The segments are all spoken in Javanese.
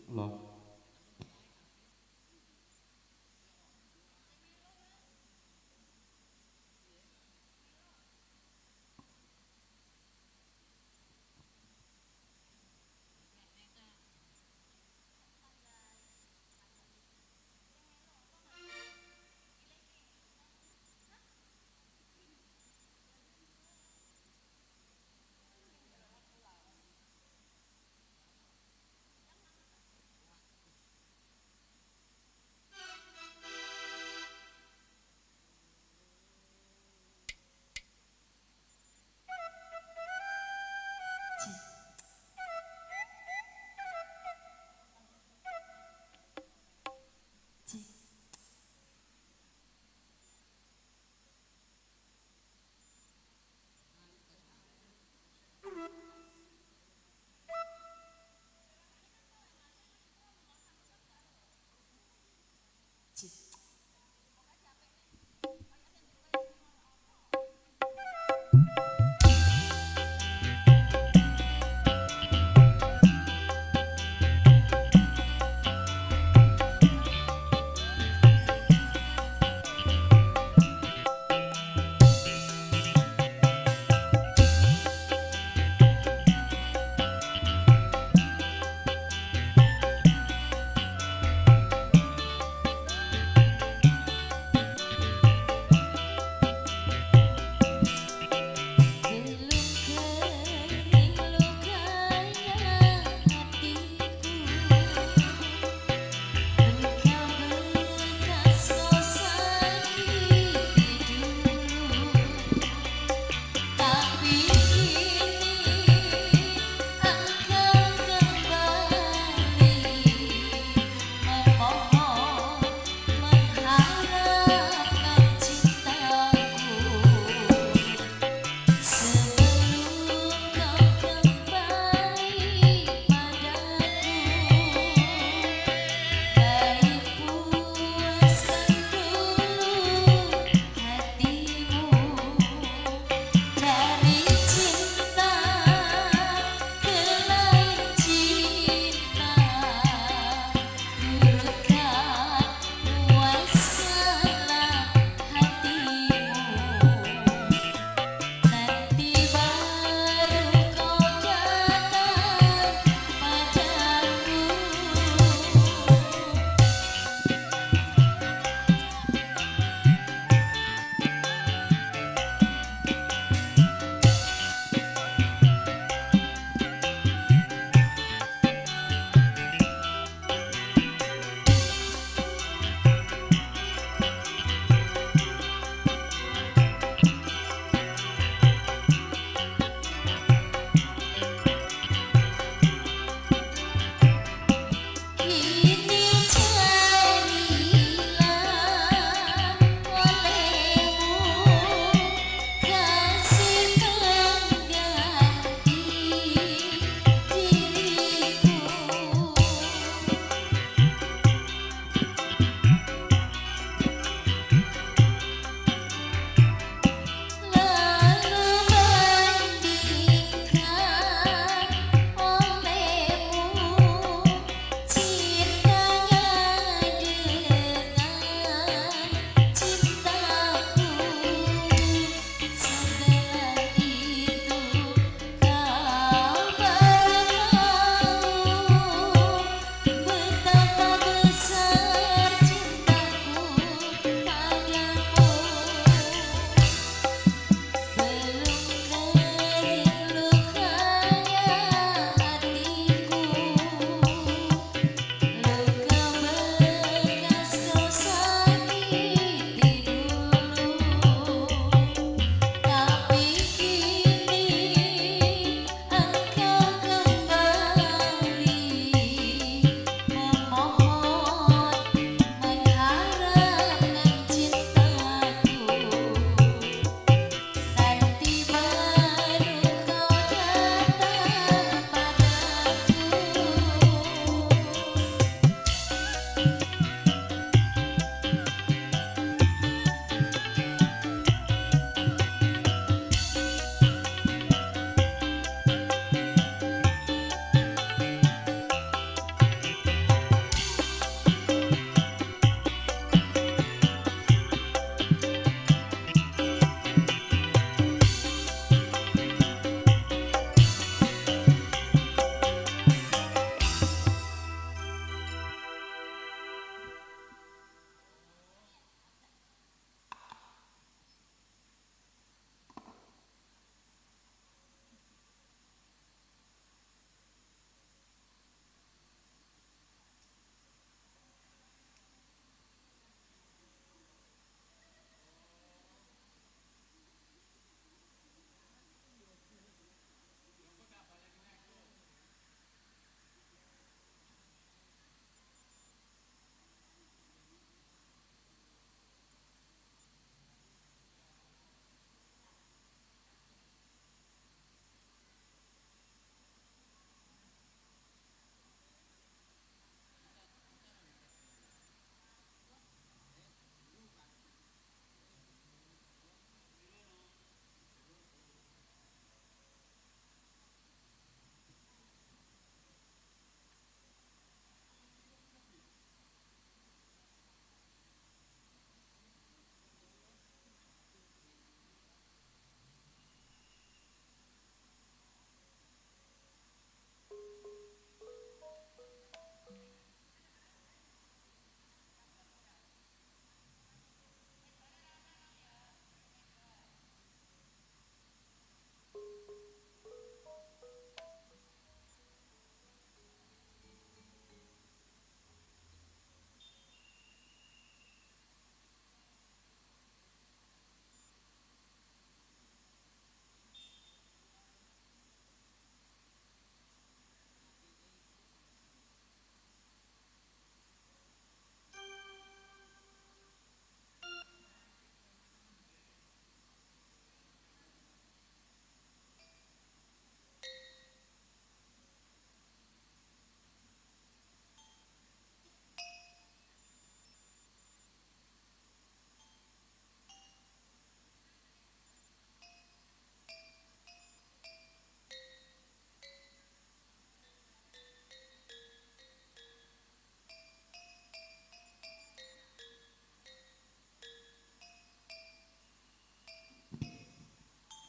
Love.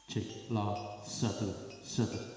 7, 1, 1, 1, 1.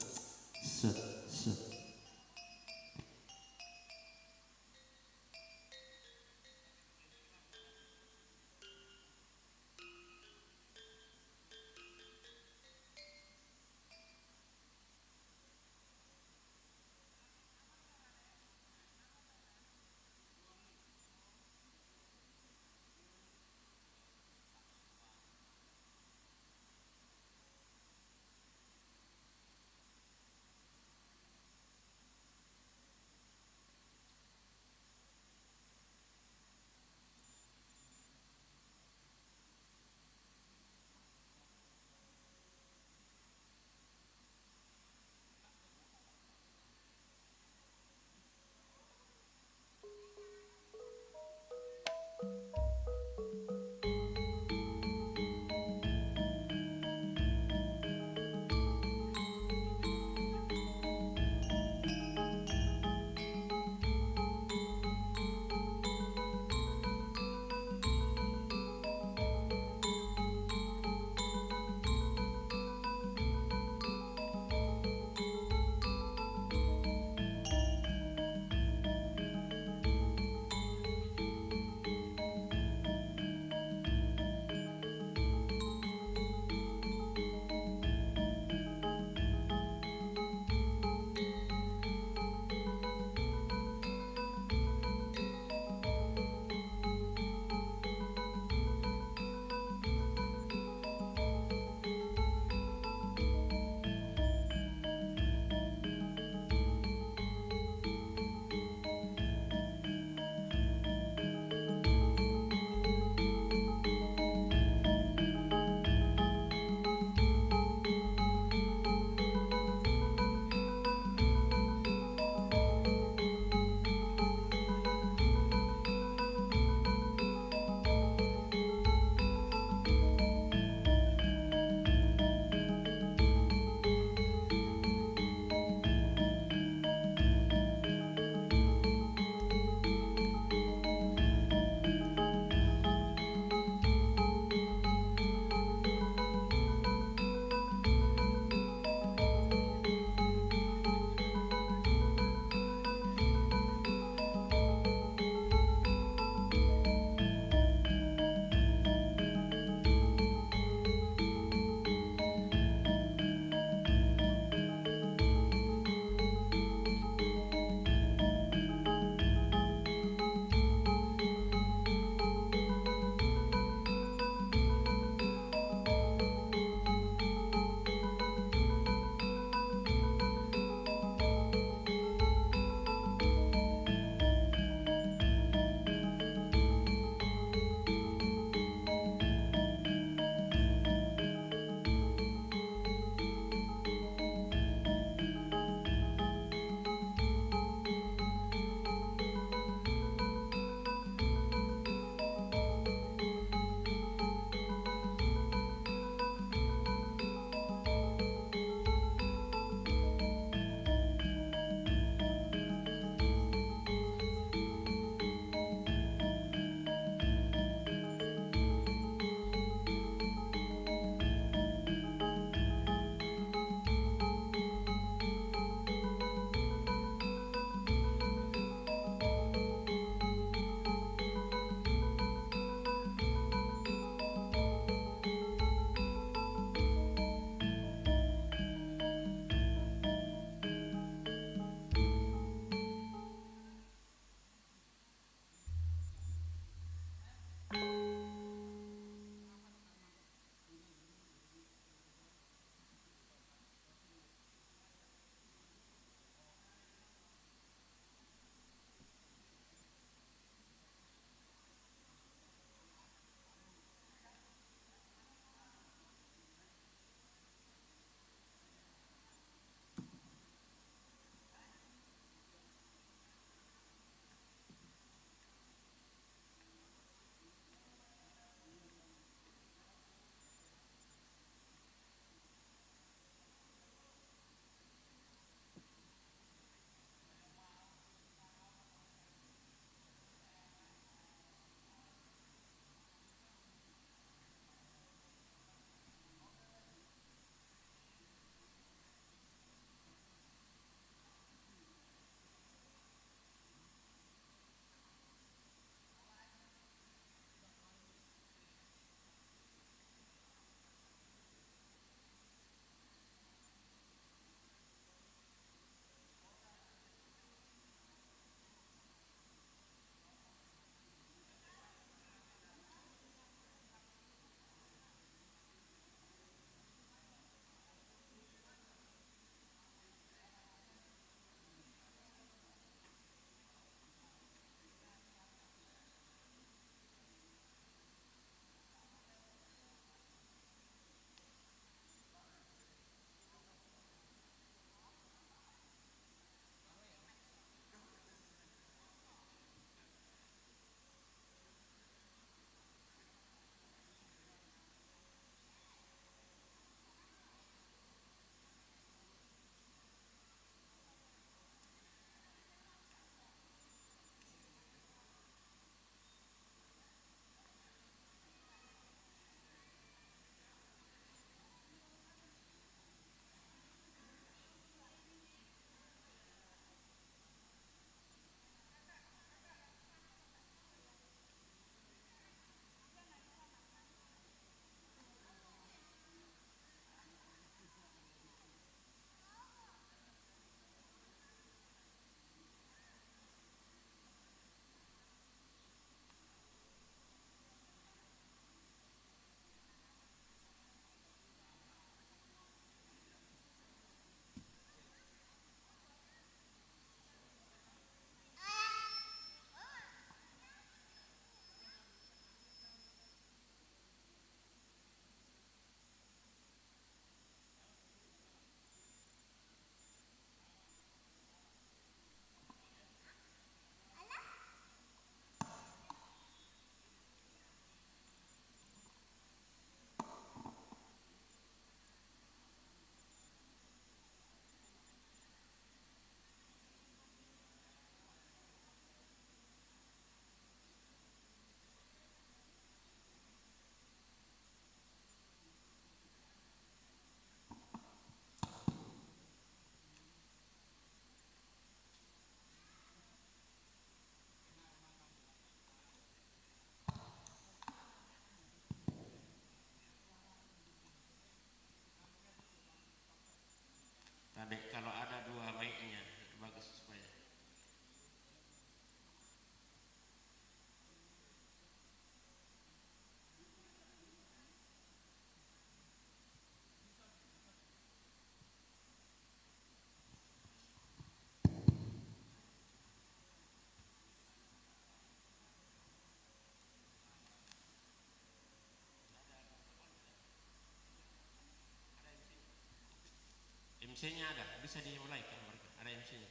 MC-nya ada, bisa dimulai kan mereka. Ada MC-nya.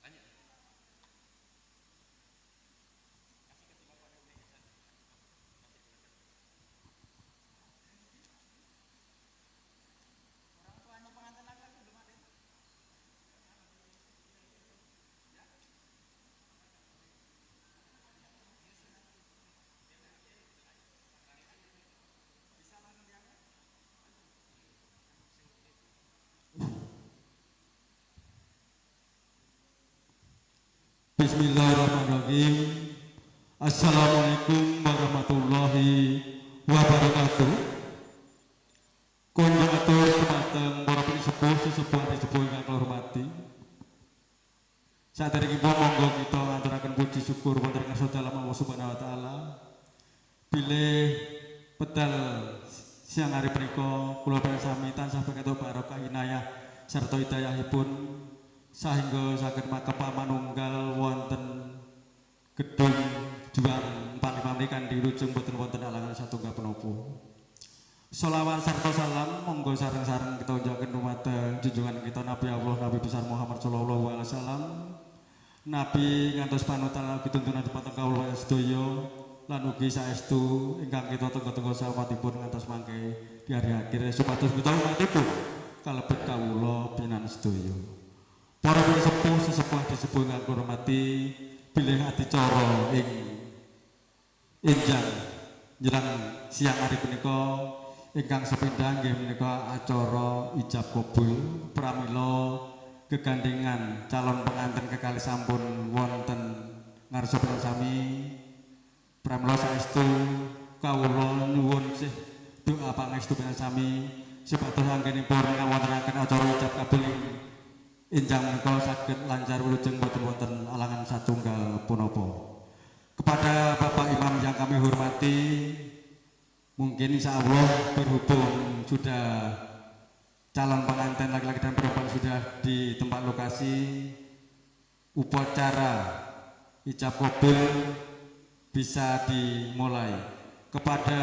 Lanjut. Orang tuanya pengantin laki-laki belum ada. Bisa langsung diangkat. Bismillahirrahmanirrahim. Assalamualaikum warahmatullahi wabarakatuh. Kunjung atur dumateng para pinisepuh, sesepuh sesepuh ingkang kula hormati. Saderengipun monggo kita ngaturaken puji syukur wonten ing ngarsa dalem Allah Subhanahu wa taala. Bilih pedal siang hari punika kula panjenengan sami tansah pikantuk barokah inayah sarta hidayahipun sahingga saged makepak manunggal wonten gedung Juang 45 menika kanthi wilujeng boten wonten alangan satunggal menapa. Sholawat sarta salam monggo sareng-sareng kita unjukaken dumateng junjungan kita Nabi Allah Nabi besar Muhammad sallallahu alaihi wasallam. Nabi ngantos panutan lan ugi tuntunan dumateng kawula sedaya lan ugi saestu ingkang kita tenggo-tenggo salawatipun ngantos mangke di hari akhir supados kita umatipun kalebet kawula pinan sedaya. Para sepuh sesepuh disepuh ingkang kula hormati, bilih adicara ing enjang jelang siang hari punika ingkang sepindhah nggih menika acara ijab kabul pramila kegandengan calon pengantin kekalih sampun wonten ngarsa sami. Pramila saestu kawula nyuwun sih doa pangestu sami supados anggenipun ngawontenaken acara ijab kabul ing enjang menika saged lancar wilujeng boten wonten alangan satunggal punapa. Kepada Bapak Imam yang kami hormati, mungkin insya Allah berhubung sudah calon pengantin laki-laki dan perempuan sudah di tempat lokasi, upacara ijab kabul bisa dimulai. Kepada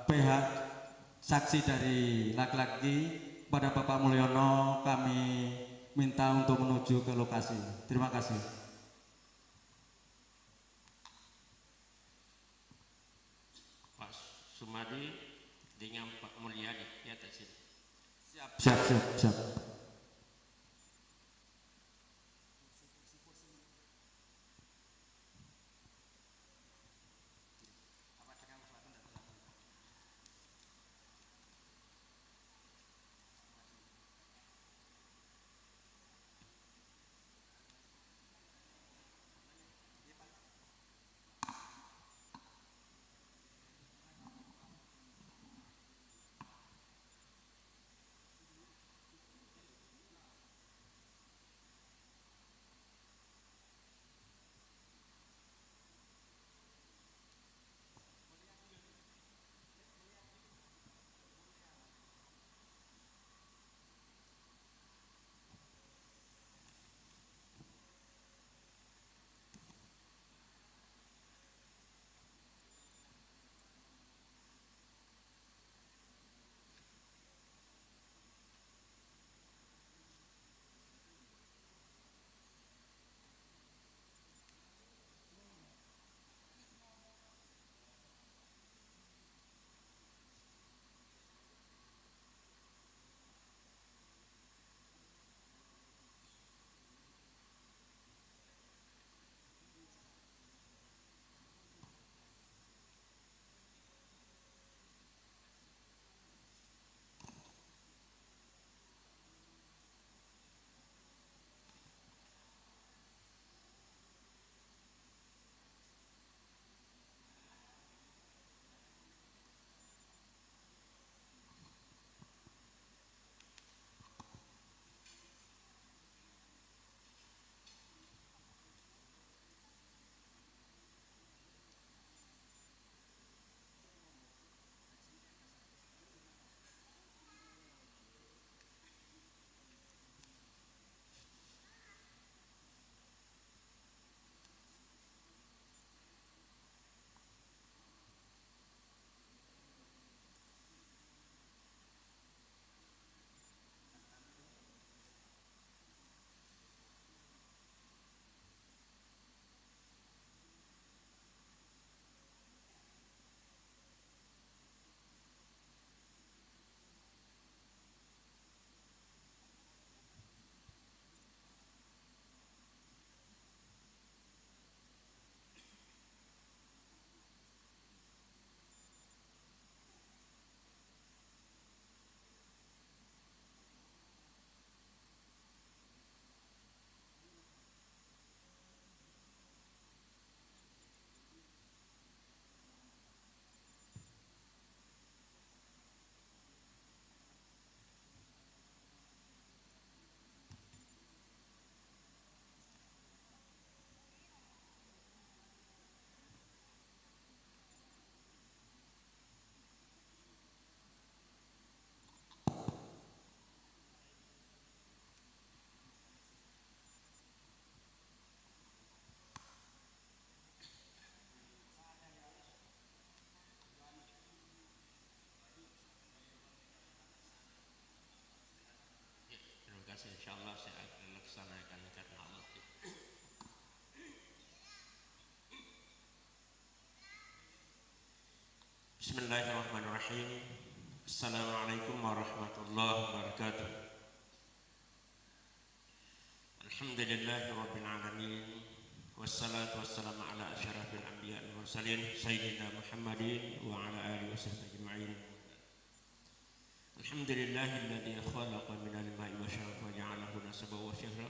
pihak saksi dari laki-laki, pada Bapak Mulyono kami minta untuk menuju ke lokasi. Terima kasih. Pak Sumadi dengan Pak Mulyadi di atas sini. Siap, siap, siap, siap. Bismillahirrahmanirrahim. Assalamualaikum warahmatullahi wabarakatuh. Alhamdulillahi rabbil alamin. Wassalatu wassalamu ala asyrafil anbiya wal mursalin sayyidina Muhammadin wa ala alihi wasahbihi ajma'in. Alhamdulillahilladzi khalaqa minal ma'i basharan wa ja'alahu nasaban wa sihra.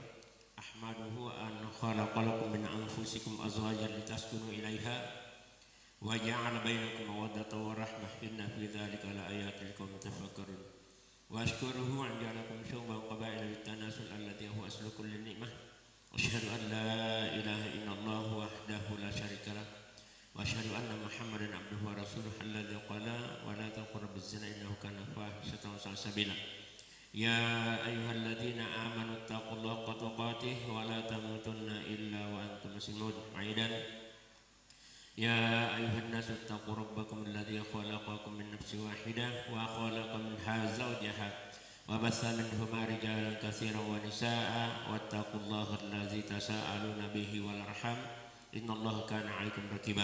Ahmaduhu an khalaqa lakum min anfusikum azwajan litaskunu ilaiha wa ja'ala bainakum mawaddatan wa rahmah, inna fi dzalika laayatin liqaumin yatafakkarun. Wa ashkuruhu an ja'alakum syu'uban wa qabaila litanasul alladzi huwa aslu kulli ni'mah. Asyhadu an la ilaha illallah wahdahu la syarika lah wa asyhadu anna Muhammadan abduhu wa rasuluhu alladzi qala wa la taqrabuz zina innahu kana fahishatan wa sa'a sabila. Ya ayyuhalladzina amanu taqullaha haqqa tuqatih wa la tamutunna illa wa antum muslimun. Aidan ya ayyuhan nasu taqu rabbakum alladzi khalaqakum min nafsin wahidah wa khalaqa minha zawjaha wa batha minhuma rijalan katsiran wa nisaa wattaqullaha allazi tasaaluna bihi wal arham innallaha kana 'alaikum raqiba.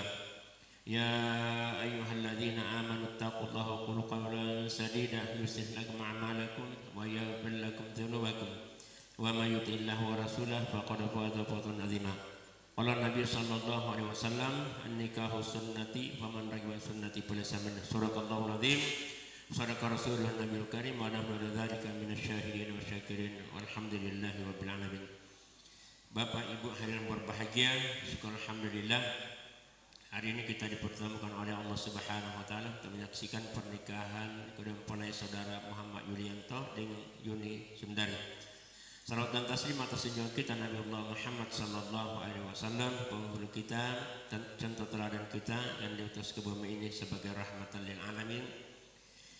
Ya ayyuhalladzina amanu taqullaha wa qulu qawlan sadida yuslih lakum a'malakum wa yaghfir lakum dzunubakum wa may yuti'illaha wa rasulahu faqad faza fawzan 'azima. Qala Nabi sallallahu alaihi wasallam, an-nikahu sunnati faman raghiba sunnati falaysa minna. Sadaqallahul azim. Sadaqa Rasulullah Nabiyul Karim wa nahnu ala dzalika minasyahidin wa syakirin walhamdulillahi rabbil alamin. Bapak Ibu hadirin berbahagia, syukur alhamdulillah hari ini kita dipertemukan oleh Allah Subhanahu wa taala untuk menyaksikan pernikahan kedua mempelai saudara Muhammad Yulianto dengan Yuni Sundari. Salawat dan taslim atas junjungan kita Nabi Allah Muhammad sallallahu alaihi wasallam, penghulu kita, contoh teladan kita yang diutus ke bumi ini sebagai rahmatan lil alamin.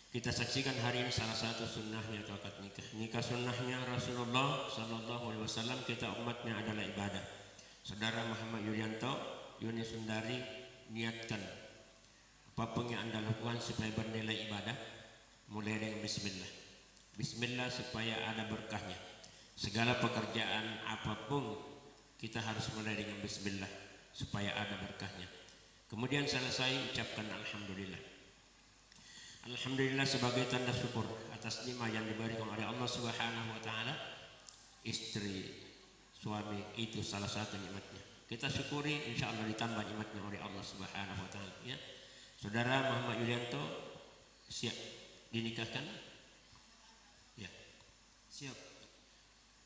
Kita saksikan hari ini salah satu sunnahnya atau akad nikah. Nikah sunnahnya Rasulullah sallallahu alaihi wasallam, kita umatnya adalah ibadah. Saudara Muhammad Yulianto, Yuni Sundari, niatkan apapun yang Anda lakukan supaya bernilai ibadah, mulai dengan bismillah. Bismillah supaya ada berkahnya. Segala pekerjaan apapun kita harus mulai dengan bismillah supaya ada berkahnya. Kemudian selesai ucapkan alhamdulillah. Alhamdulillah sebagai tanda syukur atas nikmat yang diberikan oleh Allah Subhanahu wa taala. Istri, suami itu salah satu nikmatnya. Kita syukuri, insya Allah ditambah nikmatnya oleh Allah Subhanahu wa taala, ya. Saudara Muhammad Yulianto siap dinikahkan? Ya. Siap.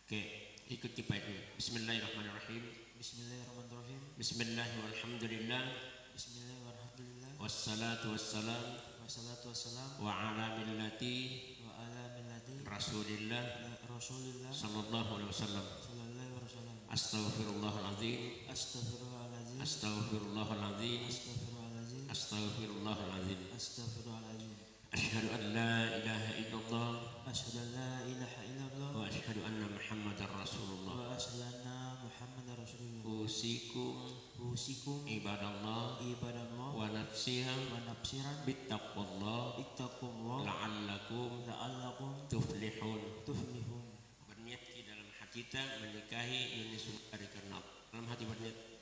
Oke, ikuti baik dulu. Bismillahirrahmanirrahim. Bismillahirrahmanirrahim. Bismillahirrahmanirrahim. Walhamdulillah. Bismillahirrahmanirrahim. Wassalatu wassalam. Wassalatu wassalam. Wa ala millati Rasulillah sallallahu alaihi wasallam. Astaghfirullahalazim. Astaghfirullahalazim. Astaghfirullahalazim. Astaghfirullahalazim. Astaghfirullahalazim. Astaghfirullahalazim. Asyhadu an la ilaha illallah. Asyhadu an la ilaha illallah. Wa asyhadu anna Muhammadar Rasulullah. Wa asyhadu anna Muhammadar Rasulullah. Usikum usikum ibadallah ibadallah wa nafsihan wa nafsiran bittaqwallah bittaqwallah la'allakum la'allakum tuflihun tuflihun. Berniat di dalam hati kita menikahi Yuni Sundari karena dalam hati berniat.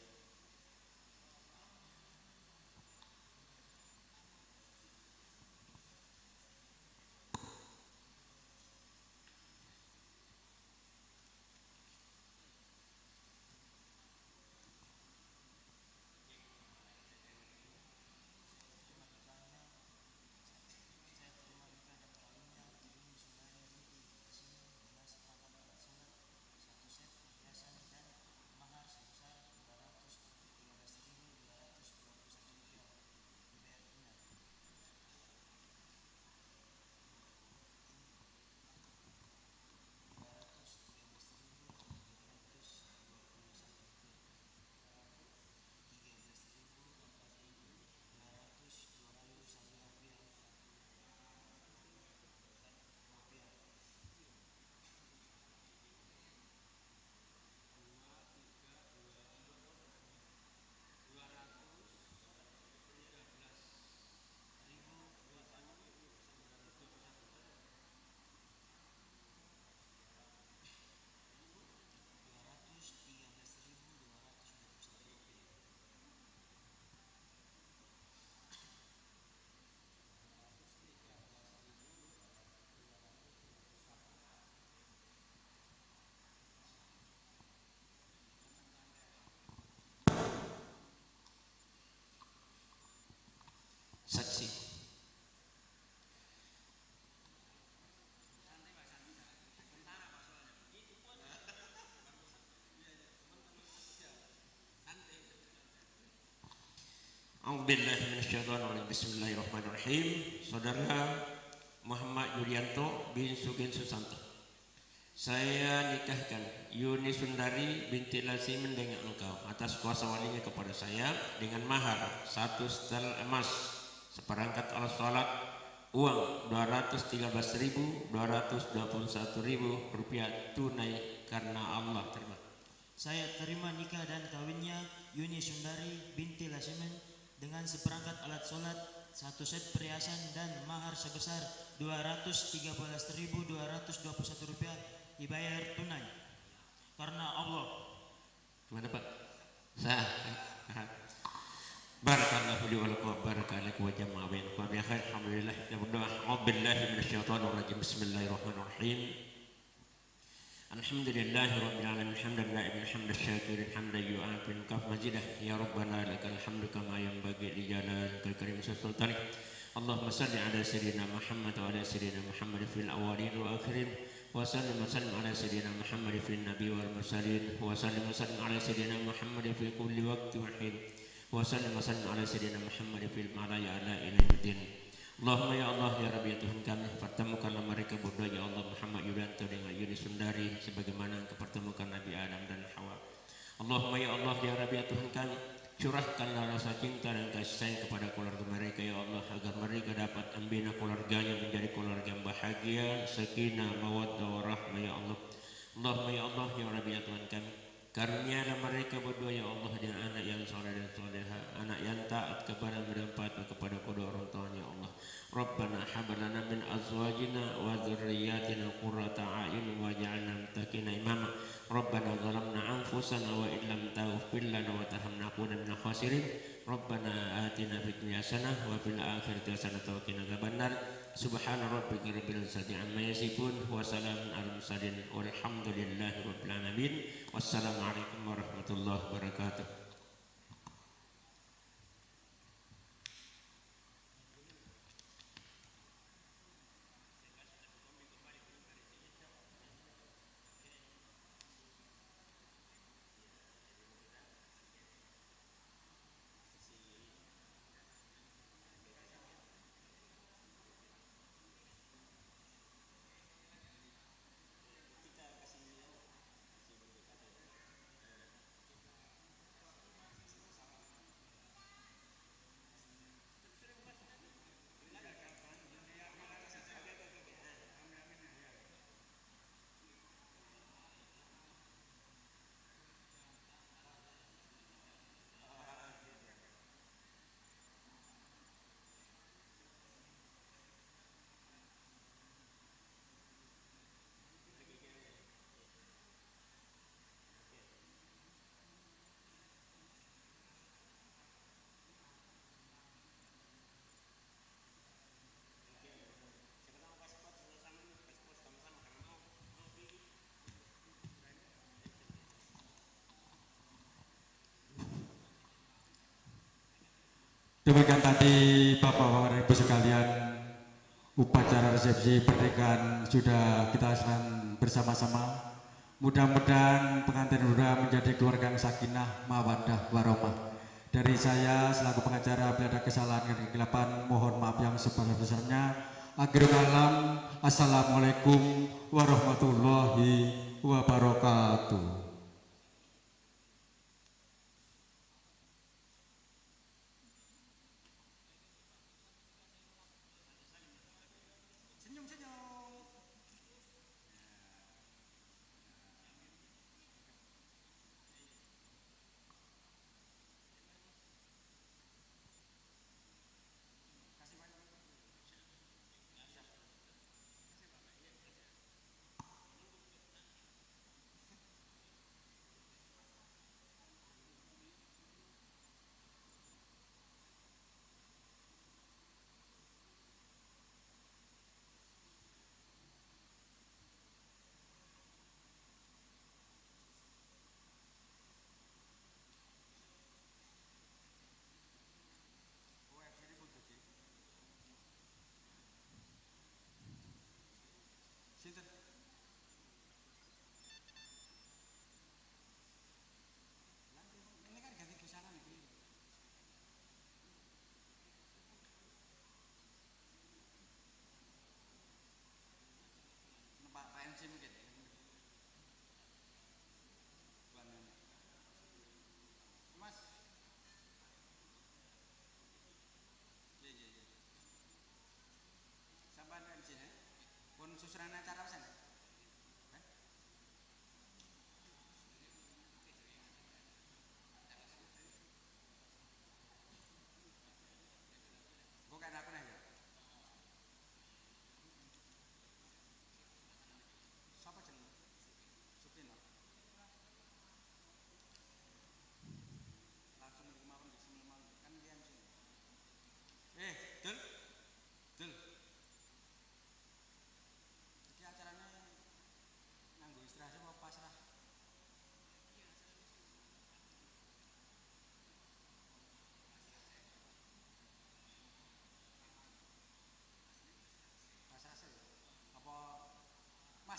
Saksi. A'udzubillahi minasyaitonir rajim. Bismillahirrahmanirrahim. Saudara Muhammad Yulianto bin Sugeng Susanto, saya nikahkan Yuni Sundari binti Lasimin dengan engkau atas kuasa walinya kepada saya dengan mahar 1 setel emas, seperangkat alat sholat, uang 213.221.000 rupiah tunai karena Allah. Terima. Saya terima nikah dan kawinnya Yuni Sundari binti Lasimin dengan seperangkat alat sholat, 1 set perhiasan dan mahar sebesar 213.221 rupiah dibayar tunai karena Allah. Gimana Pak? Sah. Barakallahu li wa lakum wa baraka lakum wa jama'a bainakum bi khair. Alhamdulillah. Kita berdoa. A'udzubillahi minasyaitonir rajim. Bismillahirrahmanirrahim. Alhamdulillahi rabbil alamin, hamdan la'imin, hamdan syakirin, hamdan yu'afin kaf majidah. Ya Rabbana lakal hamdu kama yanbaghi li jalalikal karim wa sultanik. Allahumma salli ala sayyidina Muhammad wa ala sayyidina Muhammad fil awwalin wa akhirin, wa sallim wa sallim ala sayyidina Muhammad fil nabi wal mursalin, wa sallim wa sallim ala sayyidina Muhammad fi kulli waqti wa hin, wa sallim wa sallim ala sayyidina Muhammad fil malaya ala ila yaumil. Allahumma ya Allah ya Rabbi ya Tuhan kami, pertemukanlah mereka berdua ya Allah, Muhammad Yulianto dengan Yuni Sundari sebagaimana engkau pertemukan Nabi Adam dan Hawa. Allahumma ya Allah ya Rabbi ya Tuhan kami, curahkanlah rasa cinta dan kasih sayang kepada keluarga mereka ya Allah, agar mereka dapat membina keluarganya menjadi keluarga yang bahagia, sakinah, mawaddah warahmah ya Allah. Allahumma ya Allah ya Rabbi ya Tuhan kami, karunialah mereka berdua ya Allah dengan anak yang soleh dan soleha, anak yang taat kepada dan patuh kepada kedua orang tuanya ya Allah. Rabbana hab lana min azwajina wa dzurriyyatina qurrata a'yun waj'alna muttaqina imama. Rabbana zalamna anfusana wa illam taghfir lana wa tarhamna lanakunanna minal khasirin. Rabbana atina fid dunya hasanah wa fil akhirati hasanah wa qina adzabannar. Subhana rabbika rabbil izzati amma yasifun wa salamun alal mursalin walhamdulillahi rabbil alamin. Wassalamualaikum warahmatullahi wabarakatuh. Demikian tadi Bapak-bapak dan Ibu sekalian, upacara resepsi pernikahan sudah kita laksanakan bersama-sama. Mudah-mudahan pengantin muda menjadi keluarga yang sakinah, mawaddah, warahmah. Dari saya selaku pengacara, bila ada kesalahan dan kekhilapan, mohon maaf yang sebesar-besarnya. Akhir kalam, assalamualaikum warahmatullahi wabarakatuh.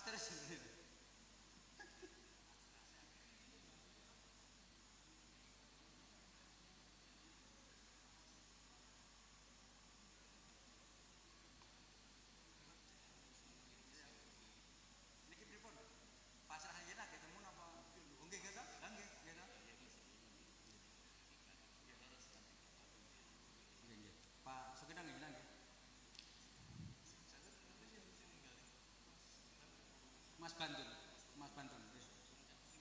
Master sendiri. Niki pripun? Pasrah yen agek temu napa? Nggih nggih to? Nggih, nggih to. Nggih nggih. Pak Sukina nggih nggih. Mas Bantun, Mas Bantun.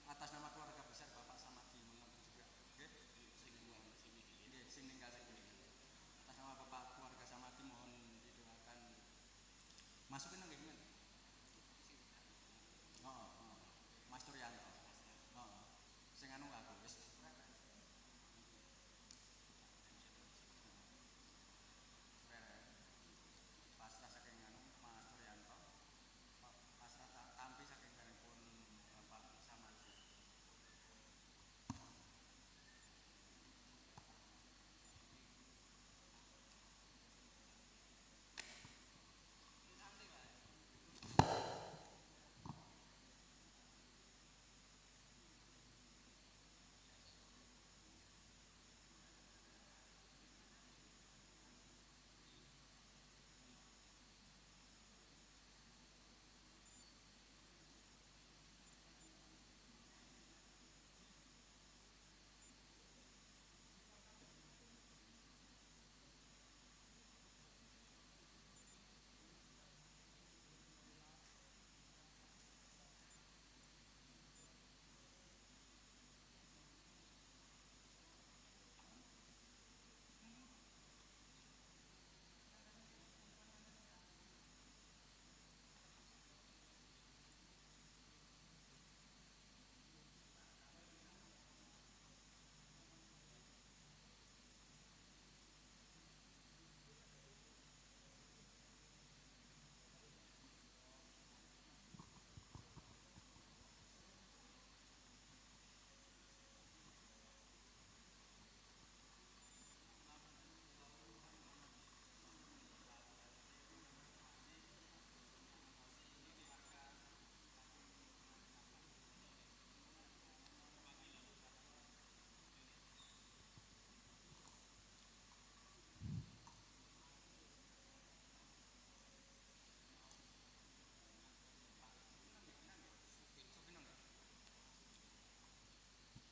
Atas nama keluarga besar Bapak Samadi mengaku juga. Nggih. Nggih, sing ninggal sing. Atas nama Bapak keluarga Samadi mohon didoakan. Masukin nggih gimana? Oh, oh. Mas Turyanto. Oh. Sing anu aku wis. Pasrah saking anu Mas Turyanto. Pasrah tampi saking garipun Bapak Samadi.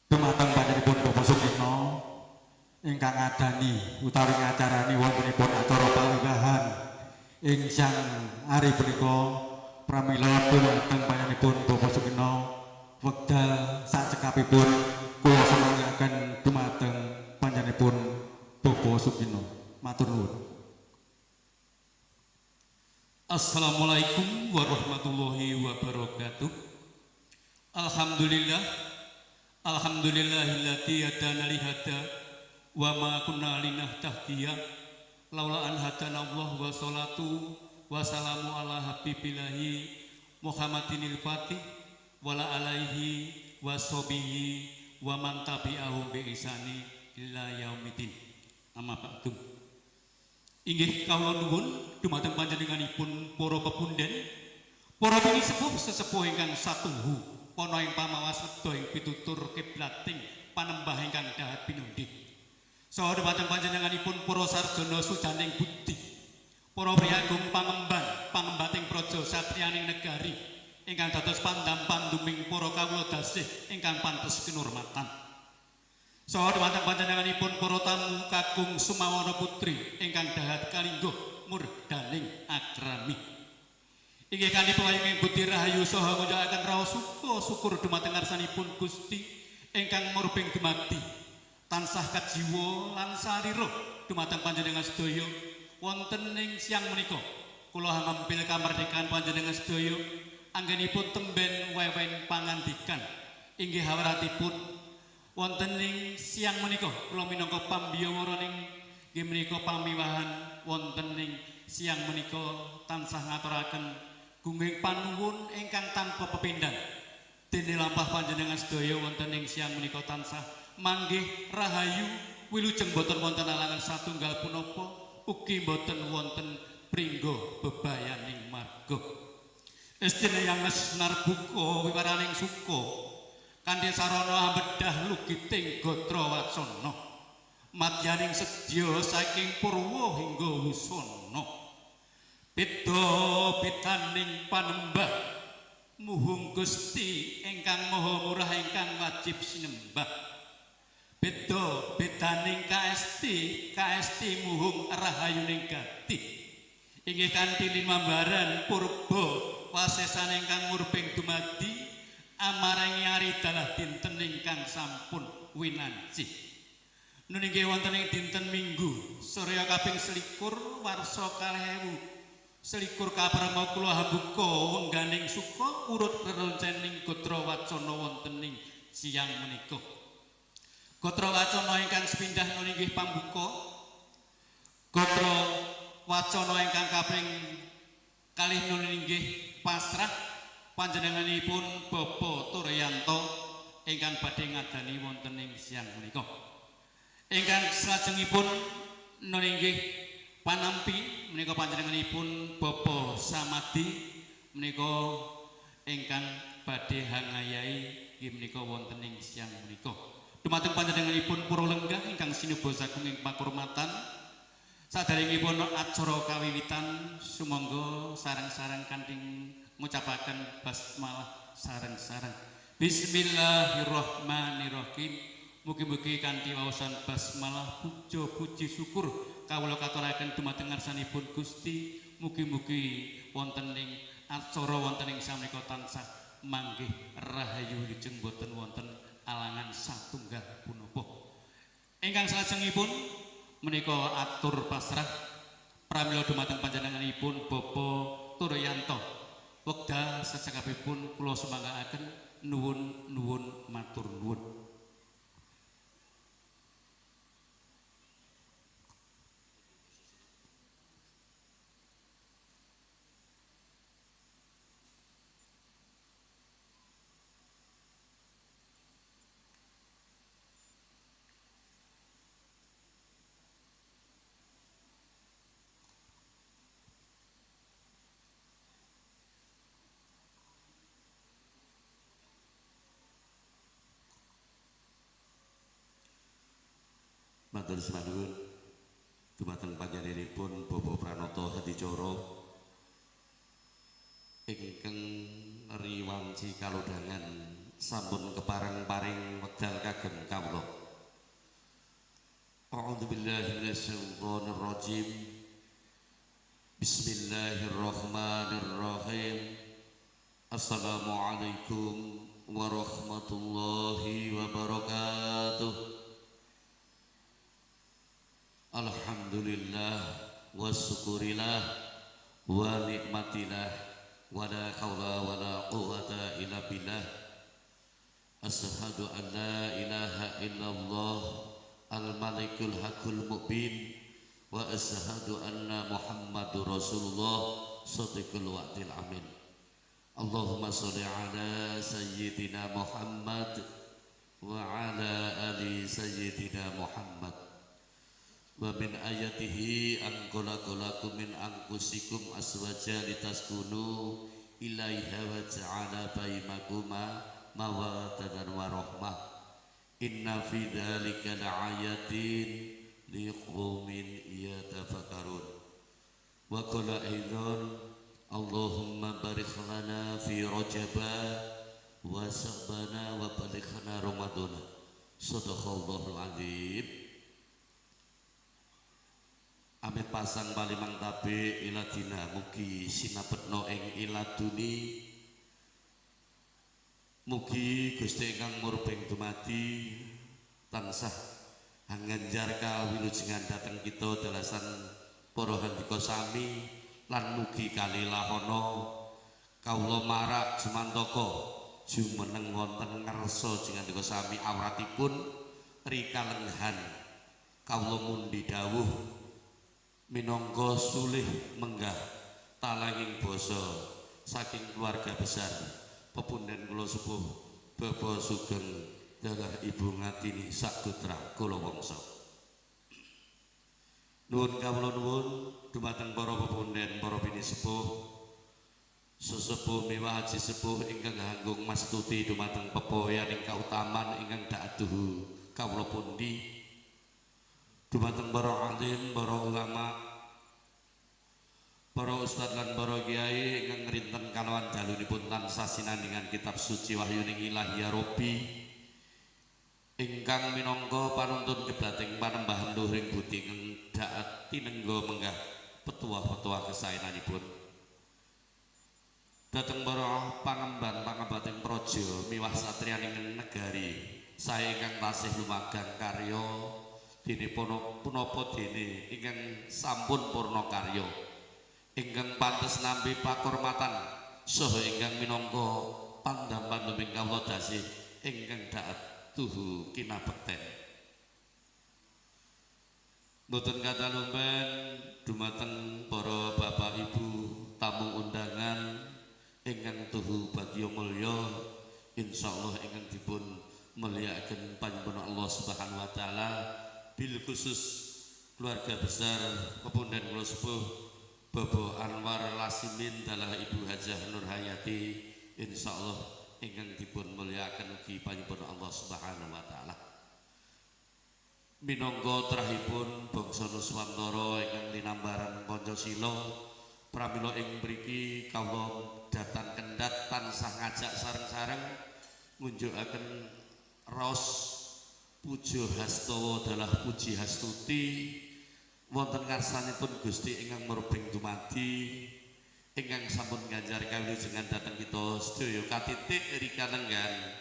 Dumateng panjenenganipun Bapak Sukino ingkang ngadani utawi ngacarani wontenipun acara pawiwahan ing siang ari punika, pramila dumateng panjenenganipun Bapak Sukino wekdal sacekapipun kula sumanggaken dumateng panjenenganipun Bapak Sukino. Matur nuwun. Assalamualaikum warahmatullahi wabarakatuh. Alhamdulillah. Alhamdulillahillati hadana li hada wa ma kunna linahtadiya laula an hadana Allah wa salatu wa salamu ala habibillahi Muhammadinil Fatih wala alaihi wa sobihi wa man tabi'ahum bi ihsani ila yaumidin. Amma ba'du. Inggih kawula nuwun dumateng panjenenganipun para pepunden, para pinisepuh sesepuh ingkang satuhu ana ing pamawas reda ing pitutur kiblating panembah ingkang dahat pinundhi. Saha dumateng panjenenganipun para sarjana sujaning budi, para priyagung pangemban pangembating praja satriyaning negari ingkang dados pandam panduming para kawula dasih ingkang pantes kinurmatan. Saha dumateng panjenenganipun para tamu kakung Sumawana putri ingkang dahat kalingguh murdaning akrami. Inggih kanthi pawayung budi rahayu saha ngunjukaken raos suka syukur dumateng ngarsanipun Gusti ingkang murbeng dumadi tansah kajiwa lan sarira dumateng panjenengan sedaya wonten ing siang menika. Kula ngambil kamardikan panjenengan sedaya anggenipun temben wewen pangandikan inggih hawratipun wonten ing siang menika kula minangka pambiyawara ing nggih menika pamiwahan wonten ing siang menika tansah ngaturaken gunging panuwun ingkang tanpa pepindhan. Dene lampah panjenengan sedaya wonten ing siang menika tansah manggih rahayu wilujeng boten wonten alangan satunggal punapa ugi boten wonten pringgo bebayaning marga. Estine yang narbuka wiwaraning suka kanthi sarana ambedah lugiting gatra wacana madyaning sedya saking purwa hingga wusana beda bedaning panembah muhung Gusti ingkang maha murah ingkang wajib sinembah beda bedaning KST KST muhung rahayuning gati inggih kanthi limambaran purba wasesan ingkang murbeng dumadi amarangi ari dalah dinten ingkang sampun winanci. Nun inggih wonten ing dinten Minggu surya kaping 21 warsa 2021 kaprama kula hambuka wengganing suka urut reroncening gatra wacana wonten ing siang menika. Gatra wacana ingkang sepindah nun inggih pambuka. Gatra wacana ingkang kaping kalih nun inggih pasrah panjenenganipun Bapak Turyanto ingkang badhe ngadani wonten ing siang menika. Ingkang salajengipun nun inggih panampi menika panjenenganipun Bapak Samadi menika ingkang badhe hangayahi inggih menika wonten ing siang menika. Dumateng panjenenganipun para lenggah ingkang sinuba sagung ing pakurmatan saderengipun acara kawiwitan sumangga sareng-sareng kanthi ngucapaken basmalah sareng-sareng. Bismillahirrahmanirrahim. Mugi-mugi kanthi waosan basmalah puja puji syukur kawula katuraken dumateng ngarsanipun Gusti. Mugi-mugi wonten ing acara wonten ing samenika tansah manggih rahayu wilujeng boten wonten alangan satunggal punapa. Ingkang salajengipun menika atur pasrah pramila dumateng panjenenganipun Bapak Turyanto. Wekdal sacekapipun kula sumanggaaken nuwun-nuwun matur nuwun. Matur suwun dumateng panjenenganipun Bapak Pranoto Hadicoro ingkang riwanci kalodhangan sampun kepareng paring wekdal kagem kawula. A'udzubillahi minasyaitonir rajim. Bismillahirrahmanirrahim. Assalamualaikum warahmatullahi wabarakatuh. Alhamdulillah wa syukurillah wa nikmatillah wa la hawla wa la quwwata illa billah. Asyhadu an la ilaha illallah al-malikul hakul mubin wa asyhadu anna Muhammadur Rasulullah shadiqul wa'dil amin. Allahumma sholli ala sayyidina Muhammad wa ala ali sayyidina Muhammad. Wa min ayatihi an khalaqalakum min anfusikum aswaja litaskunu ilaiha wa ja'ala bainakum mawaddatan wa rahmah. Inna fi dzalika laayatin liqaumin yatafakkarun. Wa qala aidan Allahumma barik lana fi Rajab wa Sya'bana wa balighna Ramadana. Shadaqallahul azim. Amit pasang palimang tabe iladina mugi sinabetna ing iladuni. Mugi Gusti ingkang murbeng dumadi tansah hanganjar kawilujengan dhateng kita dalasan para handika sami lan mugi kalilahana kawula marak jumantaka jumeneng wonten ngarsa jengandika sami awratipun rikalenghan kawula mundi dawuh minangka sulih menggah talanging basa saking keluarga besar pepunden kula sepuh Bapak Sugeng dalah Ibu Ngatini Sakutra kula wangsa. Nuwun kawula nuwun dumateng para pepunden para pinisepuh Sesepuh miwah haji sepuh ingkang hanggung mastuti dumateng pepoyan ing kautaman ingkang daaduhu kawula pundi dumateng para alim, para ulama, para ustad lan para kiai ingkang ngrinten kalawan dalunipun tansah sinandingan kitab suci wahyuning Ilahi ya Rabbi ingkang minangka panuntun kiblating panembahan luhuring budi ingkang daat tinengga menggah petuah-petuah kesaenanipun. Dhateng para pangemban pangembating praja miwah satriyaning negari sae ingkang tasih lumagang karya dene punapa dene ingkang sampun purna karya ingkang pantes nampi pakurmatan saha ingkang minangka pandam-panduming kawula dasih ingkang daat tuhu kinabekten. Mboten katalumpen dumateng para bapak ibu tamu undangan ingkang tuhu bagya mulya, insyaallah ingkang dipun mulyakaken panjenengan Allah Subhanahu wa taala, bil khusus keluarga besar pepunden kula sepuh Bapak Anwar Lasimin dalah Ibu Hajah Nur Hayati, insyaallah ingkang dipun mulyakaken ugi panjenengan Allah Subhanahu wa taala. Minangka trahipun bangsa Nuswantara ingkang linambaran Pancasila, pramila ing mriki kawula datan kendhat tansah ngajak sareng-sareng ngunjukaken raos puja hastawa dalah puji hastuti wonten ngarsanipun Gusti ingkang murbeng dumadi ingkang sampun ganjar kawilujengan dhateng kita sedaya katitik rikalenggan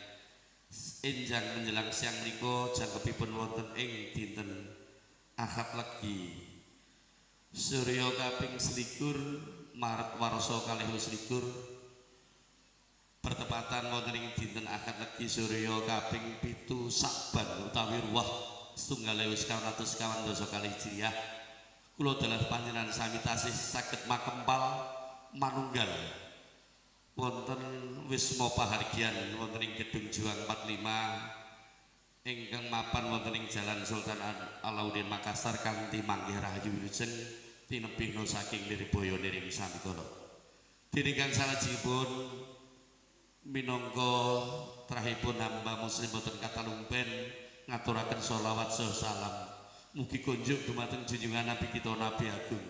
enjang menjelang siang menika jangkepipun wonten ing dinten Ahad Legi Surya kaping 21 Maret warsa 2021 bertepatan wonten ing dinten Ahad Legi Surya kaping 7 Sakban utawi ruwah 1922 Hijriah. Kula dalah panjenengan sami tasih saged makempal manunggal wonten Wisma Pahargyan wonten ing Gedung Juang 45 ingkang mapan wonten ing Jalan Sultan Alauddin Makassar kanthi manggih rahayu wilujeng tinebihna saking Lirboyo niring sambikala. Dening kang salajengipun minangka trahipun hamba muslim boten katalumpen ngaturaken sholawat saha salam mugi kunjuk dumateng junjungan Nabi kita Nabi Agung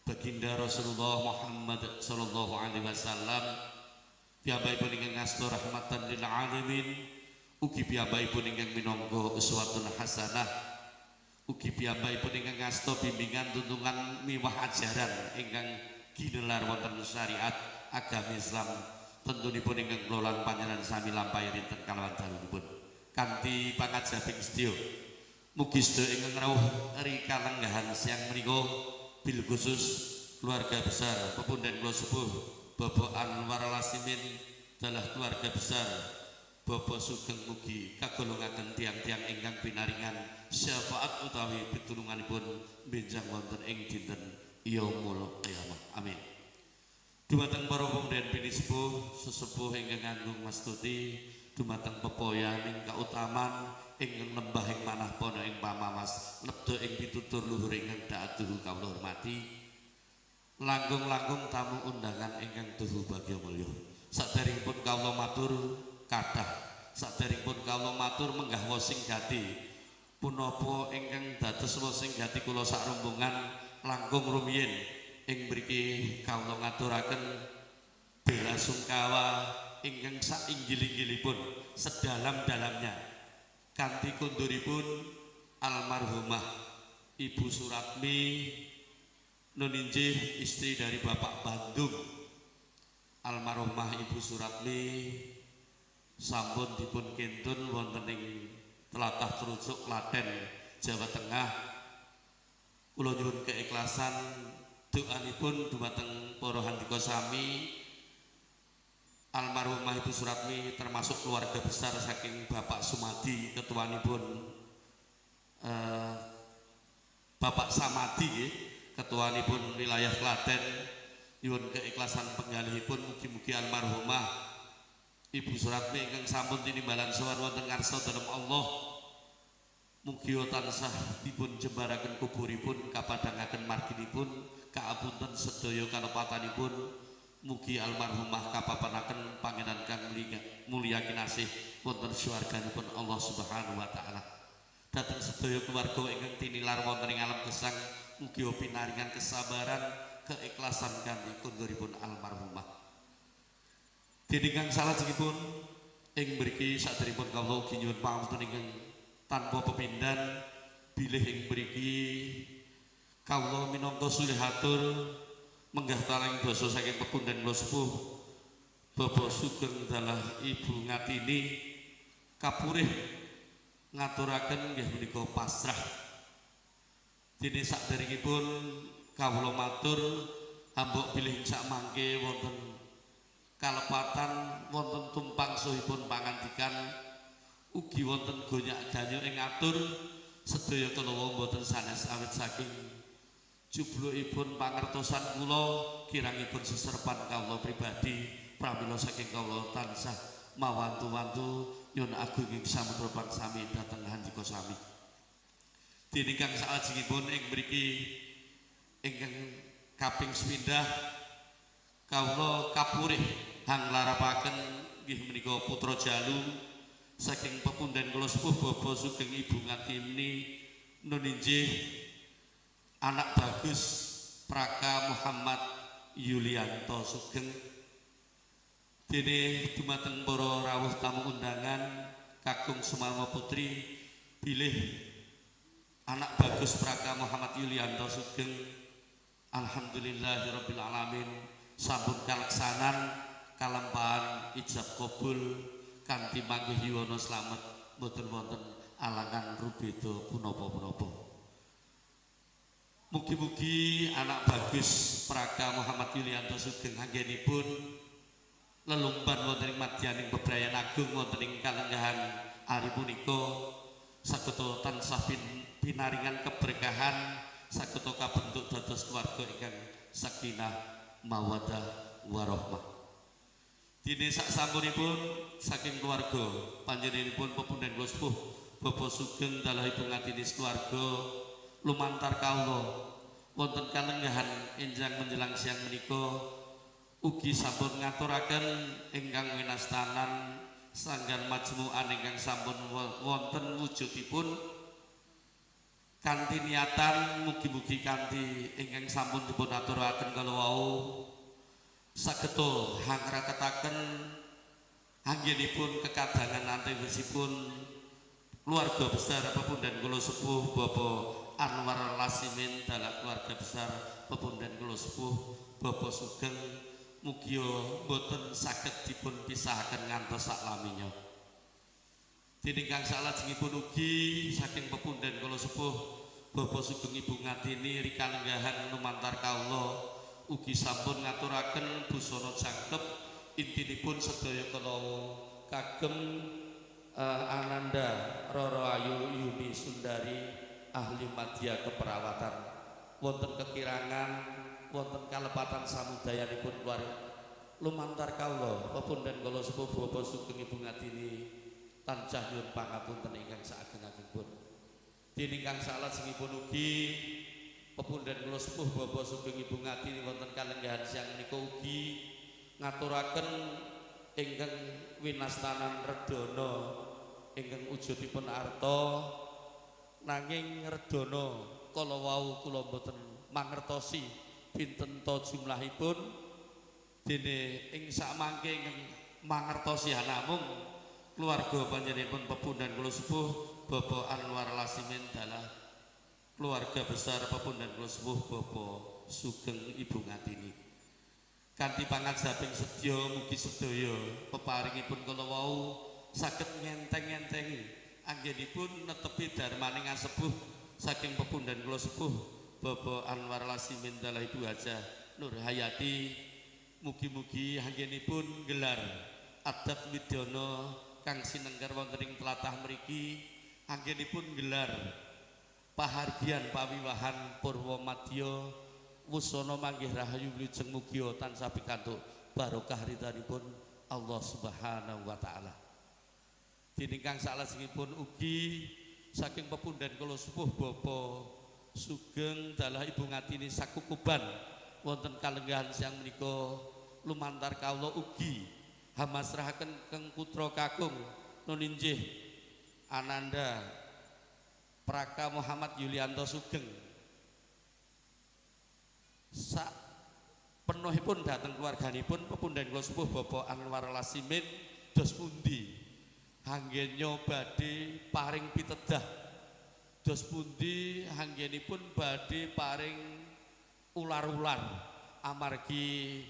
Baginda Rasulullah Muhammad sallallahu alaihi wasallam, piyambakipun ingkang ngasta rahmatan lil alamin, ugi piyambakipun ingkang minangka uswatun hasanah, ugi piyambakipun ingkang ngasta bimbingan tuntungan miwah ajaran ingkang ginelar wonten syariat agama Islam, tentunipun ingkang kula lan panjenengan sami lampahi rinten kalawan dalunipun kanthi pangajaping sedaya. Mugi sedaya ingkang rawuh rikalenggahan siang menika bil khusus keluarga besar pepunden kula sepuh Bapak Anwar Lasimin dalah keluarga besar Bapak Sugeng mugi kagolongaken tiang-tiang ingkang pinaringan syafaat utawi pitulunganipun benjang wonten ing dinten Yaumul Qiyamah. Amin. Dumateng para pepunden pinisepuh sesepuh ingkang nganggung mastuti dumateng pepoyan ing kautaman ingkang lembah ing manah pono ing pamawas lebda ing pitutur luhur ingkang daatuhu kawula hormati, langkung-langkung tamu undangan ingkang tuhu bagya mulya. Saderengipun kawula matur kathah, saderengipun kawula matur menggah wosing gati punapa ingkang dados wosing gati kula sak rombongan langkung rumiyin ing mriki kawula ngaturaken bela sungkawa ingkang sainggil-inggilipun sedalam-dalamnya kanthi konduripun almarhumah Ibu Suratmi nuninjih istri dari Bapak Bandung. Almarhumah Ibu Suratmi sampun dipun kintun wonten ing tlatah Trucuk Klaten Jawa Tengah. Kula nyuwun keikhlasan doanipun dumateng para handika sami. Almarhumah Ibu Suratmi termasuk keluarga besar saking Bapak Sumadi ketuanipun Bapak Samadi nggih, ketuanipun wilayah Klaten. Nyuwun keikhlasan penggalihipun mugi-mugi almarhumah Ibu Suratmi ingkang sampun tinimbalan sowan wonten ngarsa dalem Allah mugi tansah dipun jembaraken kuburipun kapadhangaken marginipun kaapunten sedaya kalepatanipun Mugi almarhumah kapapanaken pangenan kang mulya kinasih wonten swarganipun Allah Subhanahu wa taala. Dhateng sedaya keluarga ingkang tinilar wonten ing alam gesang mugi pinaringan kesabaran, keikhlasan kanthi konduripun almarhumah. Dene kang salajengipun ing mriki saderengipun kawula ugi nyuwun pangapunten ingkang tanpa pepindhan bilih ing mriki kawula minangka sulihatur menggah talang basa saking pepundhen kula sepuh Bapak Sugeng dalah Ibu Ngatini kapurih ngaturaken nggih menika pasrah. Dene saderengipun kawula matur hambok bilih sak mangke wonten kalepatan wonten tumpang suhipun pangandikan ugi wonten gonyak-ganyuk ing atur sedaya kala wau mboten sanes awit saking jublukipun pangertosan kula kirangipun seserpan kawula pribadi pramila saking kawula tansah mawantu-wantu nyuwun agunging samudra pangsami dhateng handika sami. Dene kang salajengipun ing mriki ingkang kaping sepindah kawula kapurih hanglarapaken nggih menika putra jalu saking pepundhen kula sepuh Bapak Sugeng Ibu Ngatini nun injih anak bagus Praka Muhammad Yulianto Sugeng. Dene dumateng para rawuh tamu undangan kakung Sumarmo Putri bilih anak bagus Praka Muhammad Yulianto Sugeng alhamdulillahirabbil alamin sampun kaleksanan kalampahan ijab kabul kanthi manggih yuwana slamet mboten wonten alangan rubeda punapa-punapa. Mugi-mugi anak bagus Praka Muhammad Yulianto Sugeng anggenipun lelumban wonten ing madyaning bebrayan agung wonten ing kalenggahan ari punika saged tansah pinaringan keberkahan saged kabentuk dados keluarga ingkang sakinah mawaddah warahmah. Dene sak sampunipun saking keluarga panjenenganipun pepundhen kula sepuh Bapak Sugeng dalah Ibu Ngatini keluarga lumantar kawula wonten kalenggahan enjang menjelang siang menika ugi sampun ngaturaken ingkang winastanan sanggan majmu'an ingkang sampun wonten wujudipun kanthi niatan mugi-mugi kanthi ingkang sampun dipun aturaken kala wau saged hangraketaken anggenipun kekadangan antewisipun keluarga besar pepundhen kula sepuh Bapak Anwar Lasimin dalah keluarga besar pepundhen kula sepuh Bapak Sugeng mugia boten saged dipun pisahaken ngantos saklaminya. Dene kang salajengipun ugi saking pepundhen kula sepuh Bapak Sugeng Ibu Ngatini rikalenggahan lumantar kawula ugi sampun ngaturaken busana jangkep intinipun sedaya kala kagem Ananda Roro Ayu Yuni Sundari ahli madya keperawatan wonten kekirangan wonten kalepatan samudayanipun keluarga lumantar kawula pepundhen kula sepuh Bapak Sugeng Ibu Ngatini tansah nyuwun pangapunten ingkang saageng-agengipun. Dene ingkang salajengipun ugi pepundhen kula sepuh Bapak Sugeng Ibu Ngatini wonten kalenggahan siang menika ugi ngaturaken ingkang winastanan redana ingkang wujudipun arta nanging redana kala wau kula mboten mangertosi pinten ta jumlahipun dene ing sakmangke ingkang mangertosi namung keluarga panjenenganipun pepundhen kula sepuh Bapak Anwar Lasimin dalah keluarga besar pepundhen kula sepuh Bapak Sugeng Ibu Ngatini kanthi pangajaping sedya mugi sedaya peparingipun kala wau saged ngenteng-ngentengi anggenipun netepi darmaning asepuh saking pepundhen kula sepuh Bapak Anwar Lasimin dalah Ibu Hajah Nur Hayati mugi-mugi anggenipun gelar adat widana kang sinengker wonten ing tlatah mriki anggenipun gelar pahargyan pawiwahan purwa madya wusana manggih rahayu wilujeng mugia tansah pikantuk barokah ridhanipun Allah Subhanahu wa taala. Dene ingkang salajengipun ugi saking pepundhen kula sepuh Bapak Sugeng dalah Ibu Ngatini sakukuban wonten kalenggahan siang menika Lumantar kawula ugi hamasrahaken keng putra kakung nun injih Ananda Praka Muhammad Yulianto Sugeng sak penuhipun dhateng keluarganipun pepundhen kula sepuh Bapak Anwar Lasimin dos pundi hanggenya badhe paring pitedah, dos pundi hanggenipun badhe paring ular-ular amargi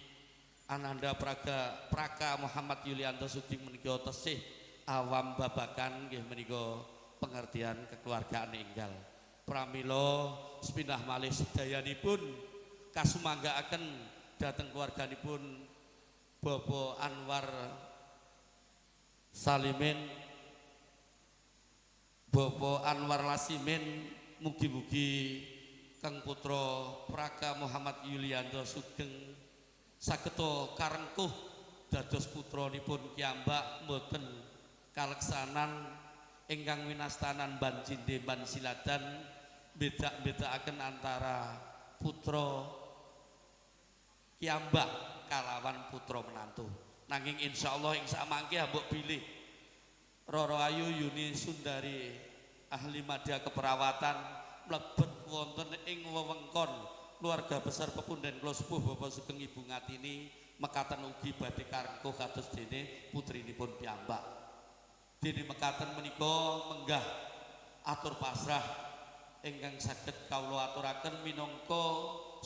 Ananda Praka Muhammad Yulianto Sugeng menika tesih awam babakan nggih menika pengertian kekeluargaan enggal. Pramila sepindah malih sedayanipun kasumanggaaken dhateng keluarganipun Bapak Anwar Salimin, Bapak Anwar Lasimin, mugi-mugi kang putra Praka Muhammad Yulianto Sugeng sageta karengkuh dados putranipun kiyambak mboten kaleksanan ingkang winastanan ban cindhe ban siladan beda-bedakaken antara putra kiyambak kalawan putra menantu. Nanging insyaallah ing samangke mbok bilih Roro Ayu Yuni Sundari ahli madya keperawatan mlebet wonten ing wewengkon keluarga besar pepundhen kula sepuh Bapak Sugeng Ibu Ngatini mekaten ugi badhe karengkuh kados dene putrinipun piyambak. Dene mekaten menika menggah atur pasrah ingkang saged kawula aturaken minangka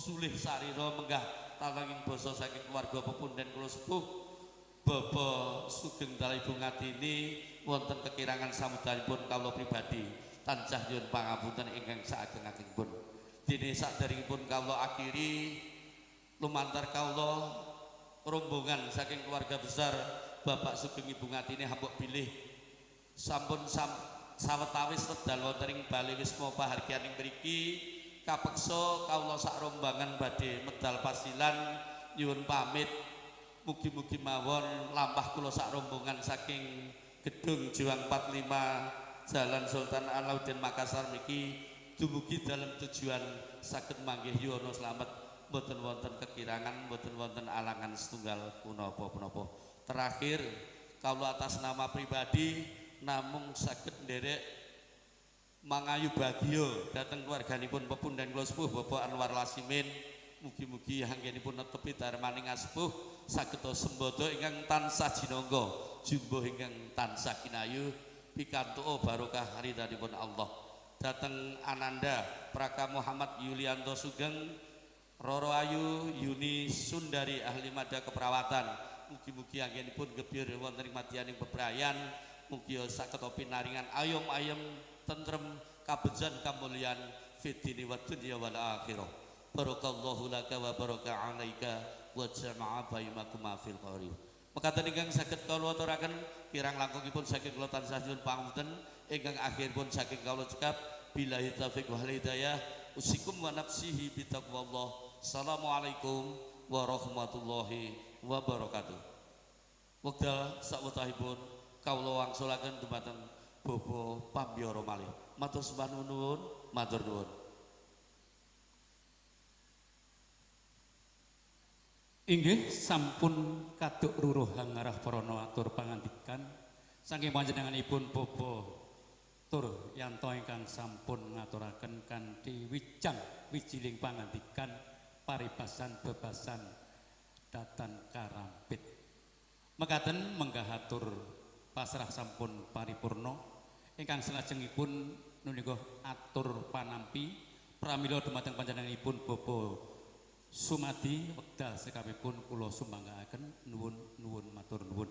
sulih sarira menggah tatanging basa saking keluarga pepundhen kula sepuh Bapak Sugeng dalah Ibu Ngatini wonten kekirangan samudanipun kawula pribadi tansah nyuwun pangapunten ingkang saageng-agengipun. Dene saderengipun kawula akhiri lumantar kawula rombongan saking keluarga besar Bapak Sugeng Ibu Ngatini hambok bilih sampun sawetawis wedal wonten ing Bale Wisma Pahargyan ing mriki kapeksa kawula sak rombangan badhe medal pasilan nyuwun pamit. Mugi-mugi mawon lampah kula sak rombongan saking Gedung Juang 45 Jalan Sultan Alauddin Makassar mriki dumugi dalam tujuan saged manggih yono slamet mboten wonten kekirangan mboten wonten alangan setunggal punapa-punapa. Terakhir kawula atas nama pribadi namung saged nderek mangayu bagya dhateng keluarganipun pepundhen kula sepuh Bapak Anwar Lasimin. Mugi-mugi anggenipun netepi darmaning asepuh saged sembodo ingkang tansah jinangga jumbuh ingkang tansah kinayu pikantuk barokah ridhanipun Allah. Dhateng Ananda Praka Muhammad Yulianto Sugeng Roro Ayu Yuni Sundari ahli madya keperawatan mugi-mugi anggenipun gebyur wonten ing madyaning bebrayan mugi saged pinaringan ayom-ayem tentrem kabejan kamulyan fid dini wad dunya wal akhirah. Barakallahu laka wa baraka alaika wa jama'a bainakuma fil khair. Mekaten ingkang saged kawula aturaken kirang langkungipun saking kula tansah nyuwun pangapunten ingkang akhiripun saking kawula cekap billahi taufik wal hidayah usikum wa nafsihi bitaqwallah. Assalamualaikum warahmatullahi wabarakatuh. Wekdal sawetahipun kawula wangsulaken dumateng Bapak Pambyara malih. Matur sembah nuwun, matur nuwun. Inggih sampun kaduk ruruh hangarah parana atur pangandikan saking panjenenganipun Bapak Tur Yanto ingkang sampun ngaturaken kanthi wijang wijiling pangandikan paribasan bebasan datan karampit. Mekaten menggah atur pasrah sampun paripurna ingkang salajengipun nunika atur panampi pramila dumateng panjenenganipun Bapak Sumadi wekdal sekapipun kula sumanggaaken nuwun nuwun matur nuwun.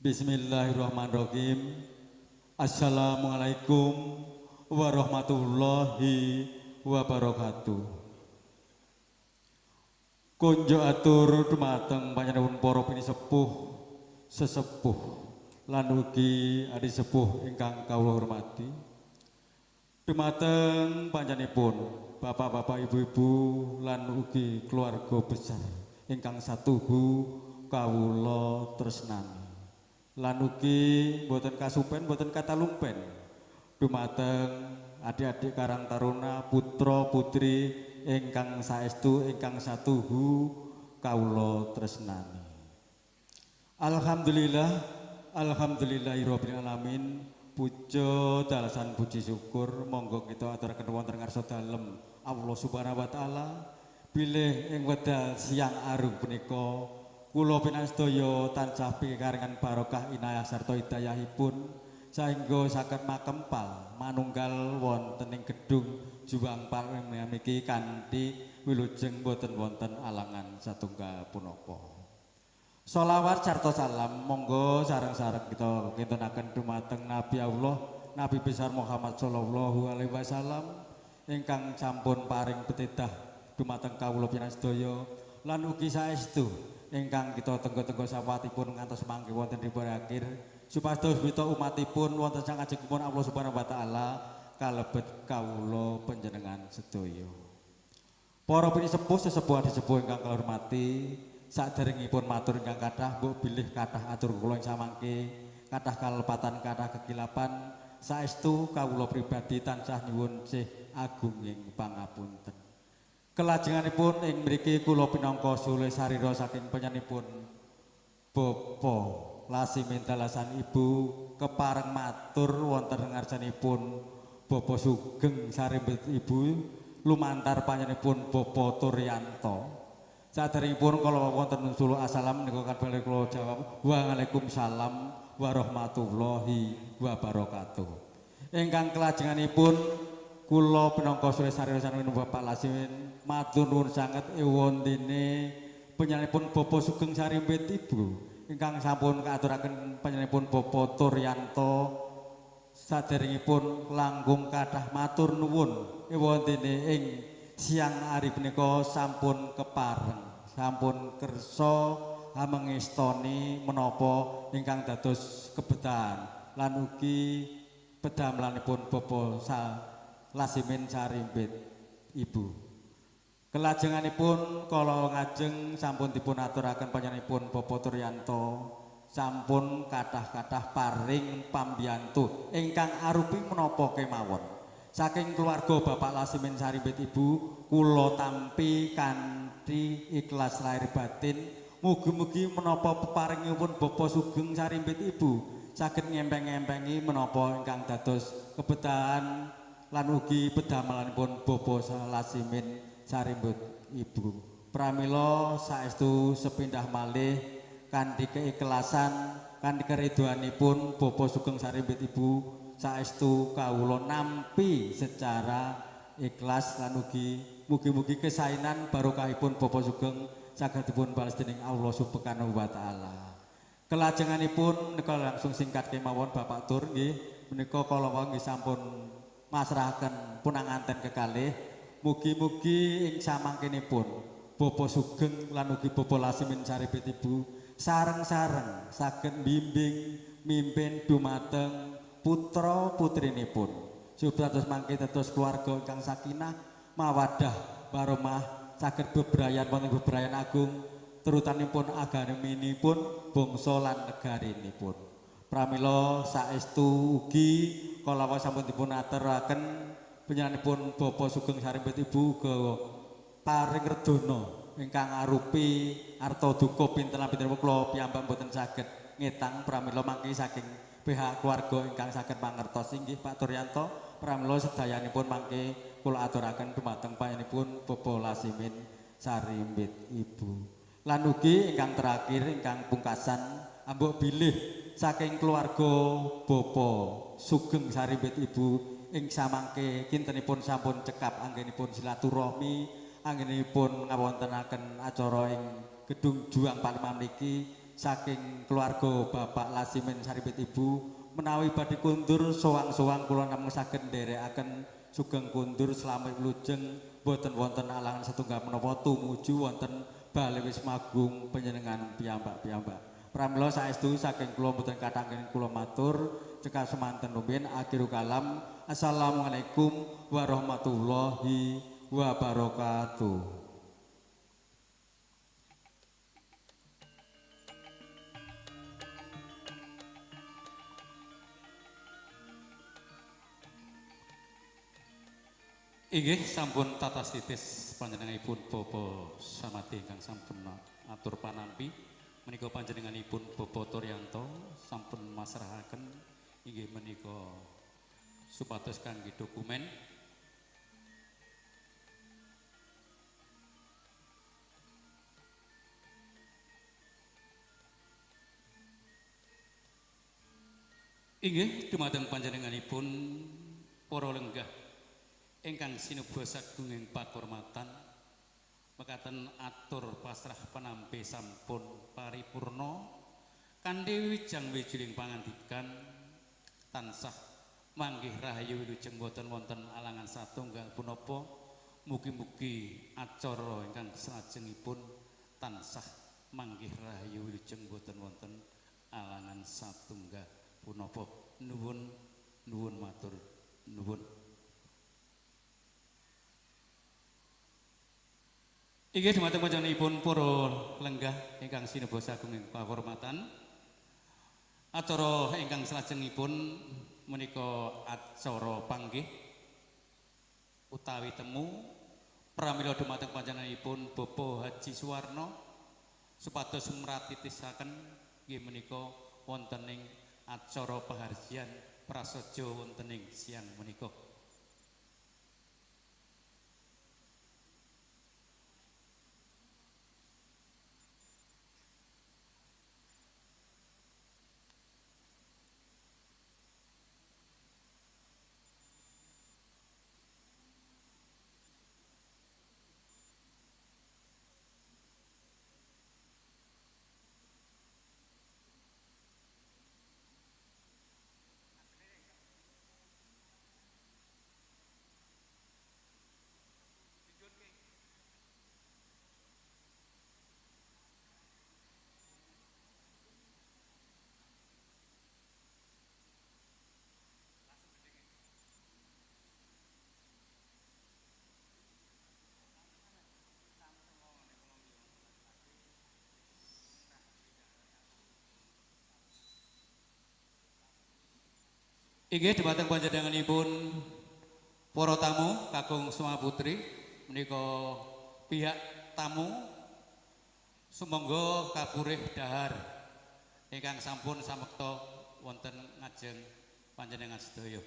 Bismillahirrahmanirrahim. Assalamualaikum warahmatullahi wabarakatuh. Konjo atur dumateng panjenengan para pinisepuh, sesepuh lan ugi adi sepuh ingkang kawula hormati. Dumateng panjenenganipun bapak-bapak, ibu-ibu lan ugi keluarga besar ingkang satuhu kawula tresnani. Lan ugi boten kasupen boten katalumpen dumateng adik-adik Karang Taruna, putra putri ingkang saestu ingkang satuhu kawula tresnani. Alhamdulillah, alhamdulillahirabbil alamin. Puja dalasan puji syukur monggo kita aturaken wonten ngarsa dalem Allah Subhanahu wa taala bilih ing wedal siang arum punika kula panjenengan sedaya tansah pikaringan barokah inayah sarta hidayahipun sahingga saged makempal manunggal wonten ing gedung Juang Parimiki kanthi wilujeng boten wonten alangan satunggal punapa. Sholawat sarta salam monggo sareng-sareng kita kintunaken dumateng Nabi Allah, Nabi besar Muhammad sallallahu alaihi wasallam ingkang sampun paring petedah dumateng kawula panjenengan sedaya lan ugi saestu ingkang kita tenggo-tenggo syafaatipun ngantos mangke wonten dipun akhir supados mita umatipun wonten sang ajengipun Allah Subhanahu wa taala kalebet kawula panjenengan sedaya. Para pinisepuh sesepuh adisepuh ingkang kula hormati, saderengipun matur ingkang kathah mbok bilih kathah atur kula ing samangke kathah kalepatan kathah kekilapan saestu kawula pribadi tansah nyuwun sih agunging pangapunten. Kelajenganipun ing mriki kula pinangka sule sarira saking panjenenganipun Bapak Lasimin dalasan Ibu kepareng matur wonten ngarsanipun Bapak Sugeng Sarimbit Ibu lumantar panjenenganipun Bapak Turyanto. Saderengipun kala wonten sulu assalam menika kan bali kula jawab waalaikumsalam warahmatullahi wabarakatuh. Ingkang kelajenganipun kula pinangka sule sarira saking Bapak Lasimin matur nuwun sanget ewondene panjenenganipun Bapak Sugeng Sarimbit Ibu ingkang sampun kaaturaken panjenenganipun Bapak Turyanto. Saderengipun langkung kathah matur nuwun ewondene ing siang ari punika sampun kepareng, sampun kersa mengestoni menapa ingkang dados kebetahan lan ugi pedamelanipun Bapak Lasimin Sarimbit Ibu. Kelajenganipun kala ngajeng sampun dipun aturaken panjenenganipun Bapak Turyanto sampun kathah-kathah paring pambiyantu ingkang arupi menapa kemawon. Saking keluarga Bapak Lasimin Sarimbit Ibu kula tampi kanthi ikhlas lahir batin mugi-mugi menapa peparingipun Bapak Sugeng Sarimbit Ibu saged ngempeng-ngempengi menapa ingkang dados kebetahan lan ugi pedamelanipun Bapak Lasimin Sarimbit Ibu. Pramila saestu sepindah malih kanthi keikhlasan kanthi keridhoanipun Bapak Sugeng Sarimbit Ibu saestu kawula nampi secara ikhlas lan ugi mugi-mugi kesainan barokahipun Bapak Sugeng saged dipun bales dening Allah Subhanahu wa taala. Kelajenganipun menika langsung singkat kemawon Bapak Tur nggih menika kala wau nggih sampun masrahaken punanganten kekalih mugi-mugi ing samangkenipun Bapak Sugeng lan ugi Bapak Lasimin Sarimbit Ibu sareng-sareng saged bimbing mimpin dumateng putra putrinipun supados mangke dados keluarga ingkang sakinah mawaddah warahmah saged bebrayan wonten bebrayan agung terutanipun agaminipun bangsa lan negarinipun. Pramila saestu ugi kala wau sampun dipun aturaken panjenenganipun Bapak Sugeng Sarimbit Ibu uga paring redana ingkang arupi arta duka pinten-pinten kula piyambak mboten saged ngetang pramila mangke saking pihak keluarga ingkang saged mangertos inggih Pak Turyanto pramila sedayanipun mangke kula aturaken dumateng panjenenganipun Bapak Lasimin Sarimbit Ibu. Lan ugi ingkang terakhir ingkang pungkasan ambok bilih saking keluarga Bapak Sugeng Sarimbit Ibu ing samangke kintenipun sampun cekap anggenipun silaturahmi anggenipun ngawontenaken acara ing gedung Juang Palimah niki saking keluarga Bapak Lasimin Sarimbit Ibu menawi badhe kundur sowang-sowang kula namung saged nderekaken sugeng kundur slamet wilujeng boten wonten alangan setunggal menapa tumuju wonten bali Wisma Agung panjenengan piyambak-piyambak. Pramila saestu saking kula mboten kathah kula matur cekap semanten rumiyin akhirul kalam. Assalamualaikum warahmatullahi wabarakatuh. Inggih sampun tatas titis panjenenganipun Bapak Samadi ingkang sampun atur panampi menika panjenenganipun Bapak Turyanto sampun masrahaken inggih menika supados kangge dokumen. Inggih dumateng panjenenganipun para lenggah ingkang sinuba sagunging pakurmatan mekaten atur pasrah panampi sampun paripurna kanthi wijang wijuling pangandikan tansah manggih rahayu wilujeng boten wonten alangan satunggal punapa. Mugi-mugi acara ingkang salajengipun tansah manggih rahayu wilujeng boten wonten alangan satunggal punapa. Nuwun nuwun matur nuwun. Inggih dumateng panjenenganipun para lenggah ingkang sinuba sagunging pakurmatan. Acara ingkang salajengipun menika acara panggih utawi temu pramila dumateng panjenenganipun Bapak Haji Suwarno supados mratitisaken inggih menika wonten ing acara paharjian prasaja wonten ing siang menika. Inggih dumateng panjenenganipun para tamu kakung Suma Putri menika pihak tamu sumangga kapurih dahar ingkang sampun samekta wonten ngajeng panjenengan sedaya.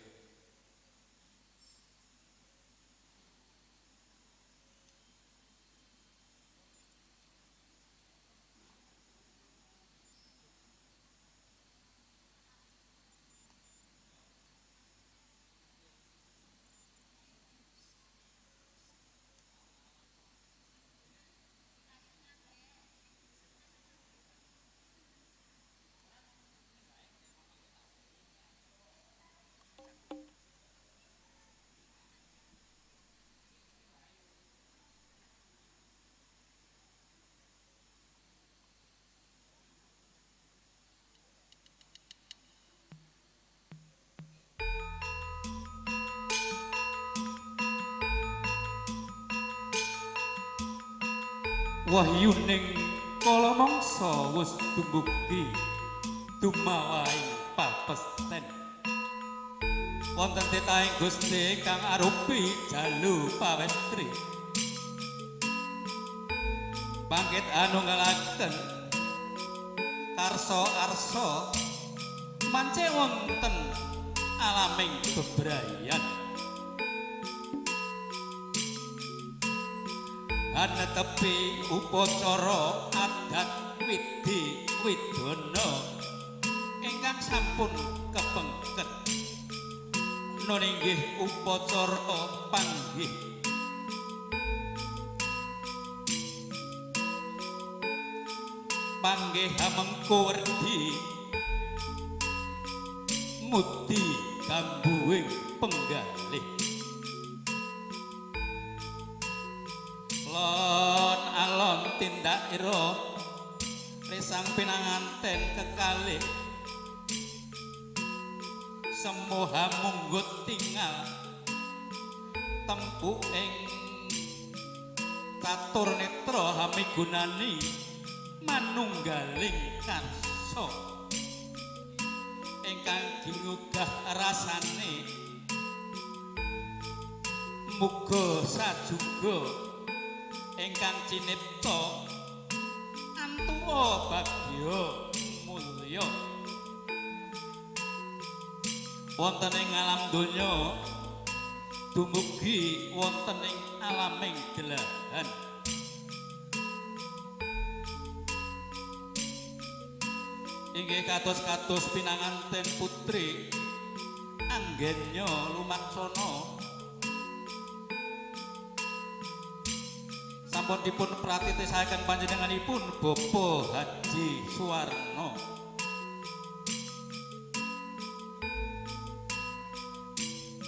Wahyuning kala mangsa wis dumugi dumawahi papesten wonten titahing Gusti kang arupi jalu pawestri bangkit anunggalaken karsa-arsa mance wonten alaming bebrayan anetepi upacara adat widhi widana ingkang sampun kepengket nun inggih upacara panggih panggih hamengku werdi mudi gambuhing penggalih alon alon tindak ira resang pinanganten kekalih semoha munggut tingal tempu ing catur netra hamigunani manunggaling karsa ingkang ginugah rasane muga sajuga ingkang cinipta antuwa bagya mulya wonten ing alam donya dumugi wonten ing alaming delahan. Inggih kados-kados pinanganten putri anggenya lumaksana sampun dipun pratitisaken panjenenganipun Bapak Haji Suwarno.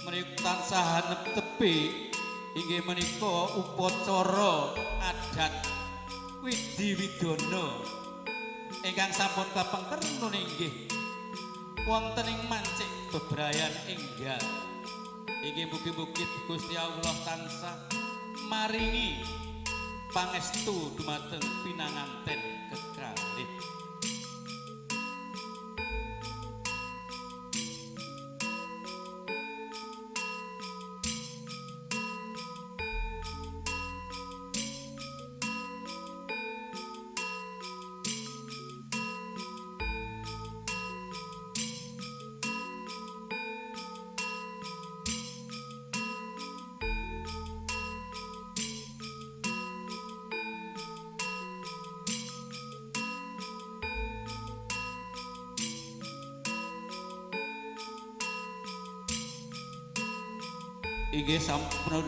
Menika tansah netepi inggih menika upacara adat Widi Widana ingkang sampun kapengker nun inggih wonten ing mancik bebrayan enggal. Inggih mugi-mugi Gusti Allah tansah maringi pangestu dumateng pinanganten kekalih. Inggih sampun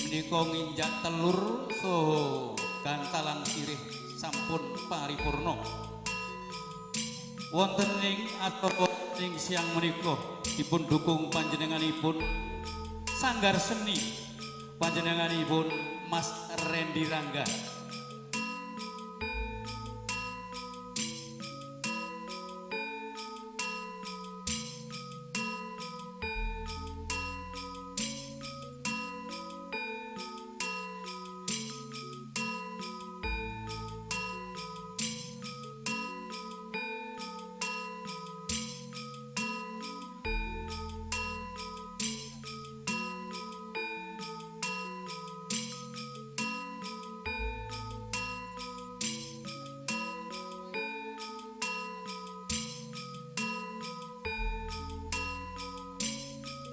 menika nginjak telur saha gantalan sirih sampun paripurna. Wonten ing acara ing siang menika dipun dukung panjenenganipun sanggar seni panjenenganipun Mas Randy Rangga.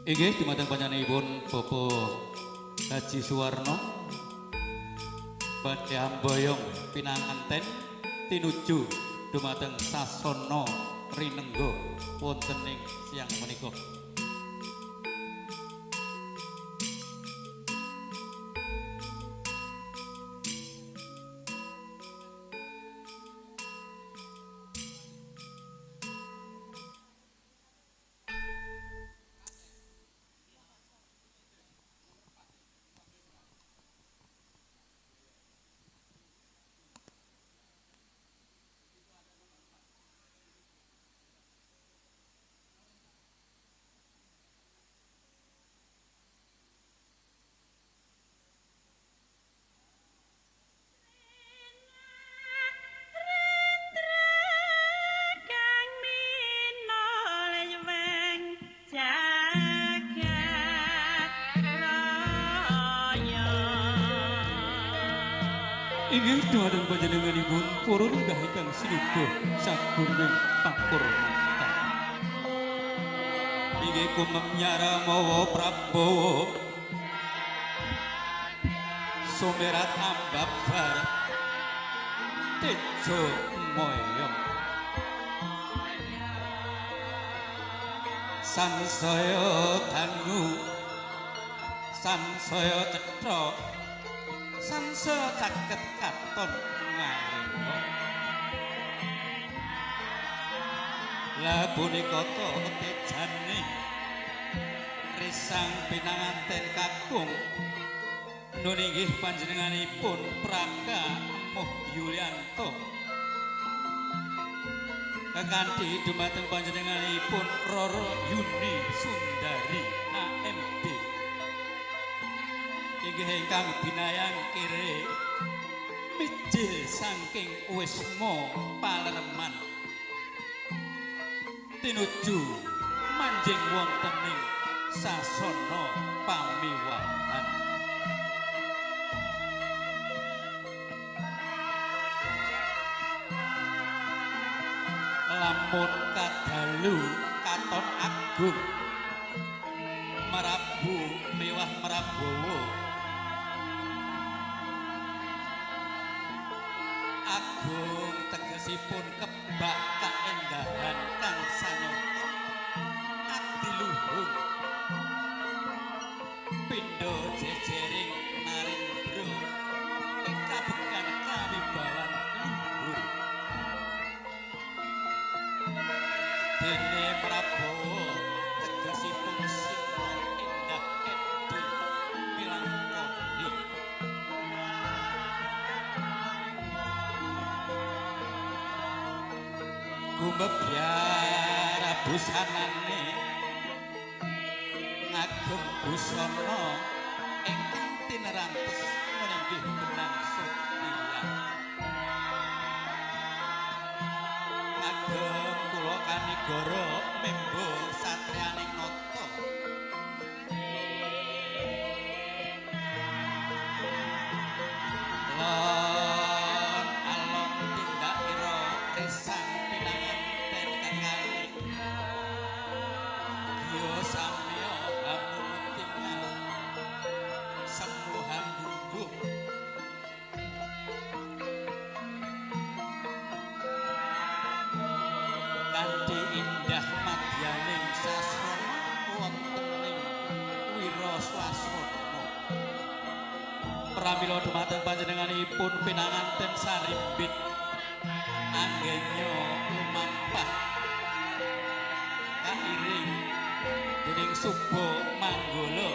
Inggih dumateng panjenenganipun Bapak Haji Suwarno badhe amboyong pinanganten tinuju dumateng sasana rinengga wonten ing siang menika. Inggih dumateng panjenenganipun purun lenggah ingkang sinuga saguning pakurmatan. Inggih kumemnyara mawa Prabowo sumerat ambabar tejo moyo sansaya dangu sansaya cetha sansaya caket katon ngalengga. Lah punika ta tejane risang pinanganten kakung nun inggih panjenenganipun Praka Muh Yulianto. Kekanthi dumateng panjenenganipun Roro Yuni Sundari AMD. Inggih ingkang binayang kere mijil saking wisma Palerman tinuju manjing wontening sasana pamiwahan. Lamun kadalu katon agung merabu mewah merabowo agung tegesipun kebak kaendahan kang sanyata adiluhung pindha jejering narendra ing kabekan kawibawan luhur. Dene Prabowo tegesipun sina endah edi milangkoni. Gumebyar busanane ngagem busana ingkang tinerantes meninggih benang setia. Ngagem kula kanigara membo satriyaning nata. Lon alon tindak ira risang pinanganten kekalih. Giya samya hamunutingal semuhan gunggung. Kanthi indah madyaning sasana wonten ing wiraswasana. Pramila dumateng panjenenganipun pinanganten sarimbit anggenya lumampah kairing dening Suba Manggala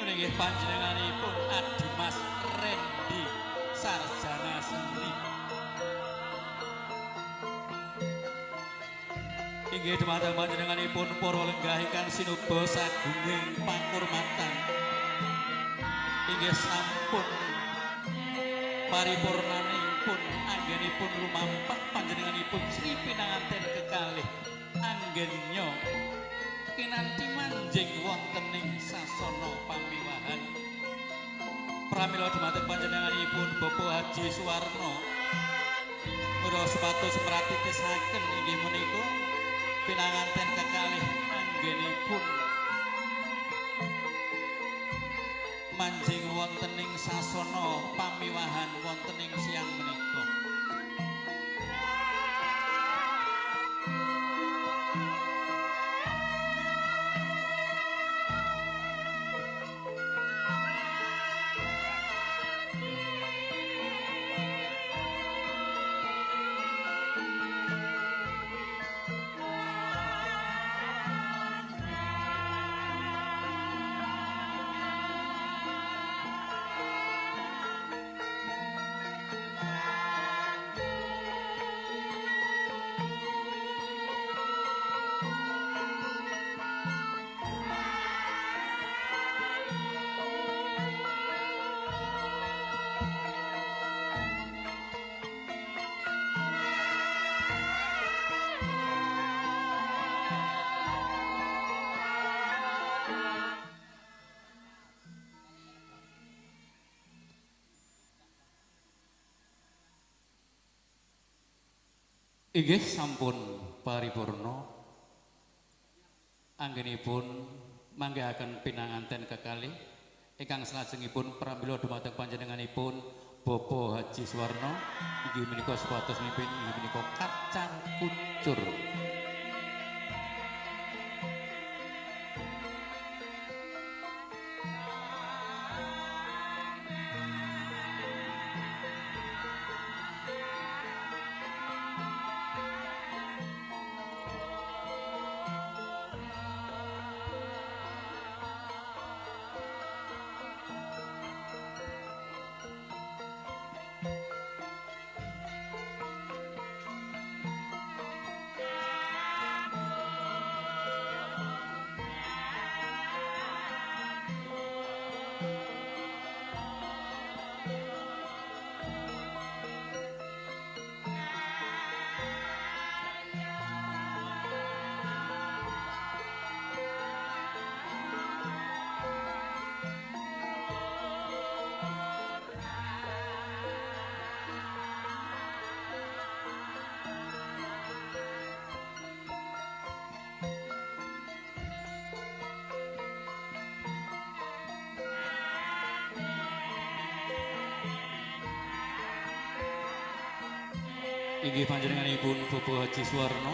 inggih panjenenganipun Adimas Rendi sarjana seni. Inggih dumateng panjenenganipun para lenggah ingkang sinuba sagunging pakurmatan. Inggih sampun paripurnanipun anggenipun lumampah panjenenganipun Sri pinanganten kekalih anggenya kinanti manjing wonten ing sasana pamiwahan. Pramila dumateng panjenenganipun Bapak Haji Suwarno kula supados mratitisaken inggih menika pinanganten kekalih anggenipun manjing wonten ing sasana pamiwahan wonten ing siang menika. Inggih sampun paripurna anggenipun manggihaken pinanganten kekalih ingkang salajengipun pramila dumateng panjenenganipun Bapak Haji Suwarno inggih menika supados mimpin inggih menika kacar kucur. Inggih panjenenganipun Bapak Haji Suwarno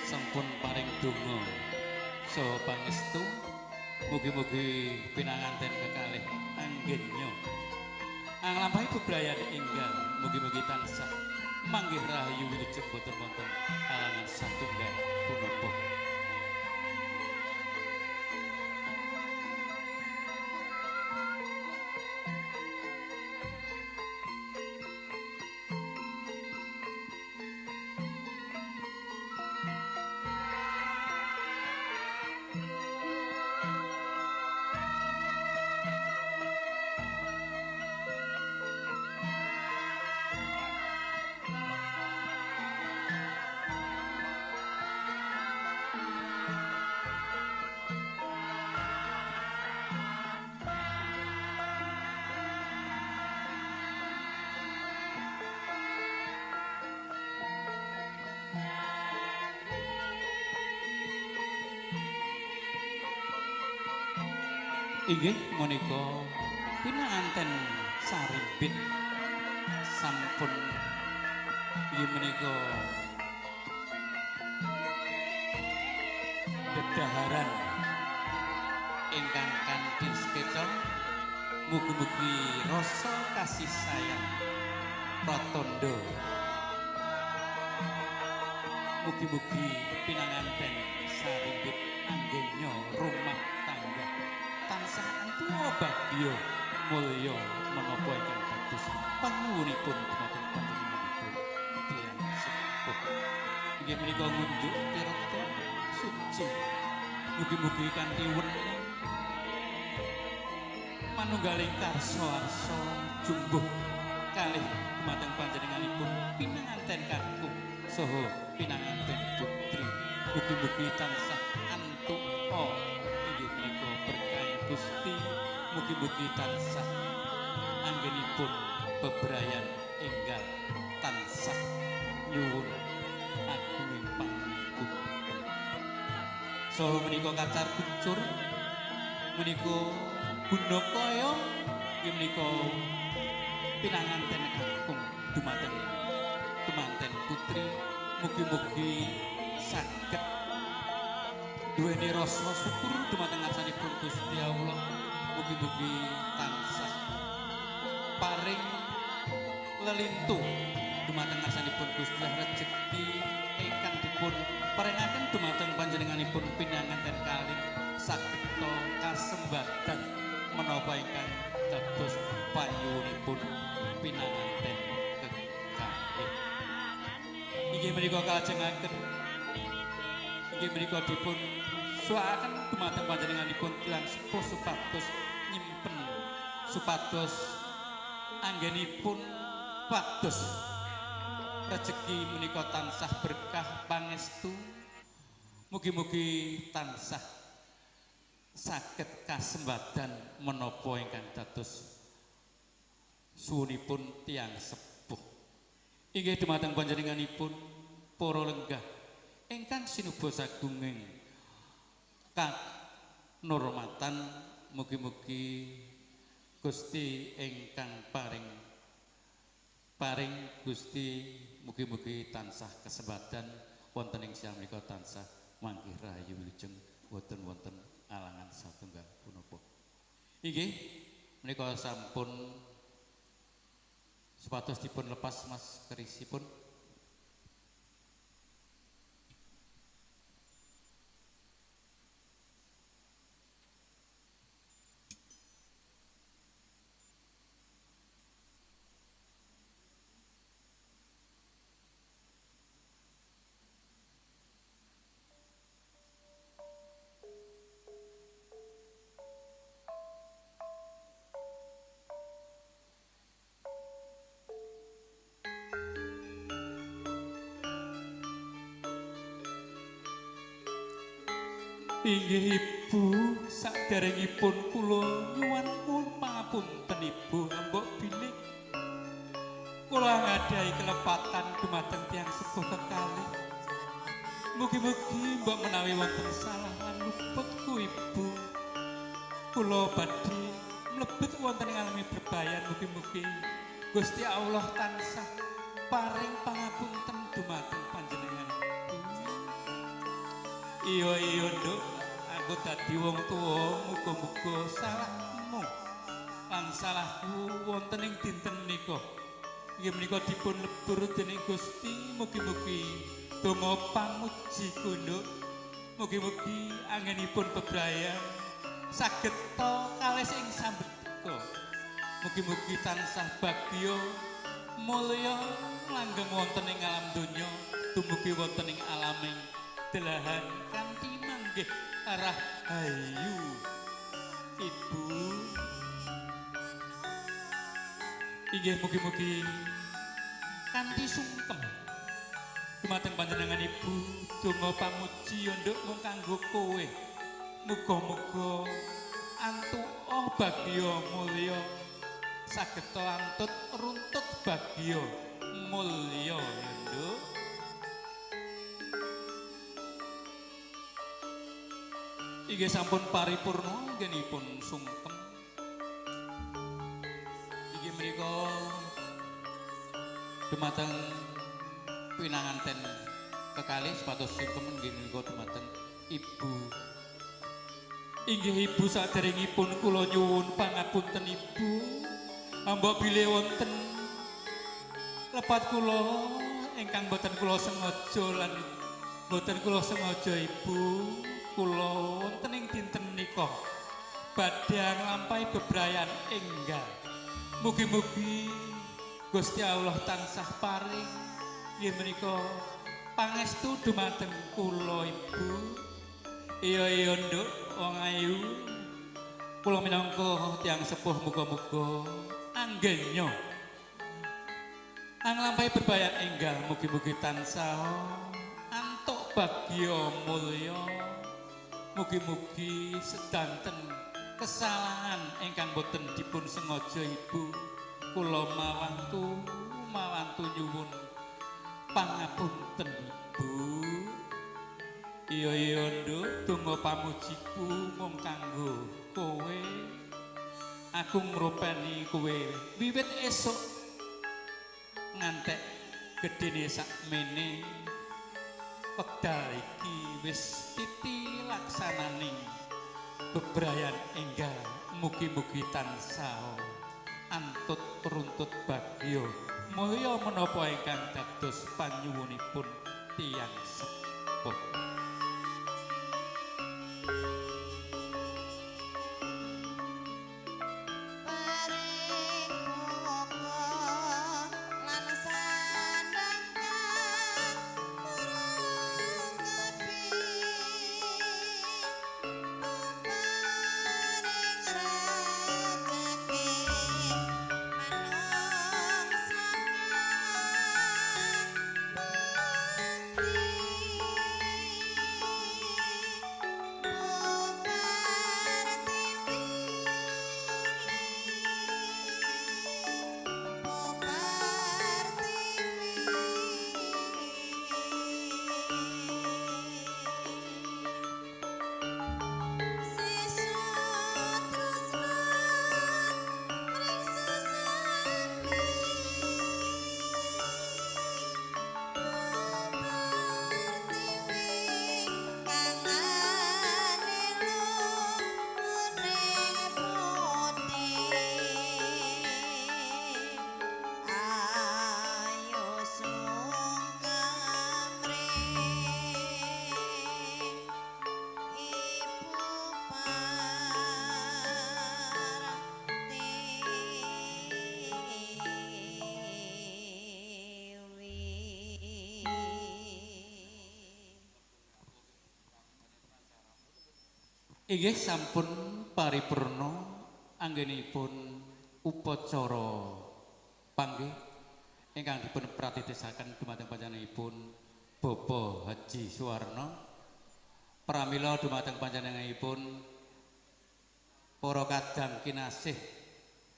sampun paring donga saha pangestu, mugi-mugi pinanganten kekalih anggenya anglampahi bebrayan enggal, mugi-mugi tansah manggih rahayu wilujeng boten wonten alangan satunggal punapa. Inggih menika pinanganten sarimbit sampun inggih menika dedaharan ingkang kanthi sekeca, mugi-mugi rasa kasih sayang pratandha, mugi-mugi pinanganten sarimbit anggenya rumah tangga tansah antuwa bagya mulya menapa ingkang dados panuwunipun dumateng panjenenganipun tiyang sepuh. Inggih menika ngunjuk tirta suci, mugi-mugi kanthi wening manunggaling karsa-arsa jumbuh kalih dumateng panjenenganipun pinanganten kakung saha pinanganten putri, mugi-mugi tansah antuka inggih menika berkah Gusti, mugi-mugi tansah anggenipun bebrayan enggal tansah nyuwun agunging pangapunten. Saha menika kacar kucur menika gunakaya inggih menika pinanganten kakung dumateng kemanten putri, mugi-mugi saged duweni rasa syukur dumateng ngarsanipun Gusti Allah, mugi-mugi tansah paring lelintu dumateng ngarsanipun Gusti Allah rejeki ingkang dipun paringaken dumateng panjenenganipun pinanganten kalih saged kasembadan menapa ingkang dados panyuwunipun pinanganten kekalih. Inggih menika kalajengaken, inggih menika dipun suwakaken dumateng panjenenganipun tiyang sepuh supados nyimpen, supados anggenipun pados rejeki menika tansah berkah pangestu, mugi-mugi tansah saged kasembadan menapa ingkang dados suwunipun tiyang sepuh. Inggih dumateng panjenenganipun para lenggah ingkang sinuba sagunging kanurmatan, mugi-mugi Gusti ingkang paring paring Gusti mugi-mugi tansah kesembadan wonten ing siang menika tansah manggih rahayu wilujeng boten wonten alangan satunggal punapa. Inggih menika sampun supados dipun lepas Mas kerisipun. Inggih Ibu, saderengipun kula nyuwun pangapunten Ibu mbok bilih kula nggadahi kelepatan dumateng tiyang sepuh kekalih. Mugi-mugi mbok menawi wonten salah lan luputku Ibu, kula badhe mlebet wonten ing alami bebayan. Mugi-mugi Gusti Allah tansah Paring pangapunten dumateng panjenengan. Iya iya nduk, aku dadi wong tuwa muga-muga salahmu lan salahku wonten ing dinten menika. Inggih menika dipun lebur dening Gusti, mugi-mugi donga pamuji nduk. Mugi-mugi anggenipun bebrayan saged ta kalis ing sambetha. Mugi-mugi tansah bagya mulya langgeng wonten ing alam donya, dumugi wonten ing alaming delahan kanthi manggih rahayu. Ibu inggih mugi-mugi kanthi sungkem dumateng panjenengan ibu, donga pamuji nduk mung kanggo kowe. Muga-muga antuka bagya mulya saged antut runtut bagya mulya nduk. Inggih sampun paripurna anggenipun sungkem. Inggih menika dumateng pinanganten kekalih supados sungkem inggih menika dumateng ibu. Inggih ibu saderengipun kula nyuwun pangapunten ibu. Mbok bilih wonten lepat kula ingkang boten kula sengaja lan boten kula sengaja ibu. Kula wonten ing dinten menika badhe nglampahi bebrayan enggal. Mugi-mugi Gusti Allah tansah paring inggih menika pangestu dumateng kula ibu. Iya iya nduk wong ayu. Kula minangka tiyang sepuh muga-muga anggenya nglampahi bebrayan enggal, mugi-mugi tansah antuk bagya mulya. Mugi-mugi sedanten kesalahan ingkang boten dipun sengaja ibu, kula mawantu mawantu nyuwun pangapunten ibu. Iya iya nduk, donga pamujiku mung kanggo kowe. Aku ngrupeni kowe wiwit esuk ngantek gedene sakmene. Wekdal iki wis titi laksananing bebrayan enggal, mugi-mugi tansah antut runtut bagya mulya menapa ingkang dados panyuwunipun tiyang sepuh. Inggih sampun paripurna anggenipun upacara panggih ingkang dipun pratitisaken dumateng panjenenganipun Bapak Haji Suwarno. Pramila dumateng panjenenganipun para kadang kinasih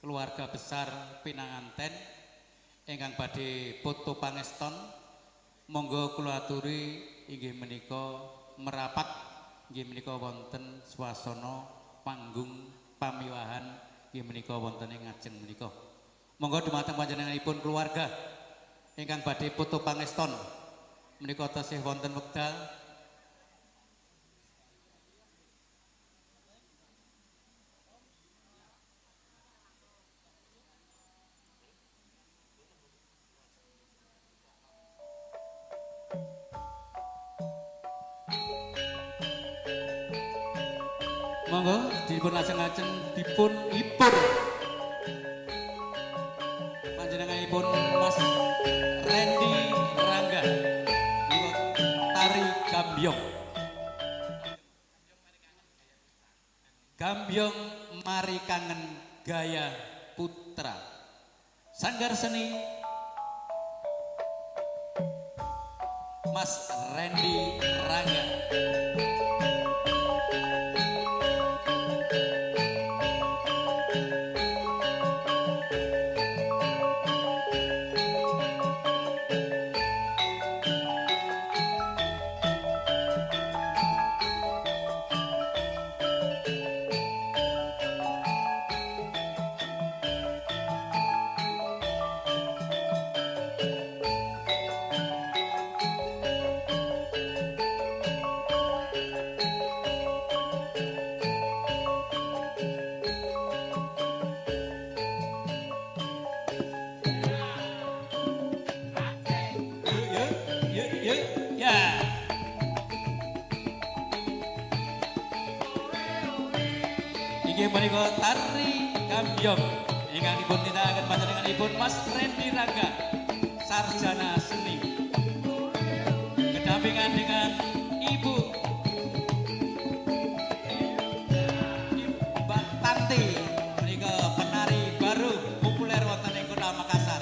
keluarga besar pinanganten ingkang badhe foto pangeston, monggo kula aturi inggih menika merapat inggih menika wonten swasana panggung pamiwahan inggih menika wonten ing ngajeng menika. Monggo dumateng panjenenganipun keluarga Ingkang badhe foto pangeston menika tasih wonten wekdal. Monggo dipun lajeng-lajeng dipun hibur panjenenganipun Mas Randy Rangga tari Gambyong. Gambyong Mari Kangen Gaya Putra. Sanggar Seni Mas Randy Rangga. Inggih menika tari Gambyong ingkang dipun tindakaken panjenenganipun Mas Randy Rangga, sarjana seni, kedampingan dengan Ibu Mbak Tanti menika penari baru populer wonten ing Kota Makassar.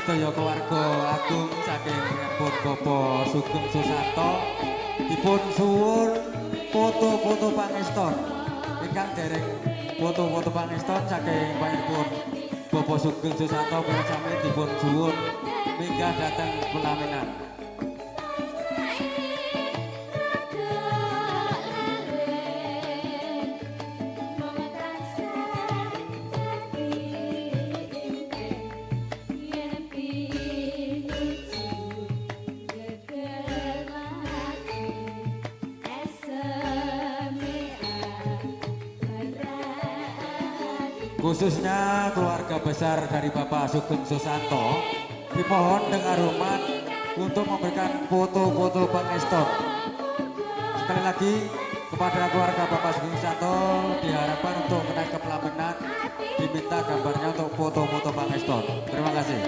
Sedaya keluarga agung saking pun Bapak Sugeng Susanto dipun suwun foto-foto pangeston ingkang dereng foto-foto pangeston saking panjenengan Bapak Sugeng Susanto sami dipun suwun minggah dhateng pelaminan. Khususnya keluarga besar dari Bapak Sugeng Susanto dimohon dengan hormat untuk memberikan foto-foto pangeston. Sekali lagi kepada keluarga Bapak Sugeng Susanto diharapkan untuk naik ke pelaminan, diminta gambarnya untuk foto-foto pangeston. Terima kasih.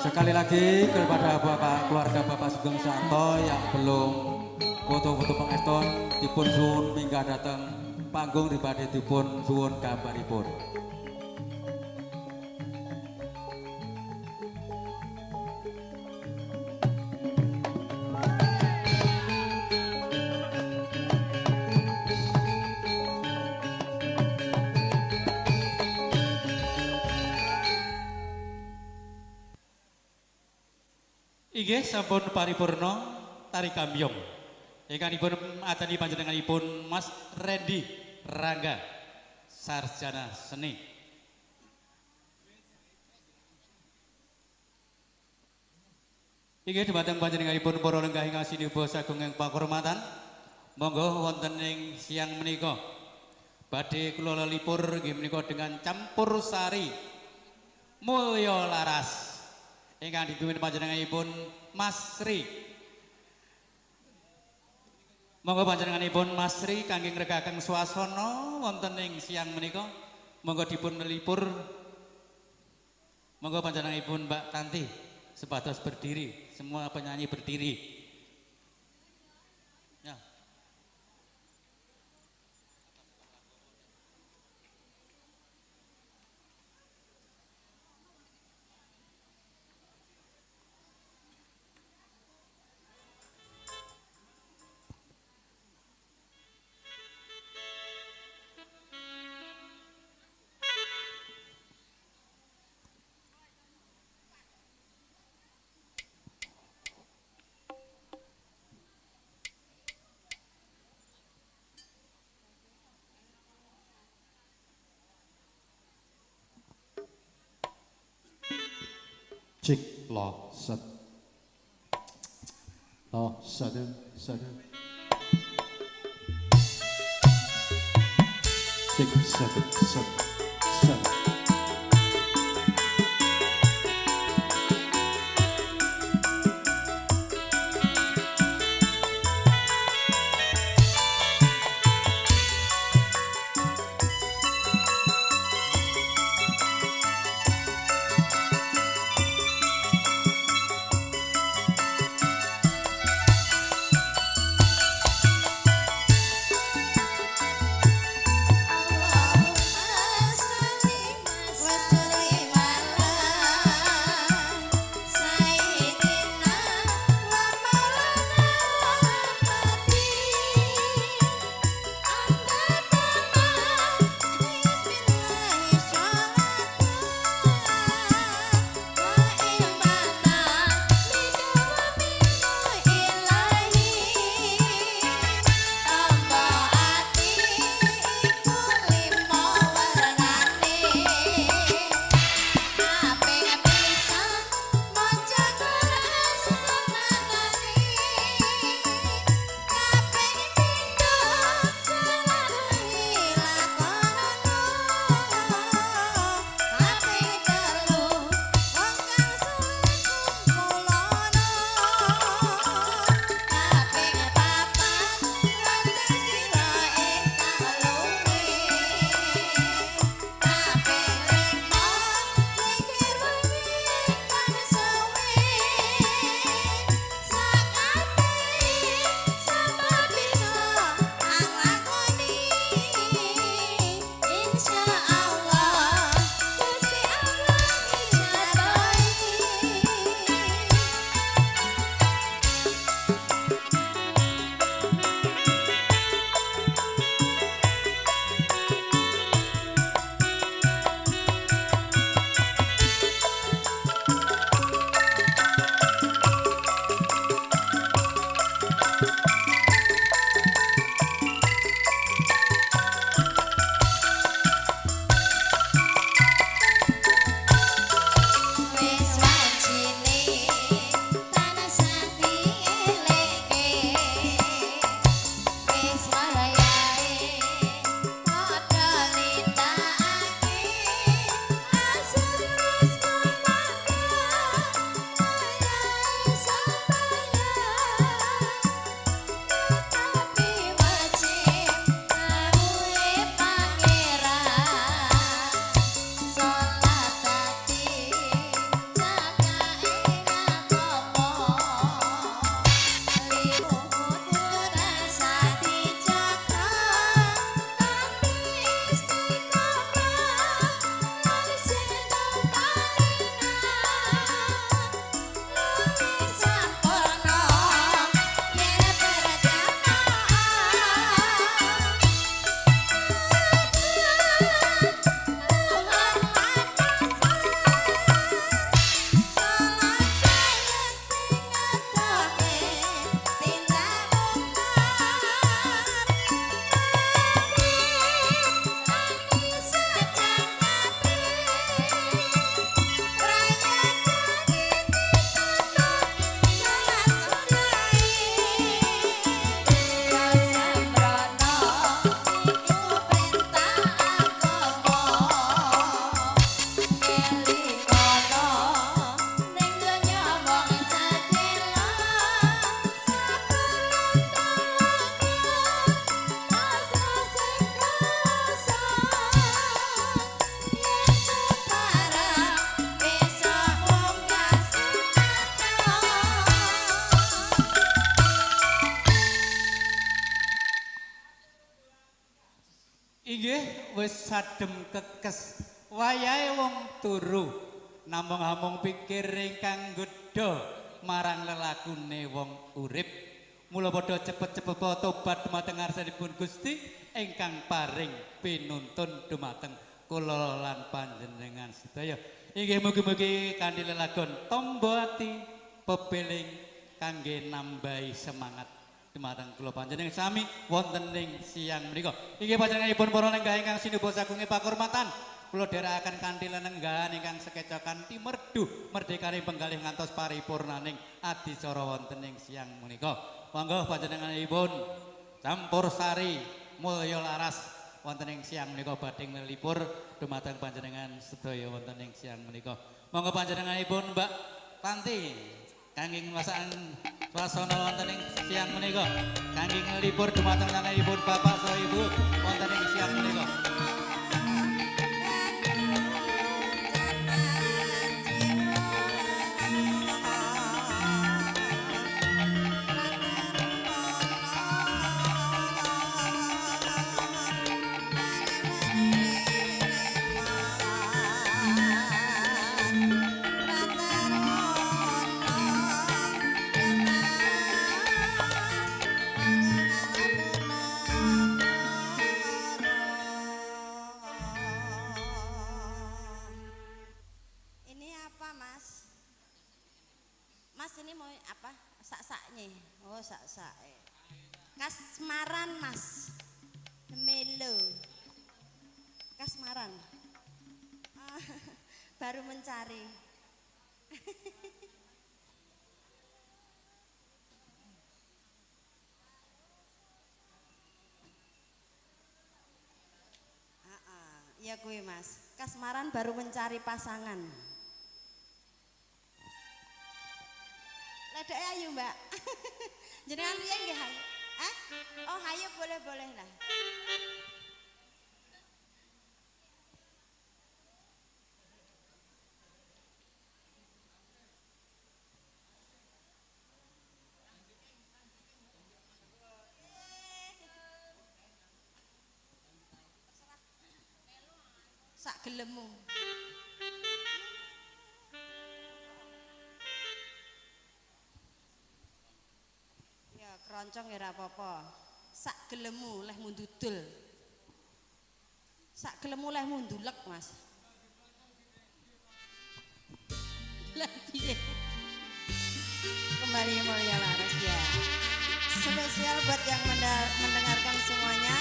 Sekali lagi kepada Bapak keluarga Bapak Sugeng Susanto yang belum foto-foto pangeston dipun suwun minggah dateng panggung dibadhe dipun suwun gambaripun. Inggih sampun paripurna tari gambyong. Ingkangipun adani panjenenganipun Mas Randy Rangga, sarjana seni. Inggih dumateng panjenenganipun para lenggah ingkang sinebut sagung ing pakurmatan. Monggo wonten ing siang menika badhe kula lelipur inggih menika dengan campur sari Mulya Laras ingkang dipimpin panjenenganipun Mas Sri. Monggo panjenenganipun Mas Sri kangge ngregaken swasana wonten ing siang menika. Monggo dipun lelipur. Monggo panjenenganipun Mbak Tanti sebatas berdiri, semua penyanyi berdiri. Ya. Cik lo set lo satu satu cik satu set set. Allahumma wis sadem kekes wayahe wong turu namung amung pikir ingkang nggodha marang lelakune wong urip. Mula padha cepet-cepet tobat dumateng ngarsanipun Gusti ingkang paring pinuntun dumateng kula lan panjenengan sedaya. Inggih mugi-mugi kanthi lelagon tombo ati pepeling kangge nambahi semangat dumateng kula panjenengan sami wonten ing siang menika. Inggih panjenenganipun para lenggah ingkang sinuba sagunge pakurmatan, kula dherekaken kanthi lenenggahan ingkang sekeca kanthi merdu merdekane penggalih ngantos paripurnaning adicara wonten ing siang menika. Monggo panjenenganipun campur sari mulya laras wonten ing siang menika badhe nglipur dumateng panjenengan sedaya wonten ing siang menika. Monggo panjenenganipun Mbak Tanti kangge nguasaan swasana wonten ing siang menika, kangge nglipur dumateng tanahipun Bapak saha Ibu wonten ing siang menika. Kasmaran Mas Melo Kasmaran baru mencari. Ya gue Mas Kasmaran baru mencari pasangan. Ledek ayu Mbak. Jenengan piye nggih? Eh? Oh, ayo boleh-boleh lah. Sak gelemu. Keroncong ya ora apa-apa. Sak gelemu leh mundudul. Sak gelemu leh mundulek, Mas. Lah piye? Kembali Mulya Laras ya. Spesial buat yang mendengarkan semuanya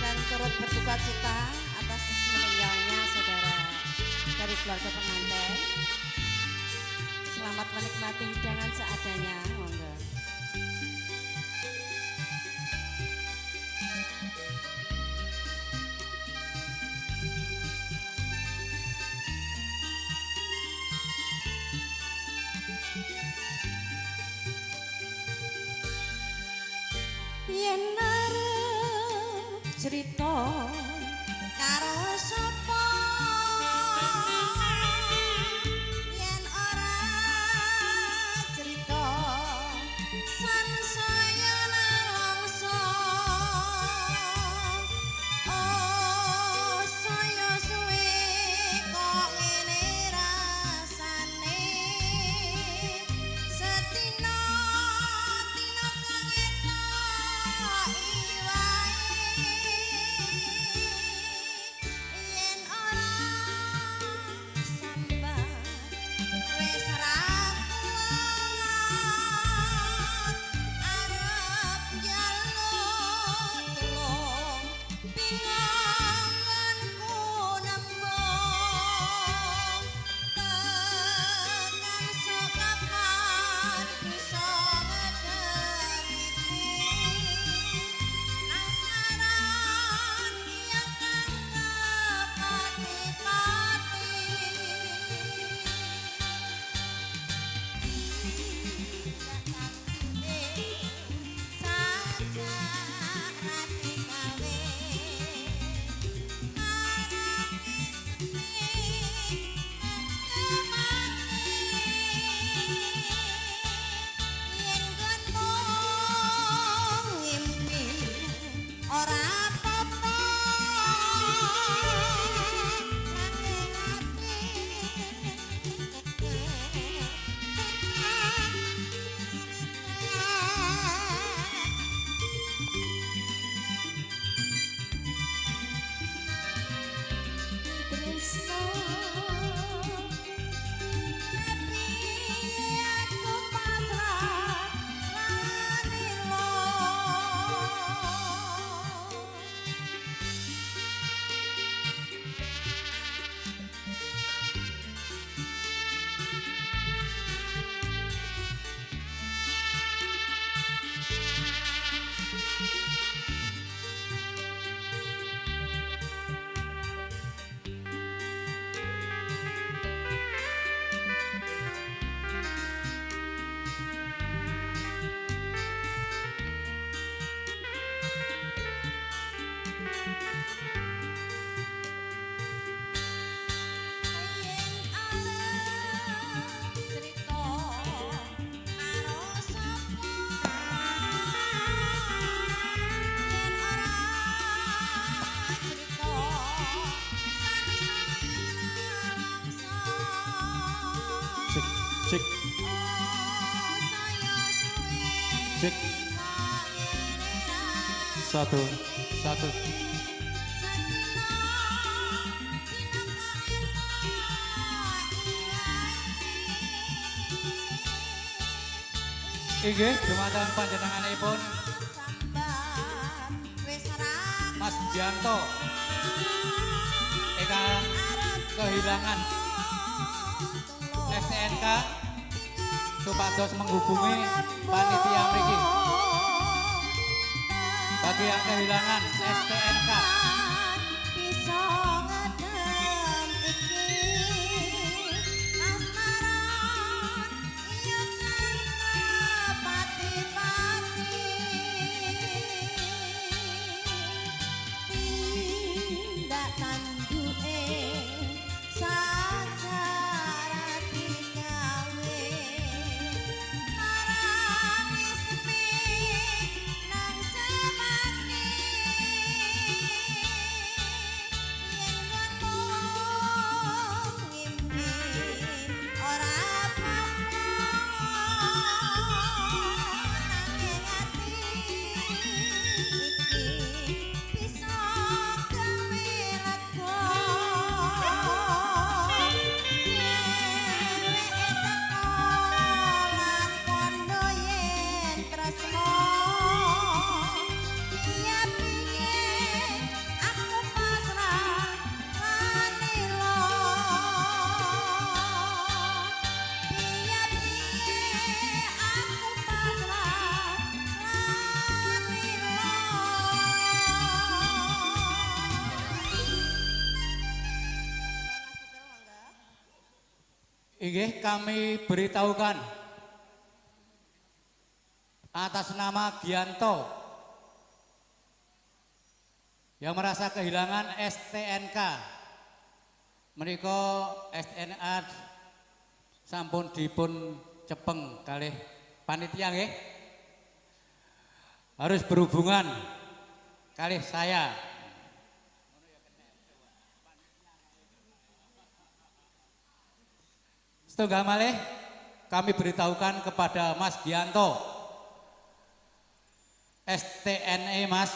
dan turut berduka cita atas meninggalnya saudara dari keluarga pengantin. Selamat menikmati hidangan seadanya, monggo. Yen arep crita karo sapa, yen ora crita sansaya nelongso. Oh saya suwe kok ngene rasane, setina tina kang etok iwae. Yen tresno piye aku pasrah lan ilo. Yen arep crita karo sapa, yen ora crita sansaya nelangsa. Cek, cek, Oh saya suwe cek. kok ngene Satu, satu. Sedina dina kok entuk Inggih, dumateng panjenenganipun sambat wis ra Mas Gianto ingkang kehilangan STNK supados menghubungi panitia mriki. Bagi yang kehilangan STNK bisa ngedem iki asmaran iya kan pati-pati tindak tanduke sacara digawe marang sepi nang semati yen nggonmu ngimpi ora apa-apa nanging ati iki bisa gawe lega dheweke teko lan kandha yen tresno piye-piye aku pasrah lan ilo piye-piye aku pasrah lan ilo. Inggih kami beritahukan atas nama Gianto yang merasa kehilangan STNK. Menika STNA sampun dipun cepeng kalih panitia nggih. Harus berhubungan kalih saya. Setunggal malih kami beritahukan kepada Mas Gianto STNE Mas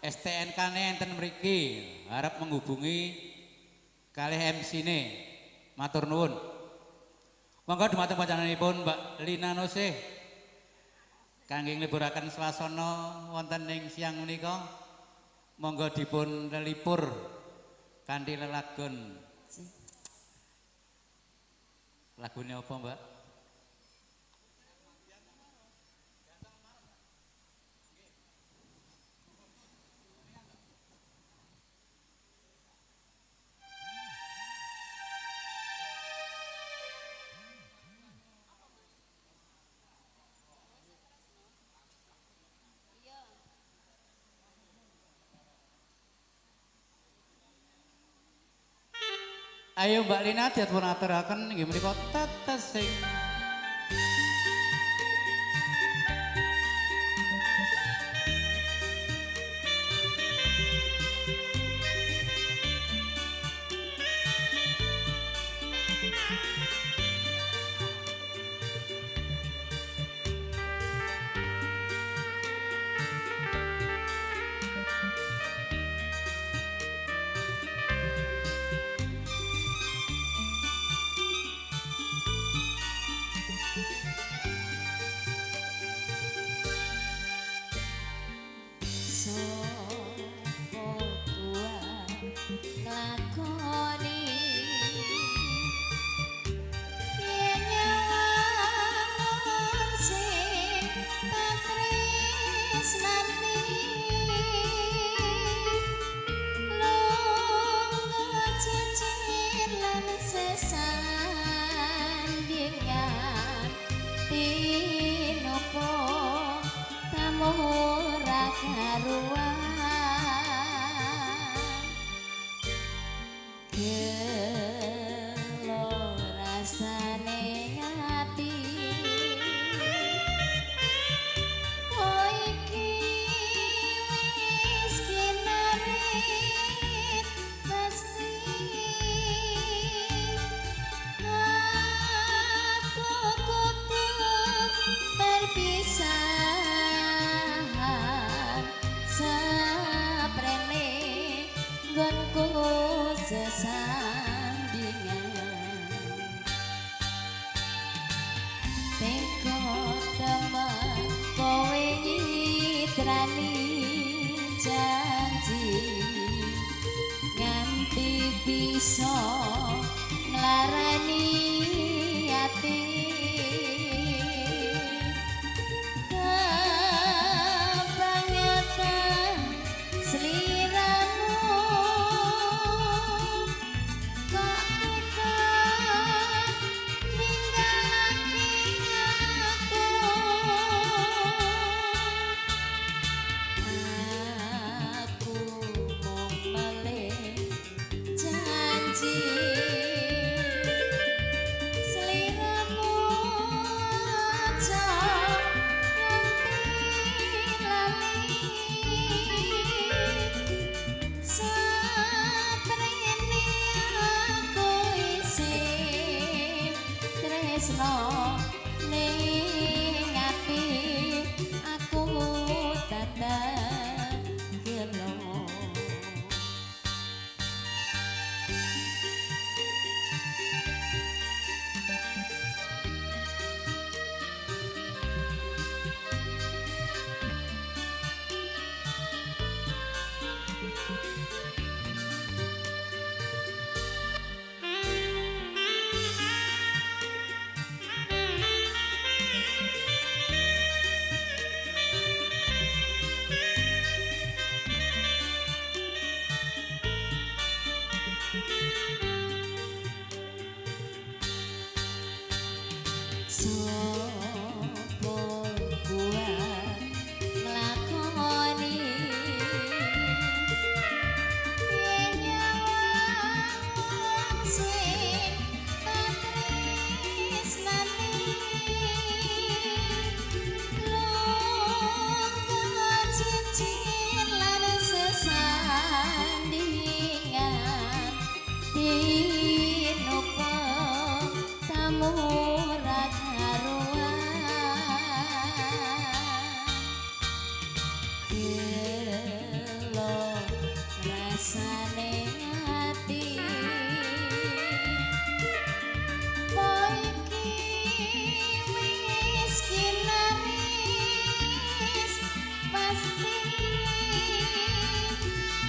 STNK ne enten mriki harap menghubungi kalih MC ne. Matur nuwun. Monggo dumateng panjenenganipun Mbak Lina Nose kangge ngliburaken swasana wonten ing siang menika. Monggo dipun lelipur kanthi lelagon. Lagune apa, Mbak? Ayo Mbak Lina dipun aturaken inggih menika tetesing. tamu ra karuan gelo rasane ati oh iki wis kinarit pasti aku kudu perpisahan saprene nggonku sesandingan teko temen kowe nyitrani janji nganti bisa nglarani ati kebangetan sliramu kok teka ninggalake aku aku mung melih janji sliramu aja nganti lali saprene aku isih tresno ning ati aku tetep gelo. Sopo kuat nglakoni yen nyawang wong sing tak tresnani lungguh cincin lan sesandingan tinupa tamu ra karuan gelo rasane ati po iki wis kinaris pasti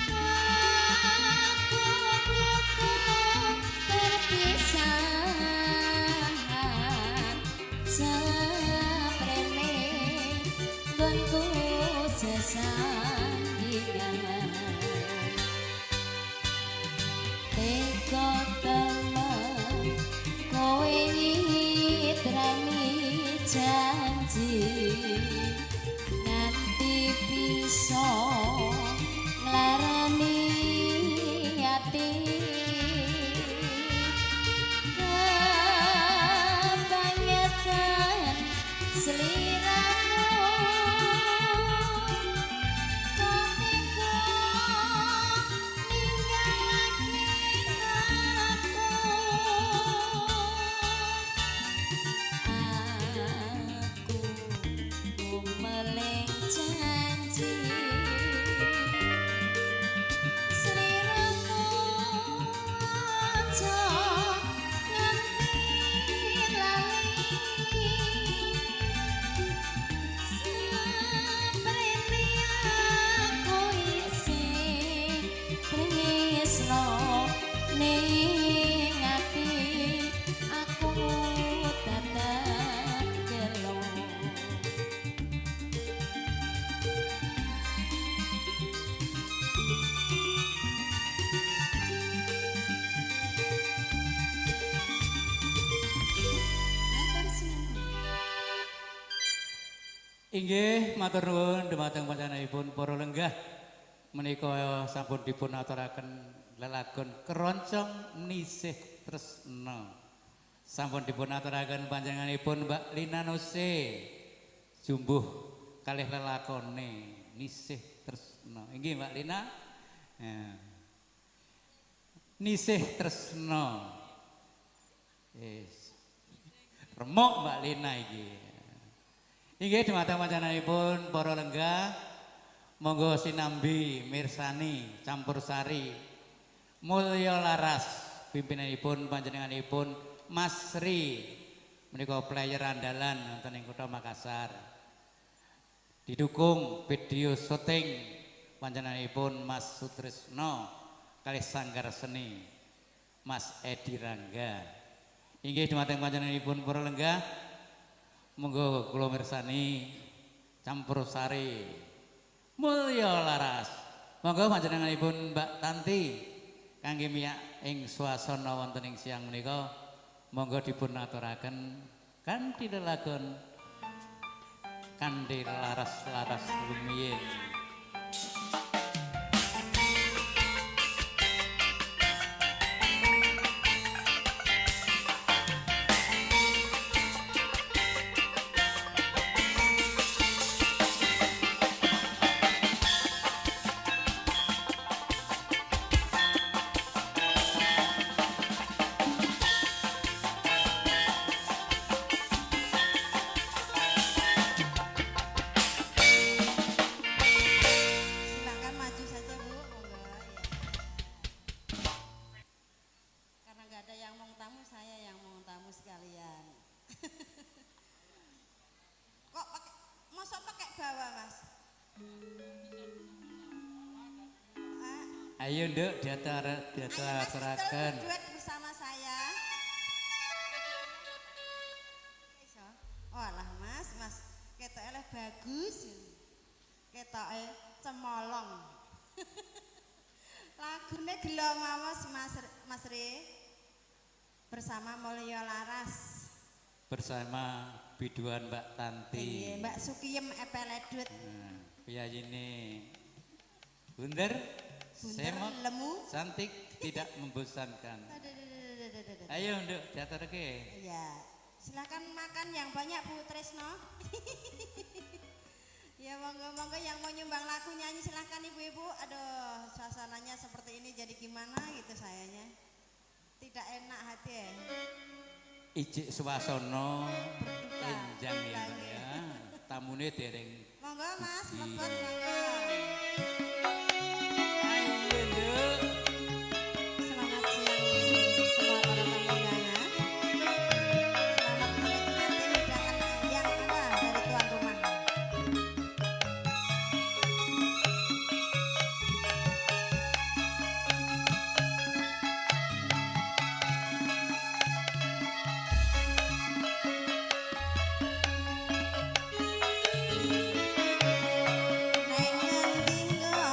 aku kudu perpisahan saprene nggonku sesandingan teko temen kowe nyitrani janji nganti bisa nglarani ati kebangetan sliramu kok tega ninggalake aku aku mung meling janji sliramu aja nganti lali. Inggih, matur nuwun dumateng panjenenganipun para lenggah. Menika sampun dipun aturaken lelagon keroncong Nisih Tresna. Sampun dipun aturaken panjenenganipun Mbak Lina Nose. Jumbuh kalih lelakone Nisih Tresna. Inggih Mbak Lina. Ya. Nisih Tresna. Yes. Remuk Mbak Lina iki. Inggih dumateng panjenenganipun para lenggah, monggo sinambi mirsani campur sari Mulya Laras pimpinanipun panjenenganipun Mas Sri menika player andalan wonten ing kutha Makassar. Didukung video syuting panjenenganipun Mas Sutrisno kalih sanggar seni Mas Edi Rangga. Inggih dumateng panjenenganipun para lenggah, monggo kula mirsani campur sari Mulya Laras. Monggo panjenenganipun Mbak Tanti kangge miyak ing swasana wonten ing siang menika, monggo dipun aturaken kanthi lelagon kanthi laras-laras rumiyin. Ayo nduk diaturaken. Duet bersama saya. Oh alah Mas, Mas ketoke leh bagus. Ketoke cemolong. Lagune gelo mawos Mas, Mas Re. Bersama Mulya Laras. Bersama biduan Mbak Tanti. Iya, Mbak Sukiyem Epeledut. Nah, piyayine bunder. Semok, lemu, cantik, tidak membosankan. Ayo nduk diaturke. Iya. Silakan makan yang banyak Bu Tresno. Ya monggo-monggo yang mau nyumbang lagu nyanyi silakan ibu-ibu. Aduh, suasananya seperti ini jadi gimana gitu sayanya. Tidak enak hati ya. Ijik suasana enjang ya Mbak ya. Tamune dereng. Monggo Mas, mlebet monggo. Selamat siang semua para tamu undangan. Selamat menikmati hidangan yang ada dari tuan rumah. Neng ngendi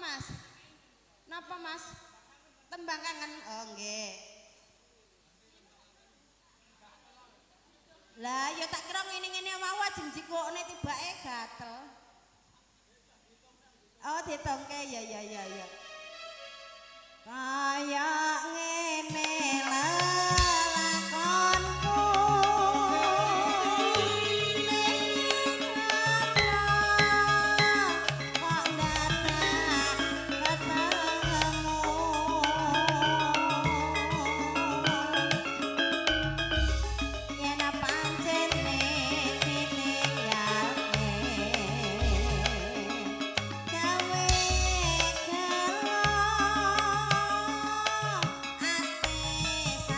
Mas? Napa Mas? Tembang kangen. Oh nggih. Lah ya tak kira ngene-ngene wau ajeng jikokne tibake gatel. Oh ditongke ya ya ya ya. Kaya ngene lelakonku ning kok dadak ketemu yen pancene ditinggalke gawe gelo ati.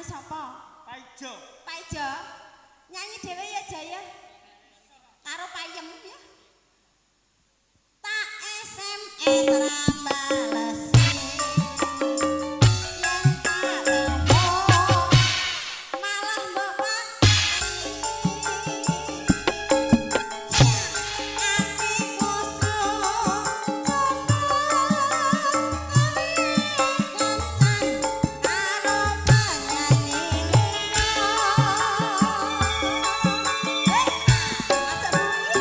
Namane sapa? Paijo. Paijo. Nyanyi dhewe ya Jaya. Karo Payem ya. Tak SMS ra bales. Yen tak temu malah mbok pateni. Atiku kencan karo penyanyi liya. Masa bunyi.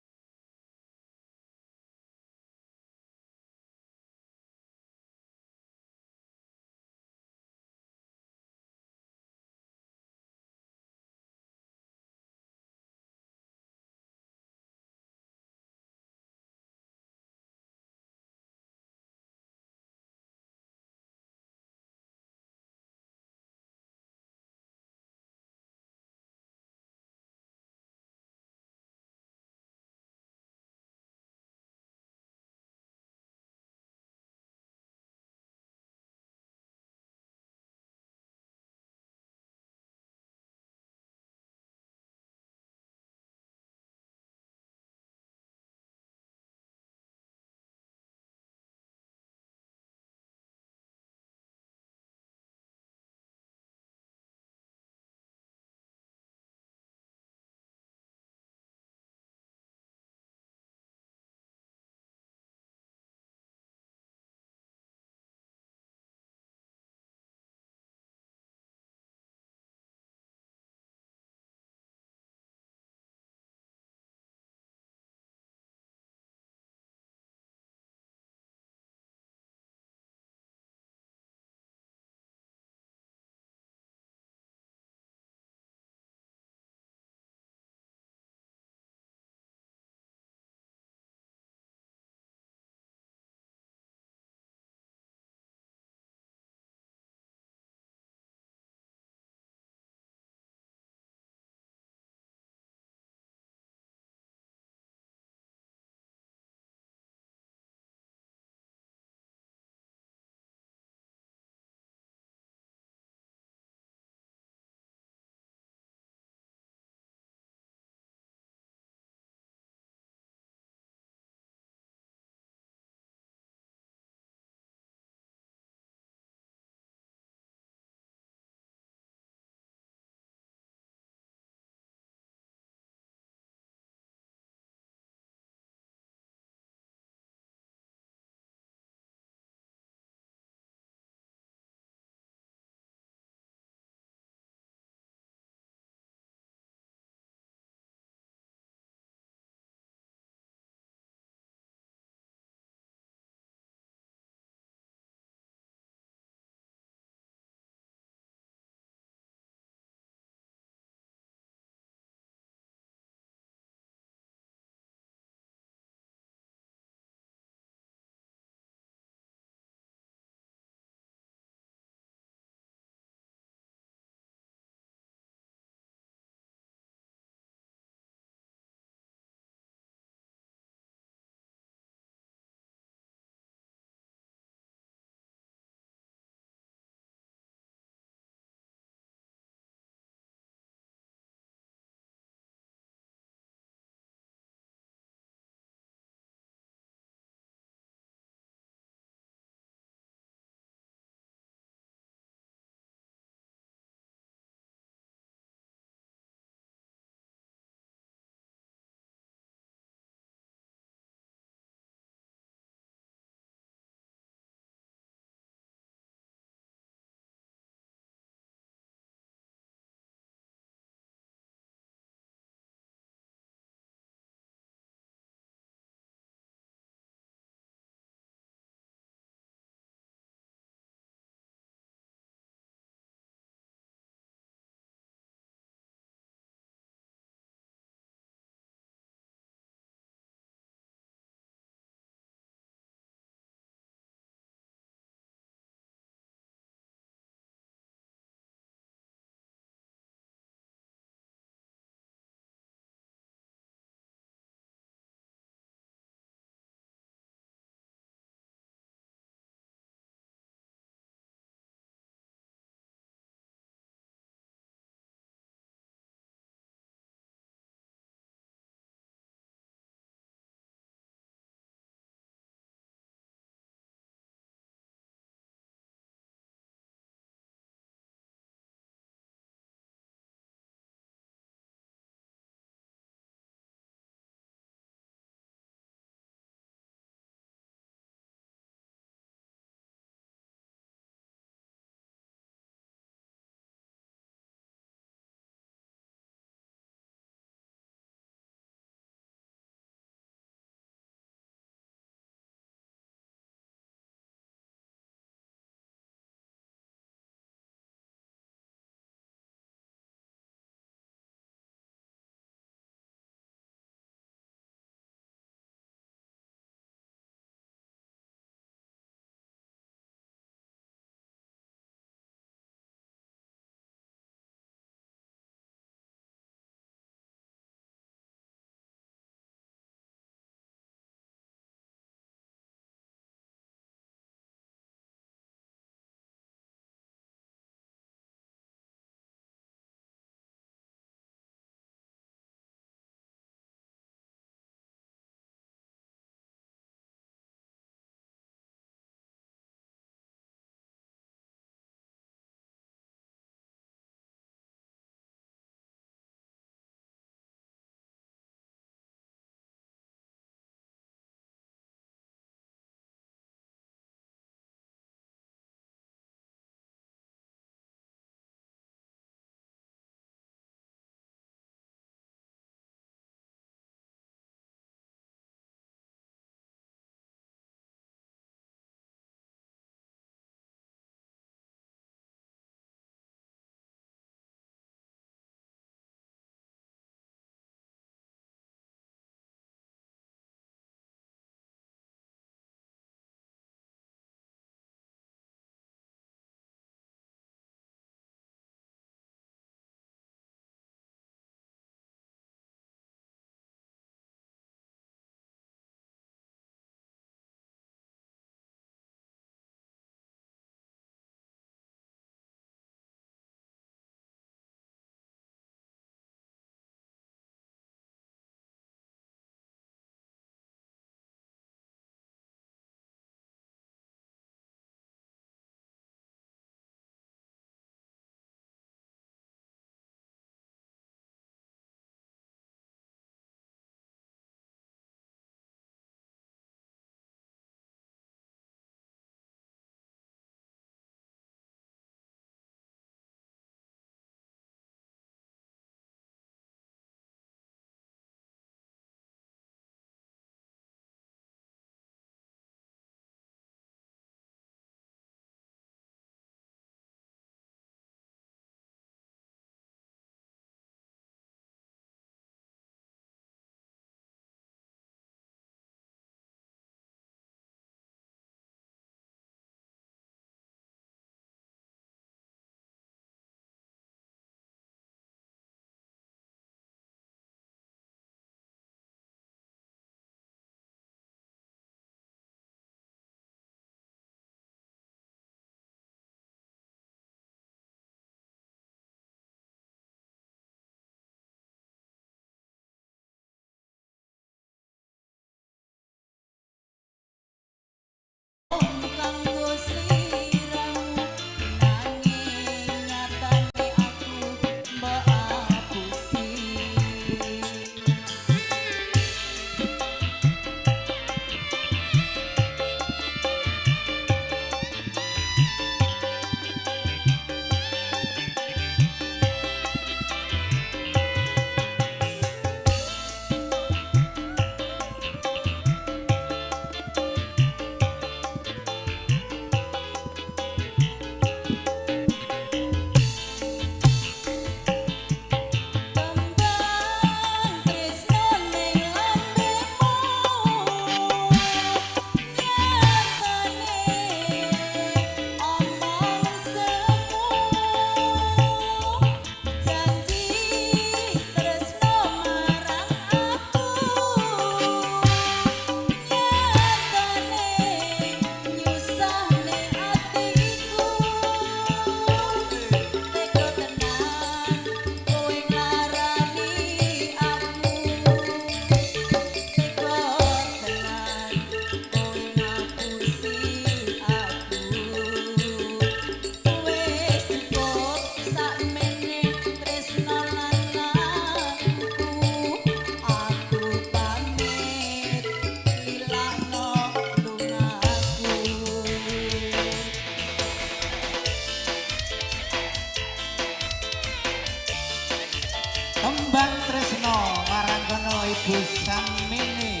Samini.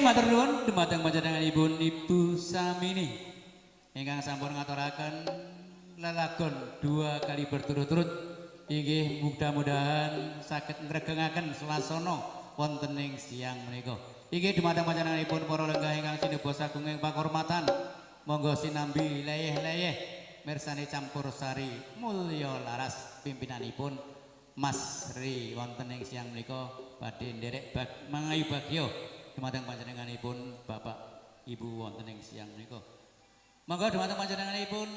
Matur nuwun dumateng panjenenganipun Ibu Samini ingkang sampun ngaturaken lelagon dua kali berturut-turut inggih mudah-mudahan saged ngregengaken swasana wonten ing siang menika. Inggih dumateng panjenenganipun para lenggah ingkang sinebos agunging pakurmatan, monggo sinambi leyeh-leyeh mirsani campur sari mulya laras pimpinanipun Mas Ri wonten ing siang menika badhe nderek mangayu bagya dumateng panjenenganipun Bapak Ibu wonten ing siang menika. Monggo dumateng panjenenganipun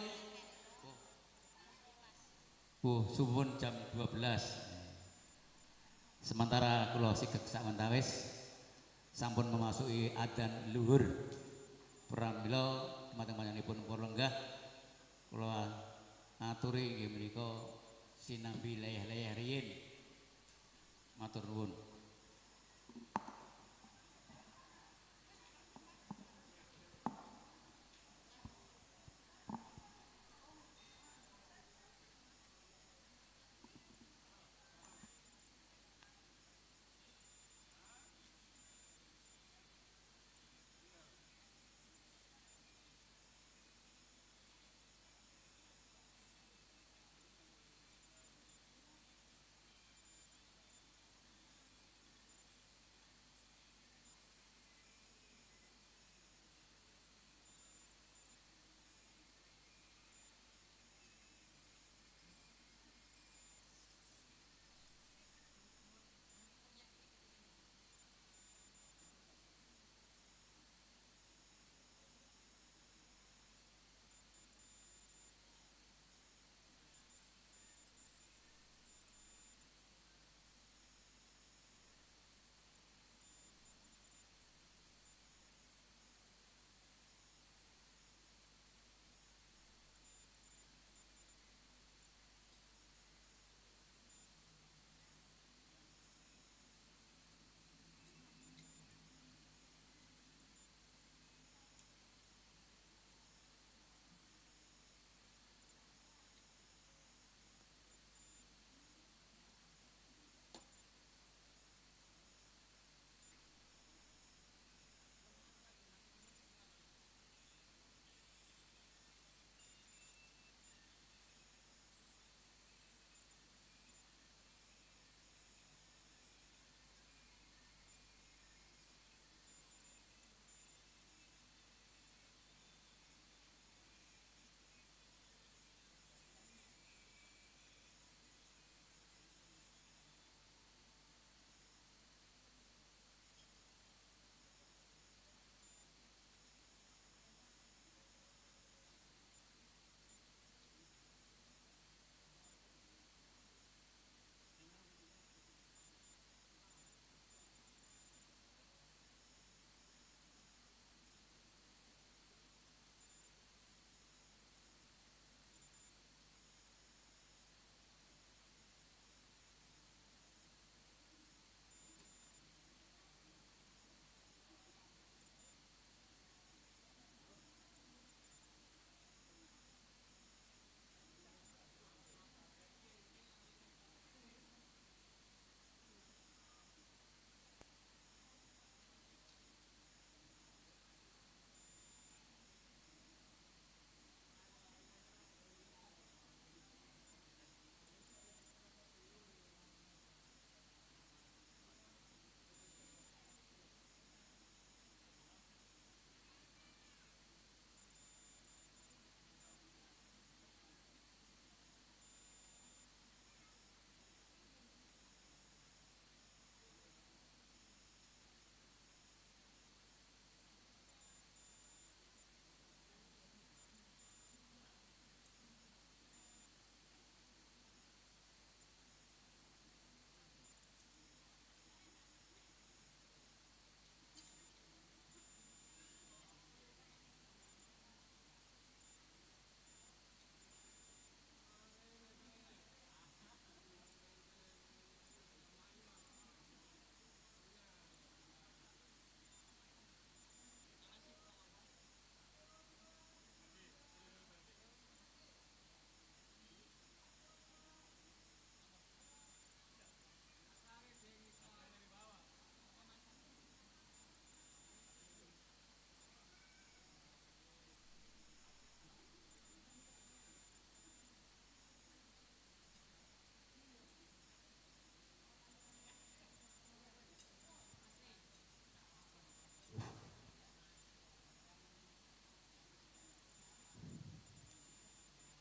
Bu suwun jam 12. Sementara kula sigek sawentawis sampun memasuki adzan luhur. Pramila dumateng panjenenganipun para lenggah kula aturi inggih menika sinambi leyeh-leyeh riyin. Matur nuwun.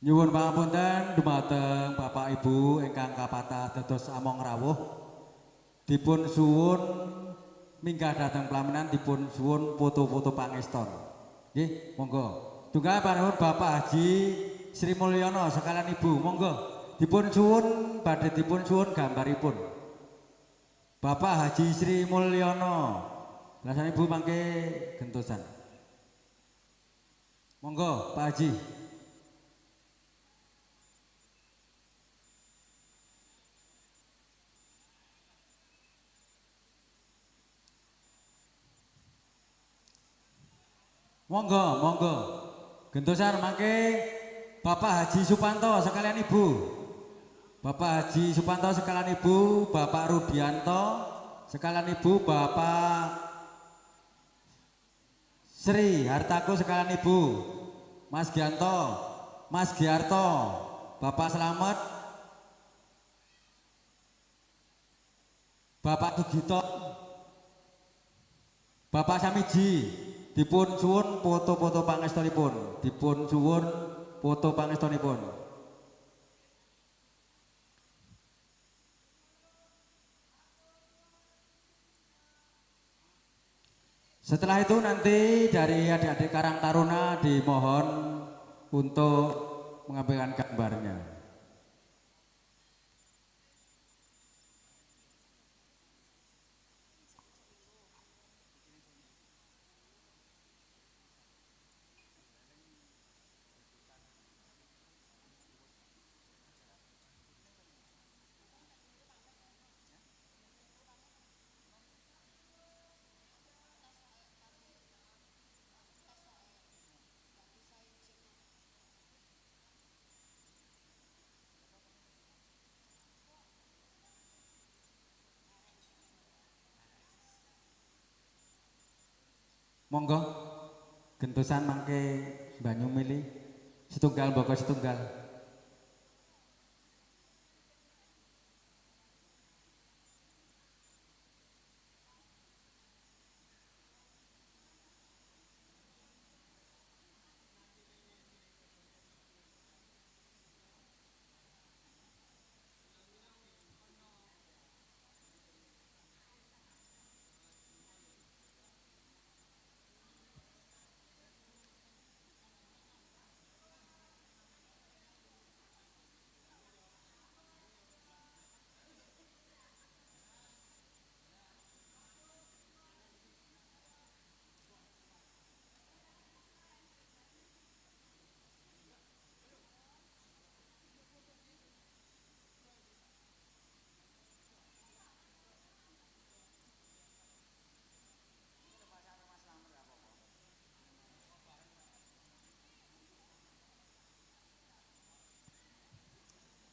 Nyuwun pangapunten dumateng Bapak Ibu ingkang kapathah dados among rawuh. Dipun suwun minggah dhateng pelaminan, dipun suwun foto-foto pangeston. Nggih, monggo. Tunggal panuwun Bapak Haji Sri Mulyono sekalian Ibu, monggo. Dipun suwun badhe dipun suwun gambaripun. Bapak Haji Sri Mulyono. Belasan Ibu mangke gentosan. Monggo Pak Haji. Monggo, monggo. Gentosan mangke Bapak Haji Supanto sekalian Ibu. Bapak Haji Supanto sekalian Ibu, Bapak Rudianto sekalian Ibu, Bapak Sri Hartaku sekalian Ibu, Mas Gianto, Mas Giarto, Bapak Slamet, Bapak Tugito, Bapak Samiji, dipun suwun foto-foto pangestonipun, dipun suwun foto pangestonipun. Setelah itu nanti dari adik-adik Karang Taruna dimohon untuk mengambilkan gambarnya. Monggo gentosan mangke banyu mili setunggal mboko setunggal.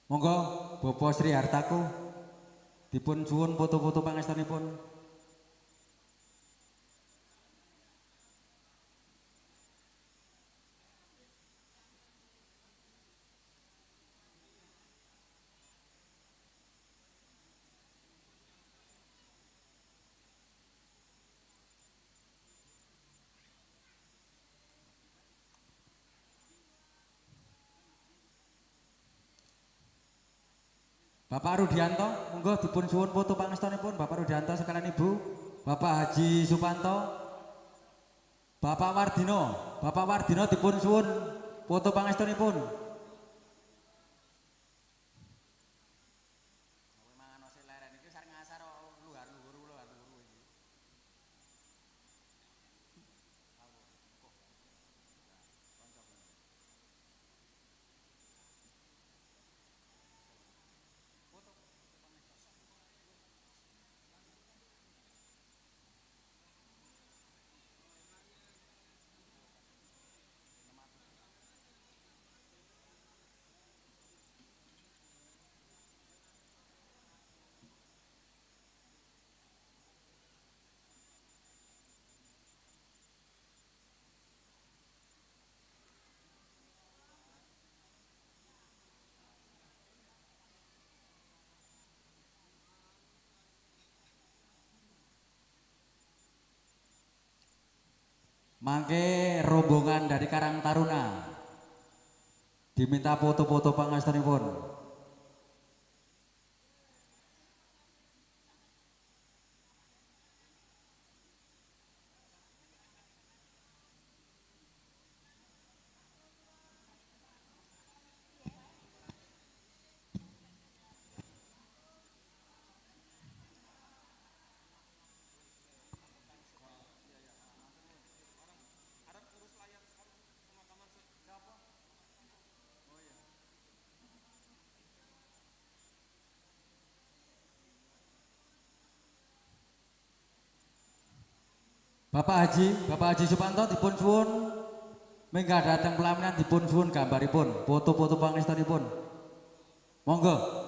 Monggo Bapak Sri Hartaku dipun suwun foto-foto pangestunipun. Bapak Rudianto, monggo dipun suwun foto pangestunipun Bapak Rudianto sekalian Ibu, Bapak Haji Supanto, Bapak Wardino, Bapak Wardino dipun suwun foto pangestunipun. Mangke rombongan dari Karang Taruna. Diminta foto-foto pangastanipun. Bapak Haji Supanto dipun suwun minggah dhateng pelaminan dipun suwun gambaripun, foto-foto pangestanipun. Monggo.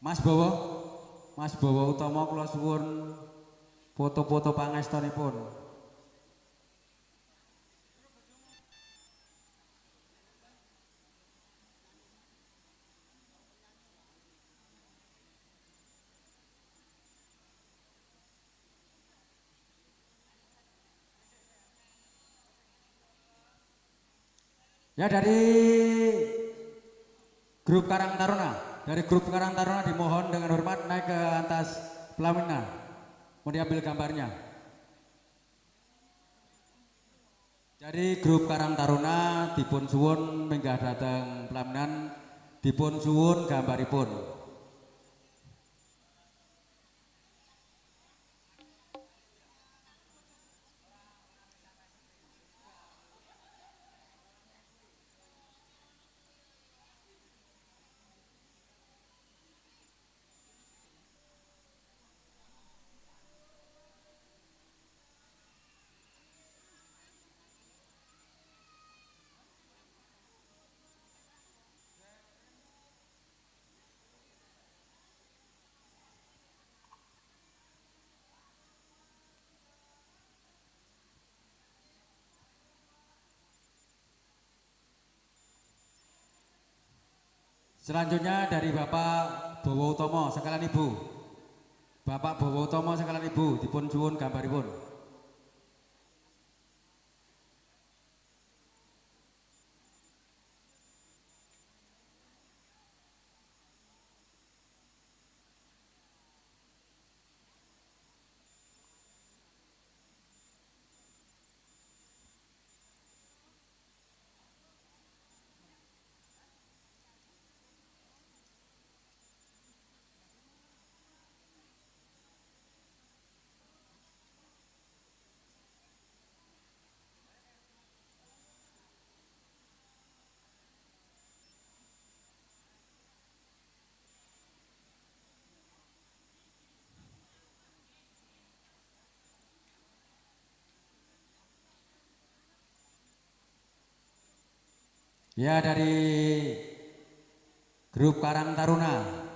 Mas Bowo Utomo kula suwun foto-foto pangestunipun. Ya dari grup Karang Taruna. Dari grup Karang Taruna dimohon dengan hormat naik ke atas pelaminan. Mau diambil gambarnya. Dari grup Karang Taruna dipun suwun minggah dhateng pelaminan, dipun suwun gambaripun. Selanjutnya dari Bapak Bowo Utomo sekalian Ibu. Bapak Bowo Utomo sekalian Ibu dipun suwun gambaripun. Ya dari grup Karang Taruna.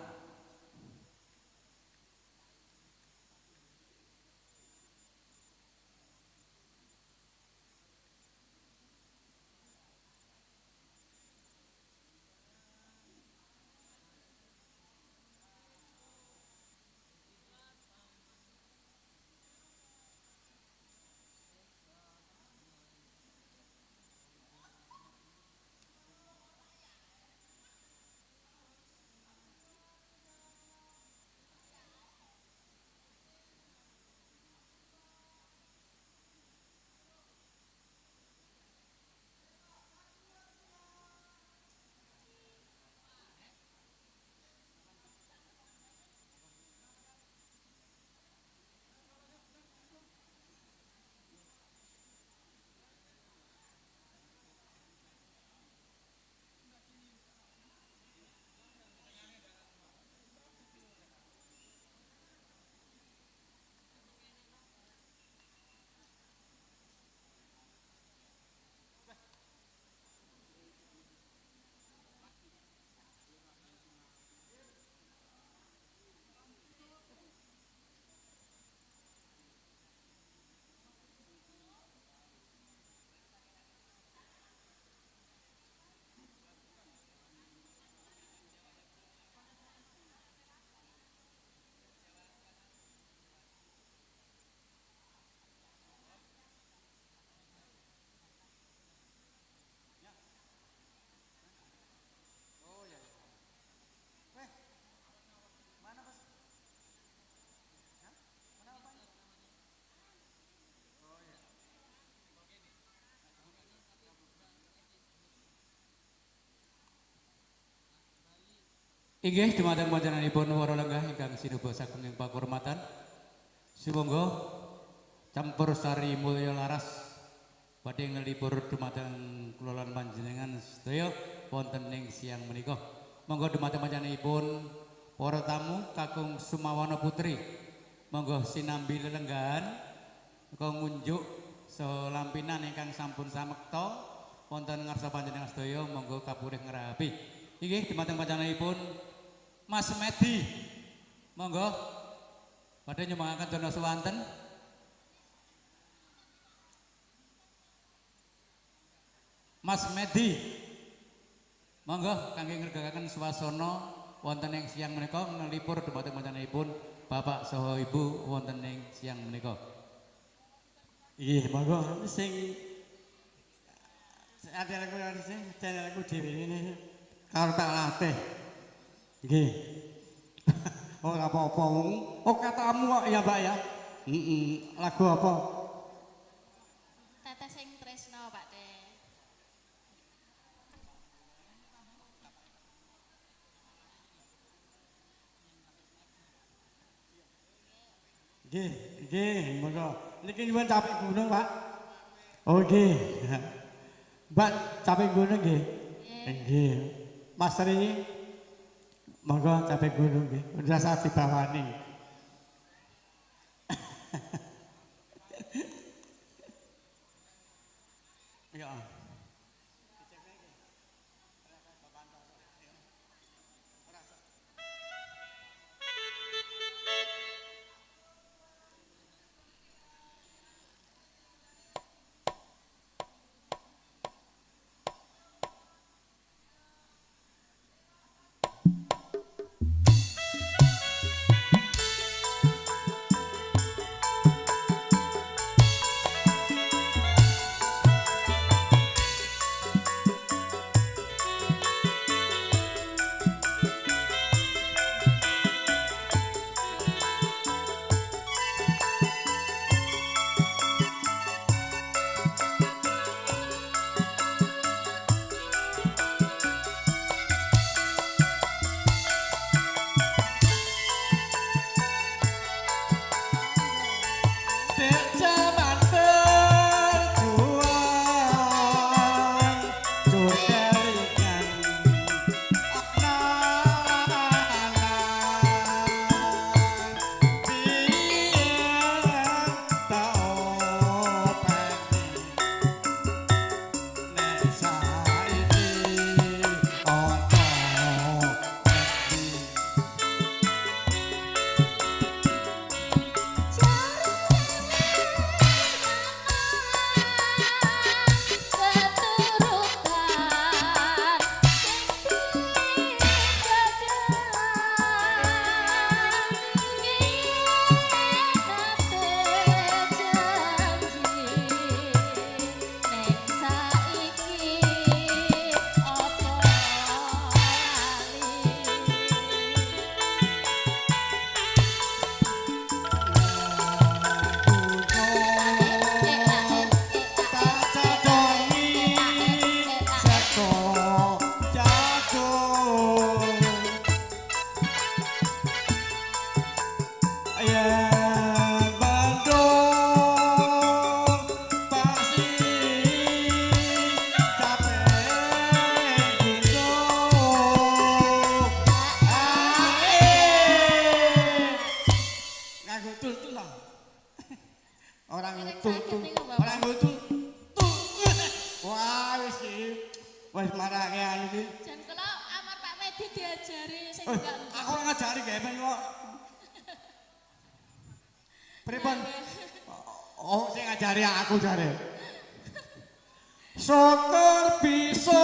Inggih dumateng panjenenganipun para lenggah ingkang sinuba sagung ing pakurmatan. Sumangga campur sari mulya laras badhe nglipur dumateng kula lan panjenengan sedaya wonten ing siang menika. Monggo dumateng panjenenganipun para tamu kakung Sumawana Putri. Monggo sinambi lelenggahan muga ngunjuk selampinan ingkang sampun samekta wonten ngarsa panjenengan sedaya monggo kapurih ngrahapi. Inggih dumateng panjenenganipun Mas Medi, monggo badhe nyumbangaken dana suwanten. Mas Medi, monggo kangge ngregakaken swasana wonten ing siang menika nglipur dumateng panjenenganipun bapak saha ibu wonten ing siang menika. Nggih, monggo sing ati sing channelku dhewe ngene karo tak latih. Nggih. Ora apa-apa wong. Oh katamu kok ya, Mbak ya. Heeh. Lagu apa? Tetes sing tresno, Pak De. Nggih, nggih, monggo. Niki nyuwun capek gunung, Pak. Oh nggih. Mbak capek gunung nggih. Nggih. Mas Ri monggo capek gunung nggih. Rasa dibawani. Ya. Aku jare. Syukur bisa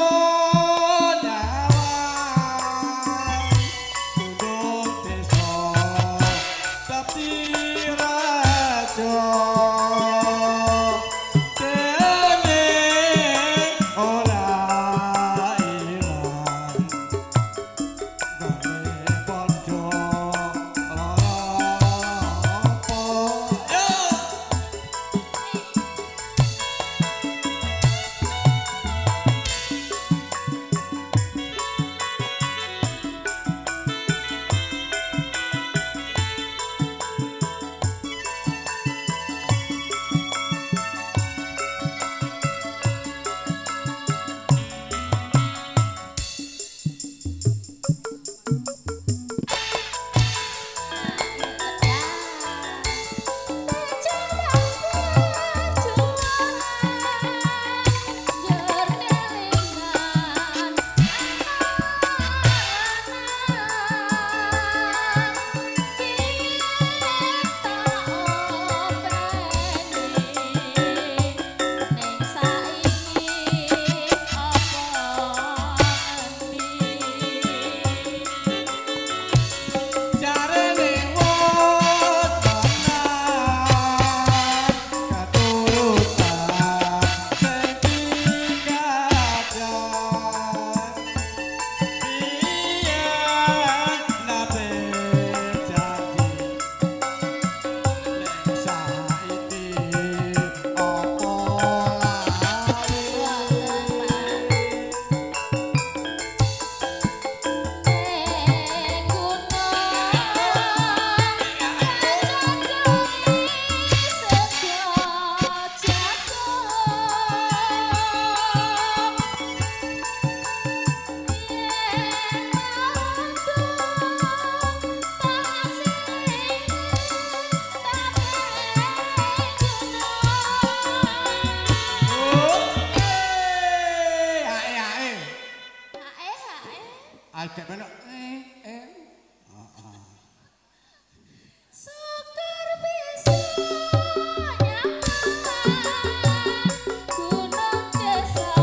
nyawang gunung desa dadi raja dene ora ilang gane padha lara apa. Agak melok Syukur bisa nyamar gunung desa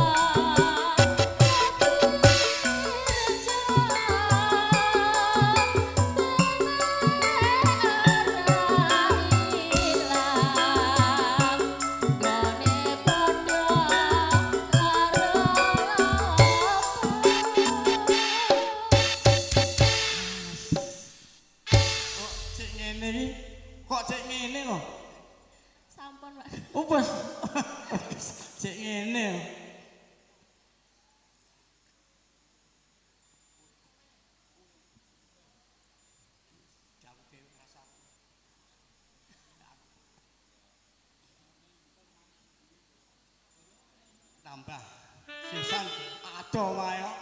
Kok cek ngene lho? Sampun, Pak. Upes. Cek ngene. Tambah sisan adoh wae kok.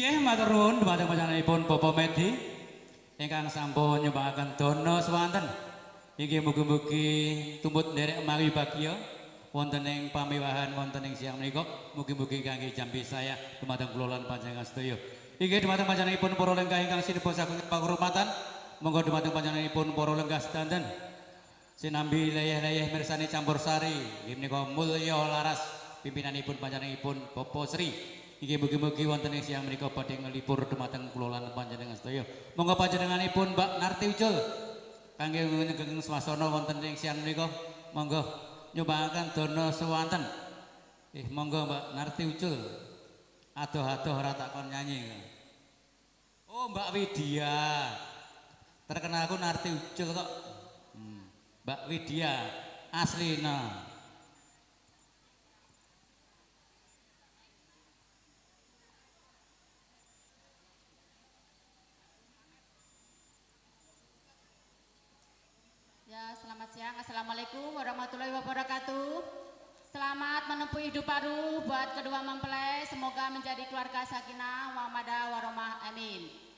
Inggih matur nuwun dhumateng panjenenganipun Bapak Medi ingkang sampun nyumbangaken dana swanten. Inggih mugi-mugi tumut nderek mawi bagya wonten ing pamiwahan wonten ing siang menika. Mugi-mugi kangge jambi saya dumateng kula lan panjenengan sedaya. Inggih dumateng panjenenganipun para lenggah ingkang sinebut saking pakurmatan, monggo dumateng panjenenganipun para lenggah sedanten. Sinambi leyeh-leyeh mirsani campur sari, inggih menika mulya laras pimpinanipun panjenenganipun Bapak Sri. Inggih mugi-mugi wonten ing siang menika badhe ngelipur dumateng kula lan panjenengan sedaya. Monggo panjenenganipun Mbak Narti Ucul kangge nyegeng swasana wonten ing siang menika, monggo nyumbangaken dana swanten. Monggo Mbak Narti Ucul. Adoh-adoh ora tak kon nyanyi. Oh, Mbak Widya. Terkenal aku Narti Ucul kok. Mbak Widya aslina. Ya, selamat siang. Assalamualaikum warahmatullahi wabarakatuh. Selamat menempuh hidup baru buat kedua mempelai. Semoga menjadi keluarga sakinah, mawaddah, warahmah. Amin.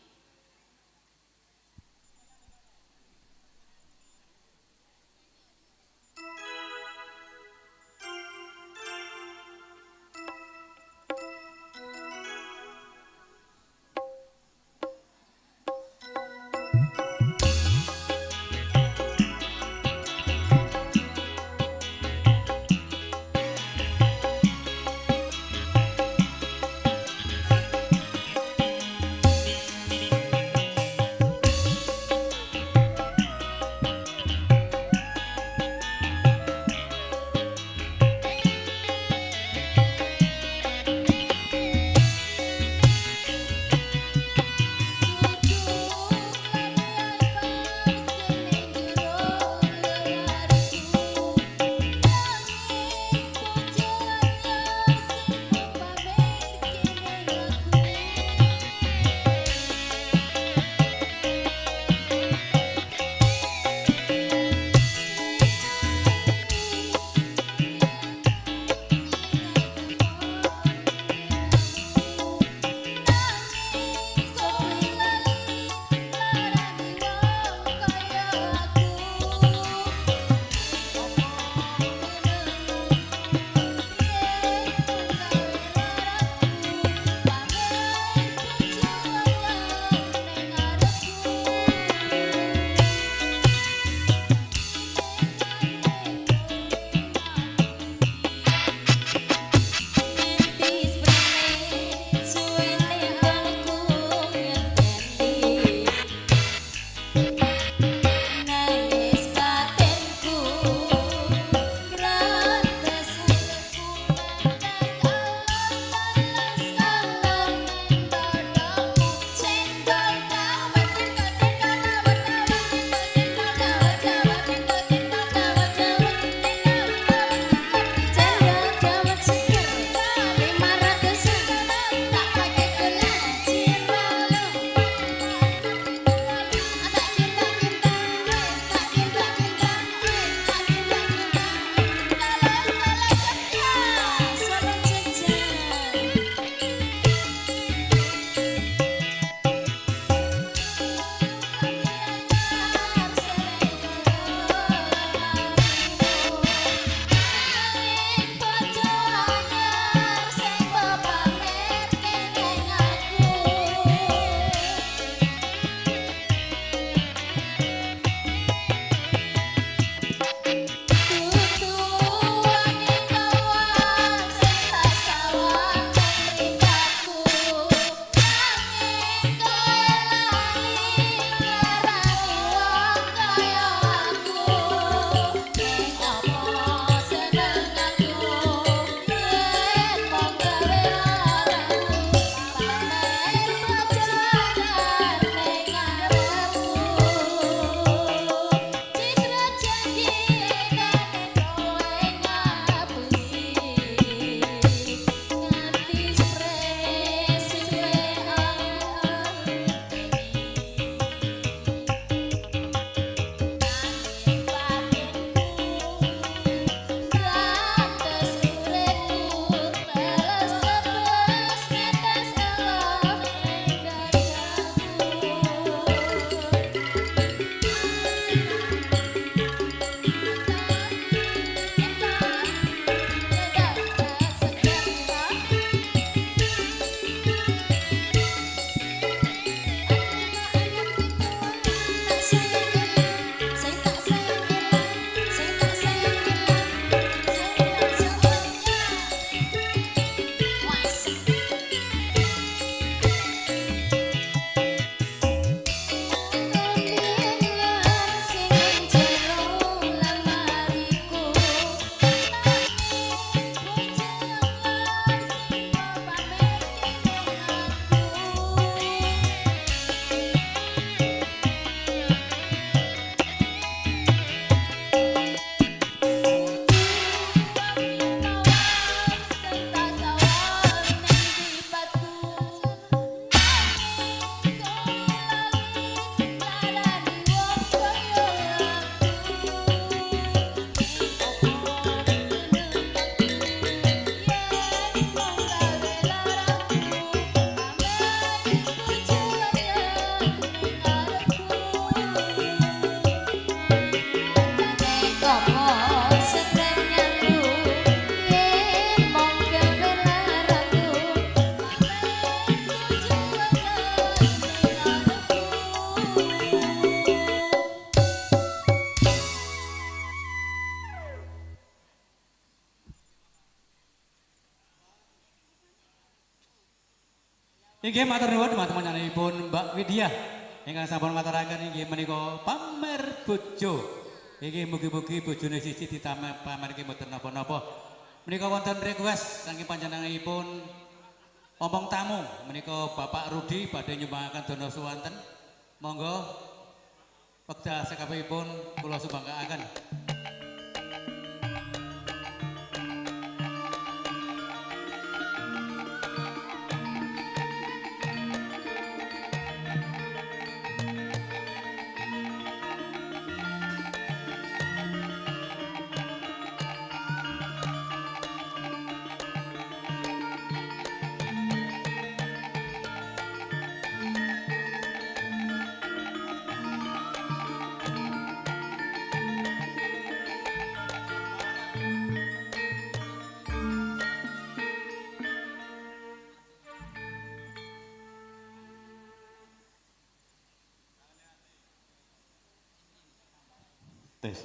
Inggih matur nuwun dhumateng panjenenganipun Mbak Widya ingkang sampun ngaturaken inggih menika pamer bojo. Inggih mugi-mugi bojone siji ditamerke mboten napa-napa. Menika wonten request saking panjenenganipun omong tamu menika Bapak Rudi badhe nyumbangaken dana suwanten. Monggo wekdal sekabehipun kula sumbangaaken. Tes.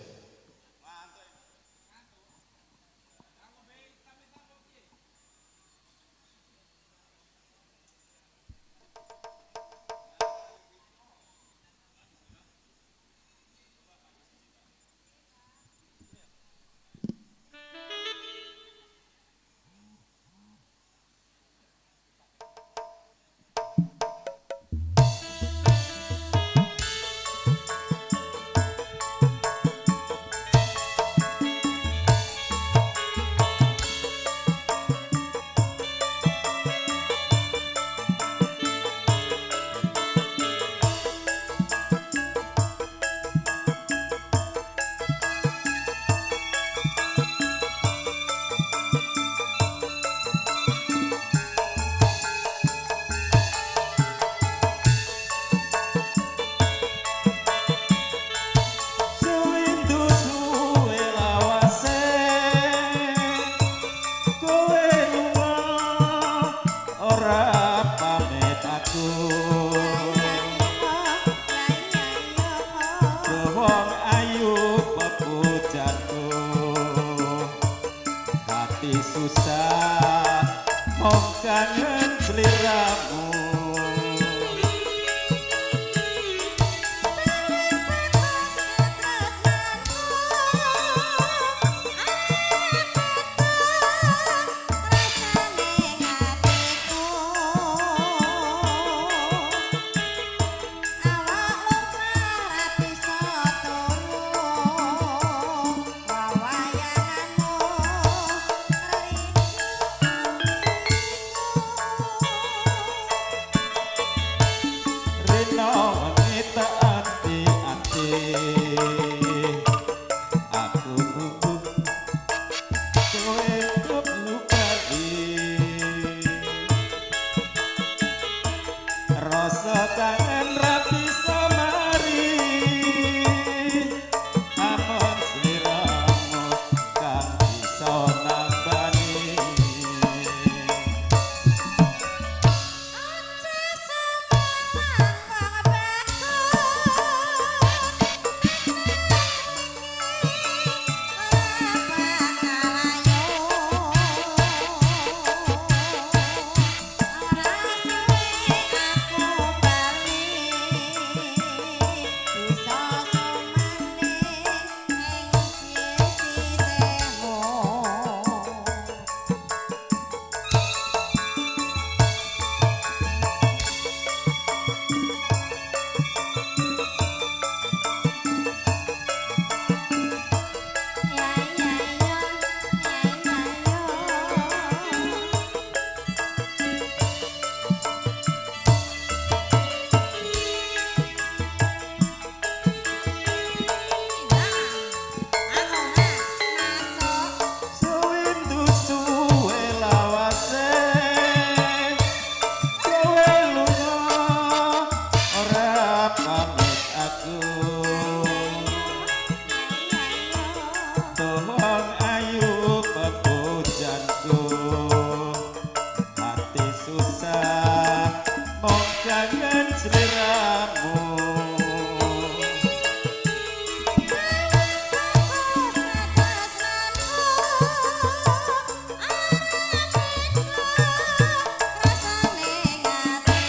Susah mong kangen sliramu. Rasane ngati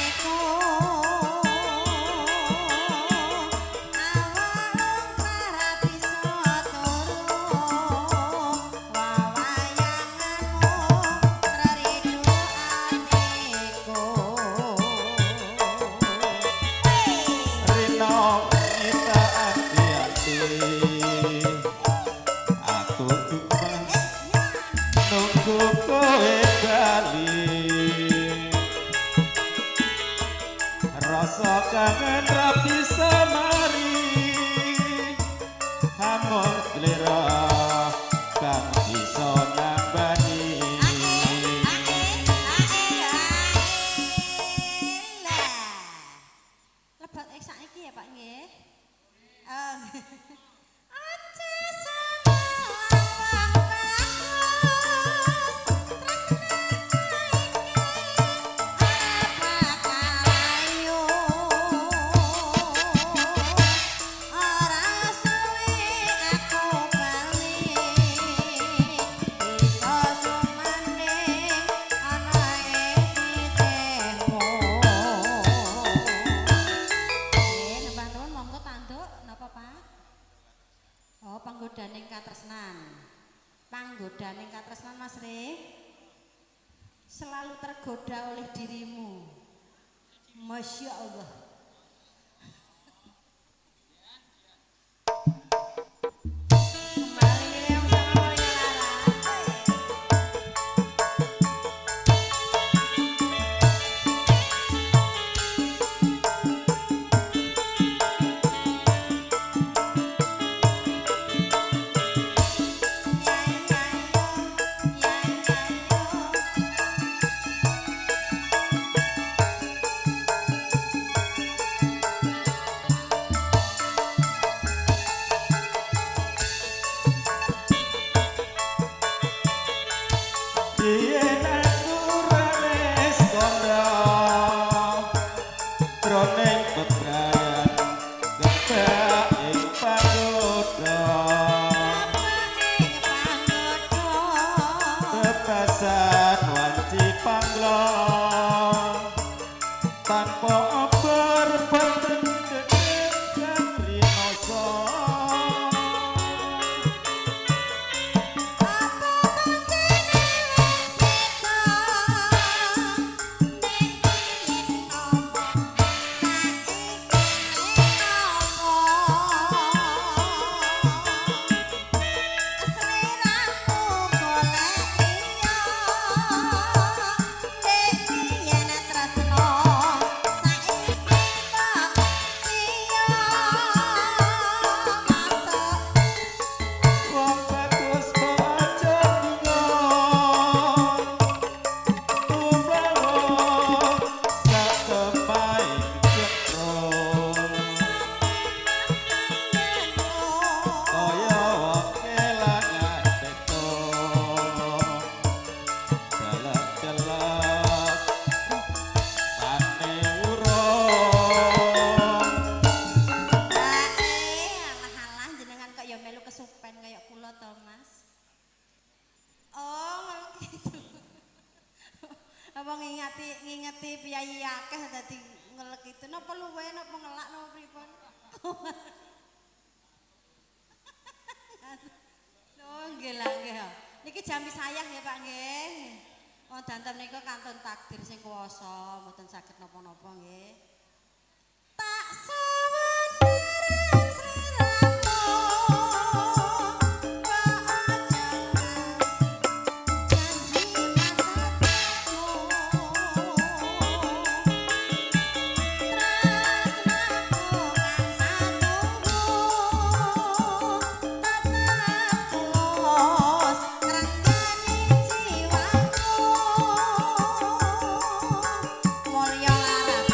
Rasa kangen ra bisa mari, hamur slira kang iso nambani. Lebat saiki ya Pak nggih. Aja sawang bagus tresna iki ora bakal ayu, ora suwe aku bali bisa sumanding ana ing sisihmu. Nggih, nembah nuwun monggo tanduk napa Pak? Oh, panggodaning katresnan. Panggodaning katresnan Mas Re. Selalu tergoda oleh dirimu. Masya Allah. Kembali yang sama oleh Lara. Yen aku ra wis kandha jroning bebrayan kebak ing panggoda, bebasan wanci panglong tanpa obor boten kang rinoso. Wong bagus kok aja bingung, tumlawo satepaing jero, kaya wong kelangan peto, jelek-jelek pane urung. Alah-alah jenengan kok ya melu kesupen kaya kula to, Mas. Oh, ngono gitu. Apa ngingeti piyayi akeh dadi ngelek itu napa luwe napa ngelak napa pripun? Lho nggih lah nggih. Niki jami sayah nggih Pak nggih. Wong danten nika kantun takdir sing kuwasa, mboten saged napa-napa nggih. Tak sowan marang sliramu, kok aja janji maksudmu, tresnaku kang satunggu tetep tulus ngrenggani jiwaku. Mulya larat.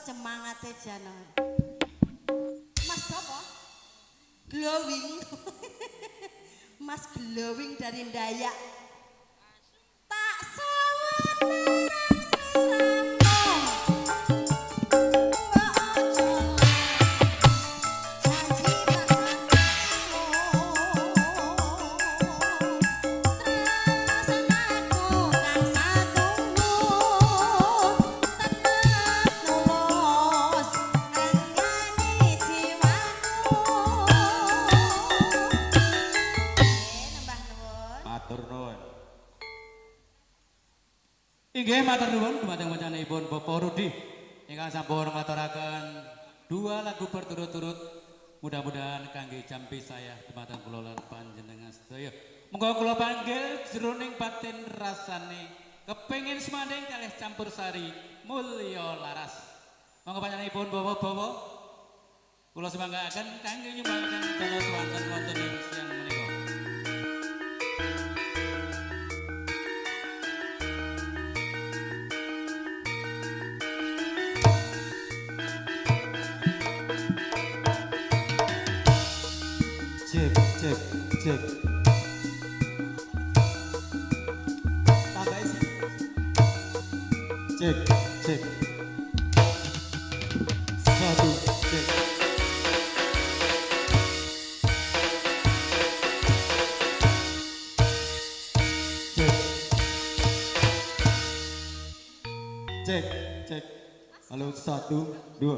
Semangate jano. Mas sapa? Glowing. Mas Glowing dari Dayak. Tak sawan Inggih matur nuwun dumateng panjenenganipun Bapak Rudi ingkang sampun ngaturaken dua lagu berturut-turut, mudah-mudahan kangge jampi saya dumateng kula lan panjenengan sedaya. Monggo kula panggil jroning batin rasane kepengin semanding kalih campur sari mulya laras. Monggo panjenenganipun bawa-bawa kula sumanggaaken kangge nyumbangaken dana swanten wonten ing siang menika. Cek, cek, cek. Tambah sih. Cek, cek. Satu, cek. Cek. Cek, cek. Halo, satu, dua.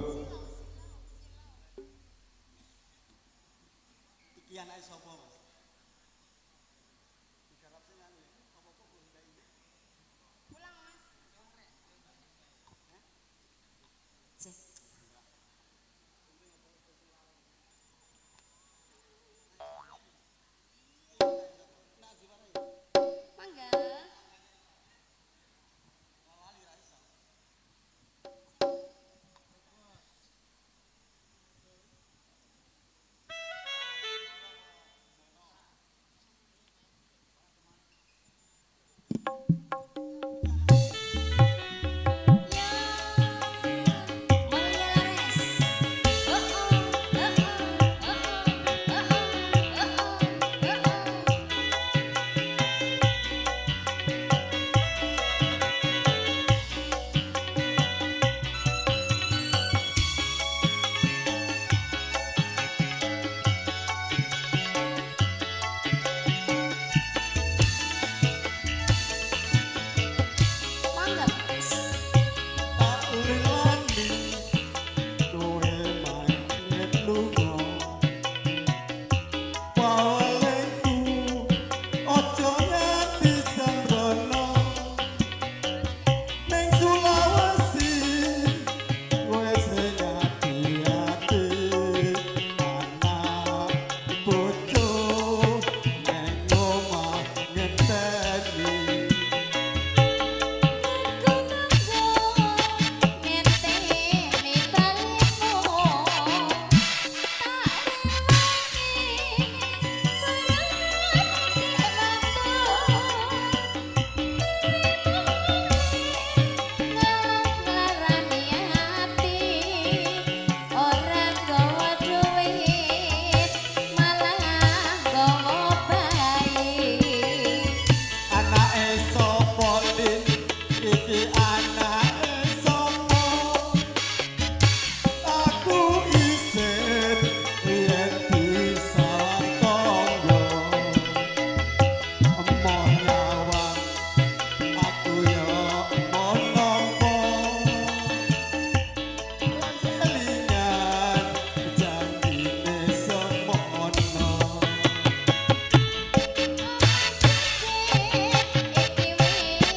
Iki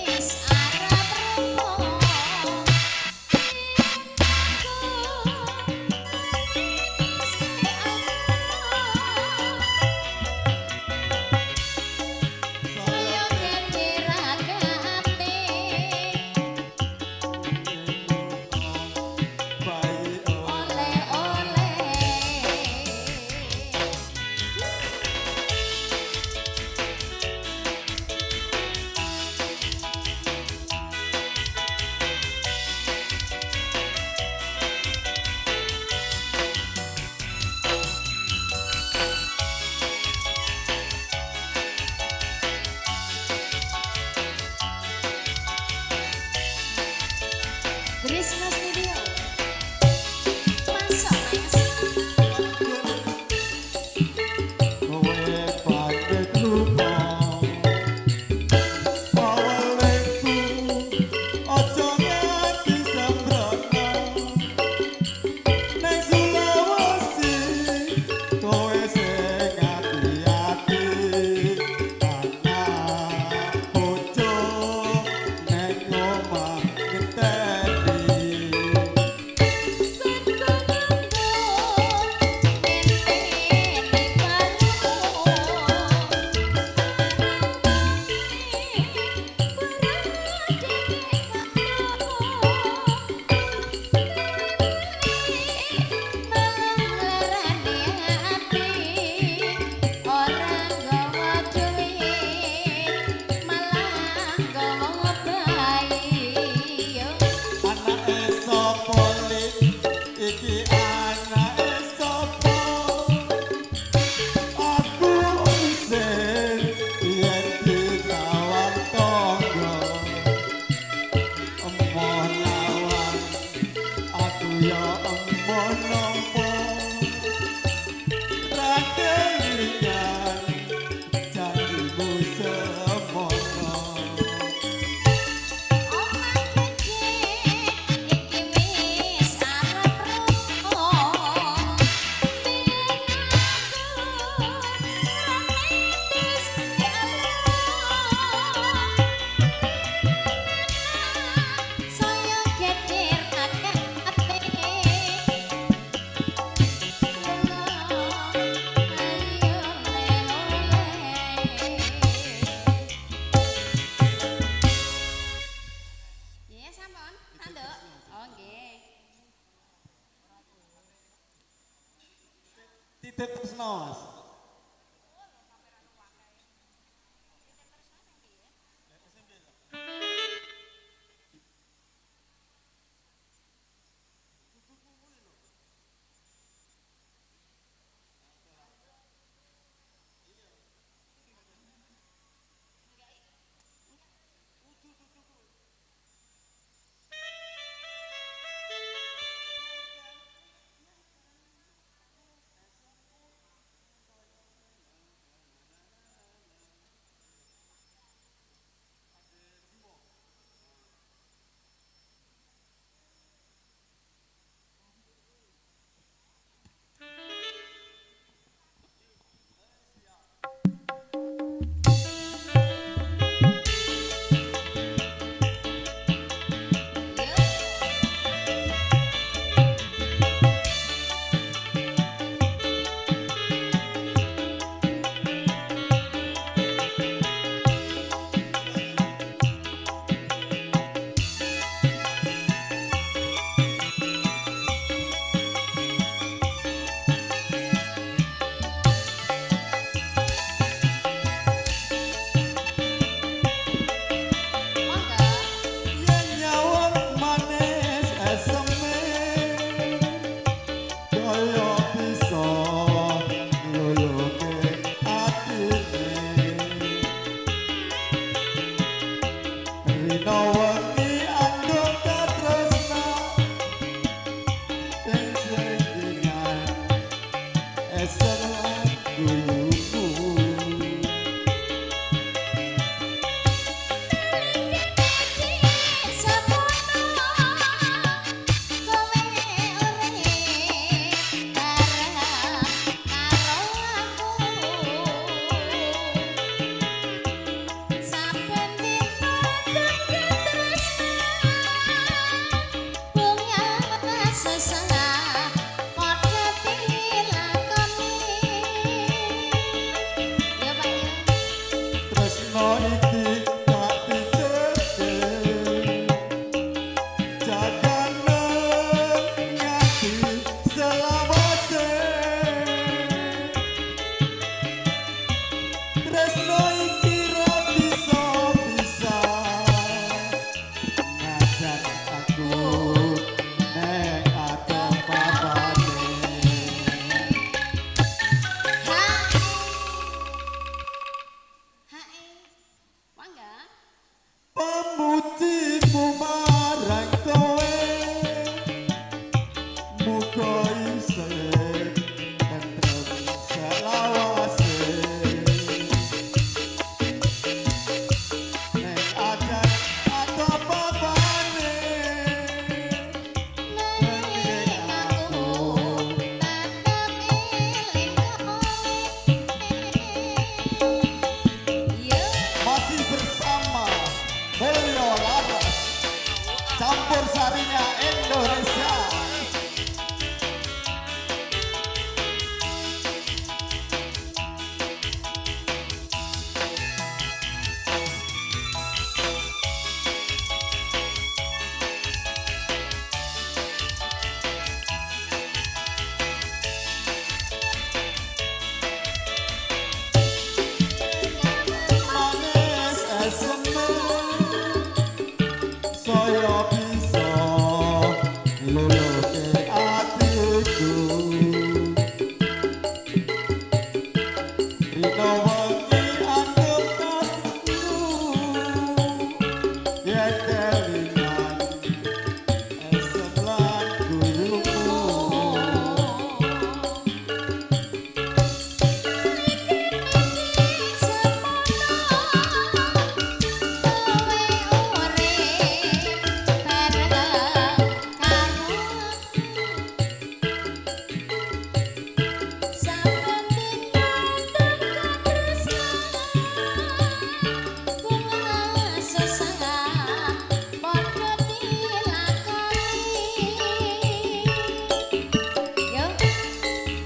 wis arep rubuh. Krisna Studio. Masuk Mas. Kowe patut lupa. Pawelku aja nganti sembrono. Neng Sulawesi kowe sing ati-ati. Anak bojo neng omah ngenteni. Anake sapa lik iki anake sapa? Aku isin yen ditawar tangga. Emoh nyawang aku ya emoh nampa. Ra kelingan janjimu semono. Iya sampun, tanduk. Oh nggih. Titip tresno Mas. lestarinya Indonesia. Manis eseme saya bisa luluke atiku. Rino wengi antuk aku yen kelingan esem lan guyumu.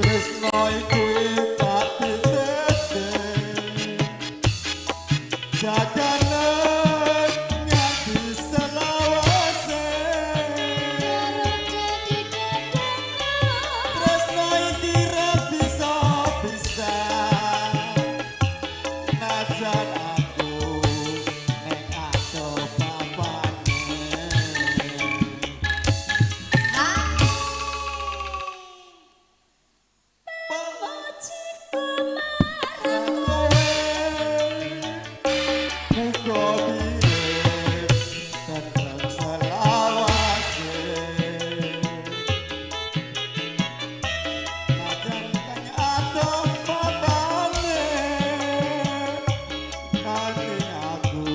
Tresno iku pati tete jagane nganti selawase. Tresno iki ra bisa bisa najan aku ning adoh papane. Muga birip tentrem selawase. Najan kang adoh papane, nanging aku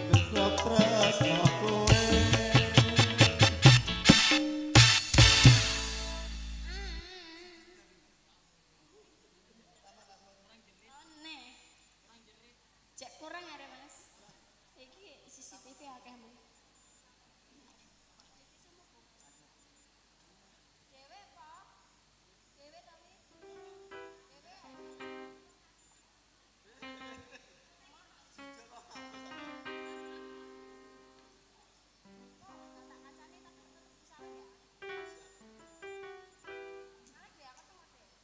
tetep tresno kowe. Cek kurang ada Mas. Iki CCTV akeh men. Dewe apa? Dewe tapi. Dewe. Tak kacane tak tutup salah ya. Salah deh, aku tengok deh.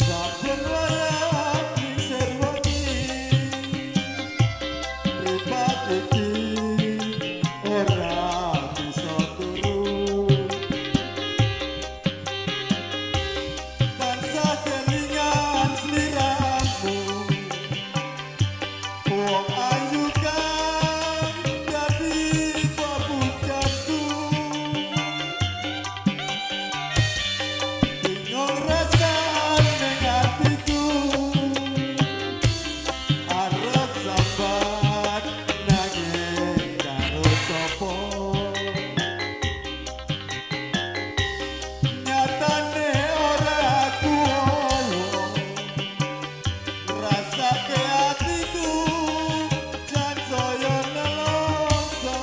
Saben warang ning serwani mripat iki ora bisa turu. Tansah kelingan sliramu wong ayu kang dadi pepujanku. Bingung rasane ning atiku arep sambat nanging karo sapa. Nyatane ora kuwowo rasake atiku jan saya nelongso.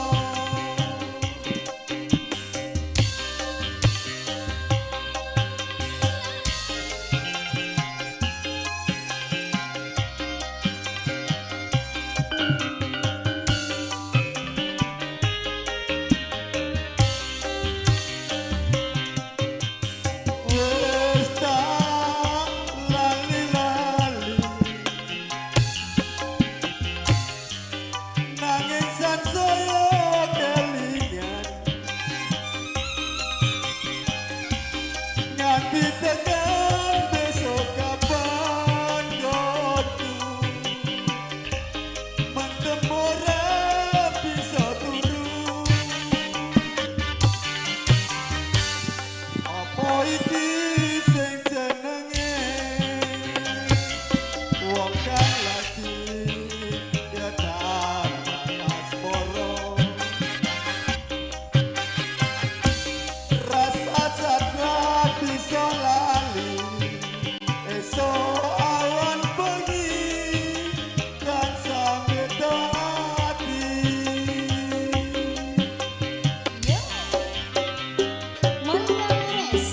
Wong kang lagi ketaman asmara. Rasa jatra bisa lali esok awan bengi tansah beda ati. Mulya Laras.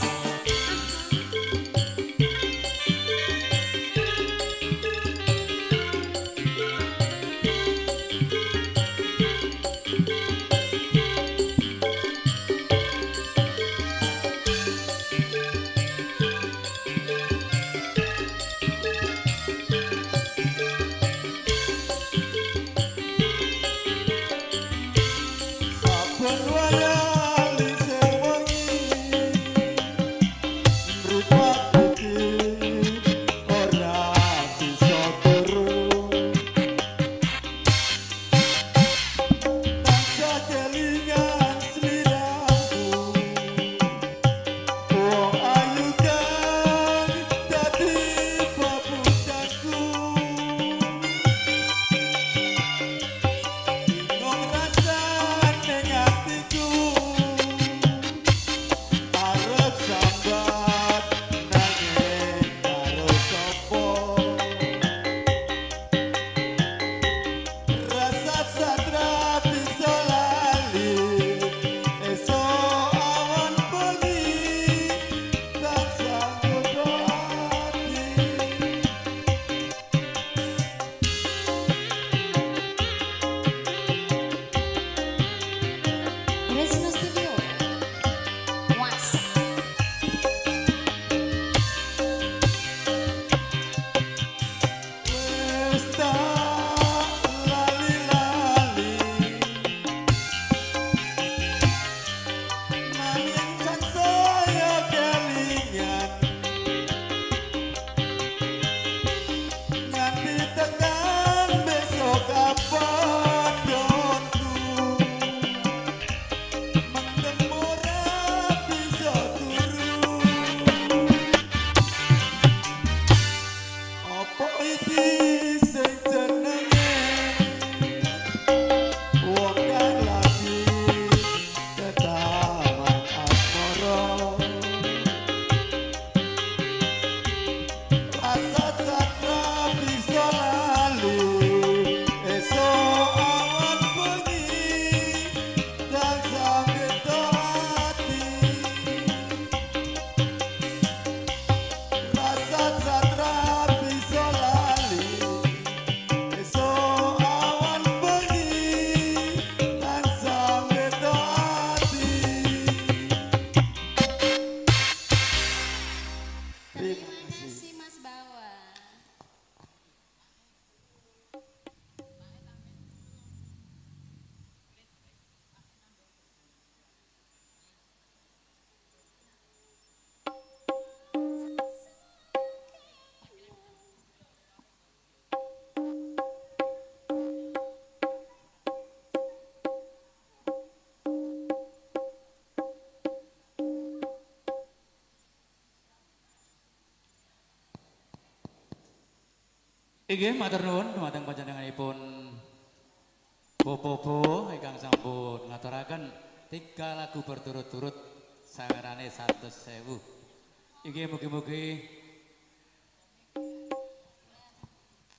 Saben wayah lisir wengi mripat iki ora bisa turu. Tansah kelingan sliramu, wong ayu kang dadi pepujaku. Bingung rasane atiku, arep sambat nanging karo sapa. Rasa satra bisa lali esok awan bengi tansah nggodha ati. Resno Studio. Was. Wis tak lali-lali nanging tansaya kelingan nganti tekan besok kapan donku mendem ora bisa turu. Apa iki sing jenenge wong kang lagi ketaman asmara. Rasa catra bisa lali esok awan bengi tansah beda ati. Rasa catra bisa lali esok awan bengi tansah beda ati. Terima kasih Mas Bawa. Inggih matur nuwun dumateng panjenenganipun Bopo-bopo ingkang sampun ngaturaken 3 lagu berturut-turut sawerane 100.000. Inggih mugi-mugi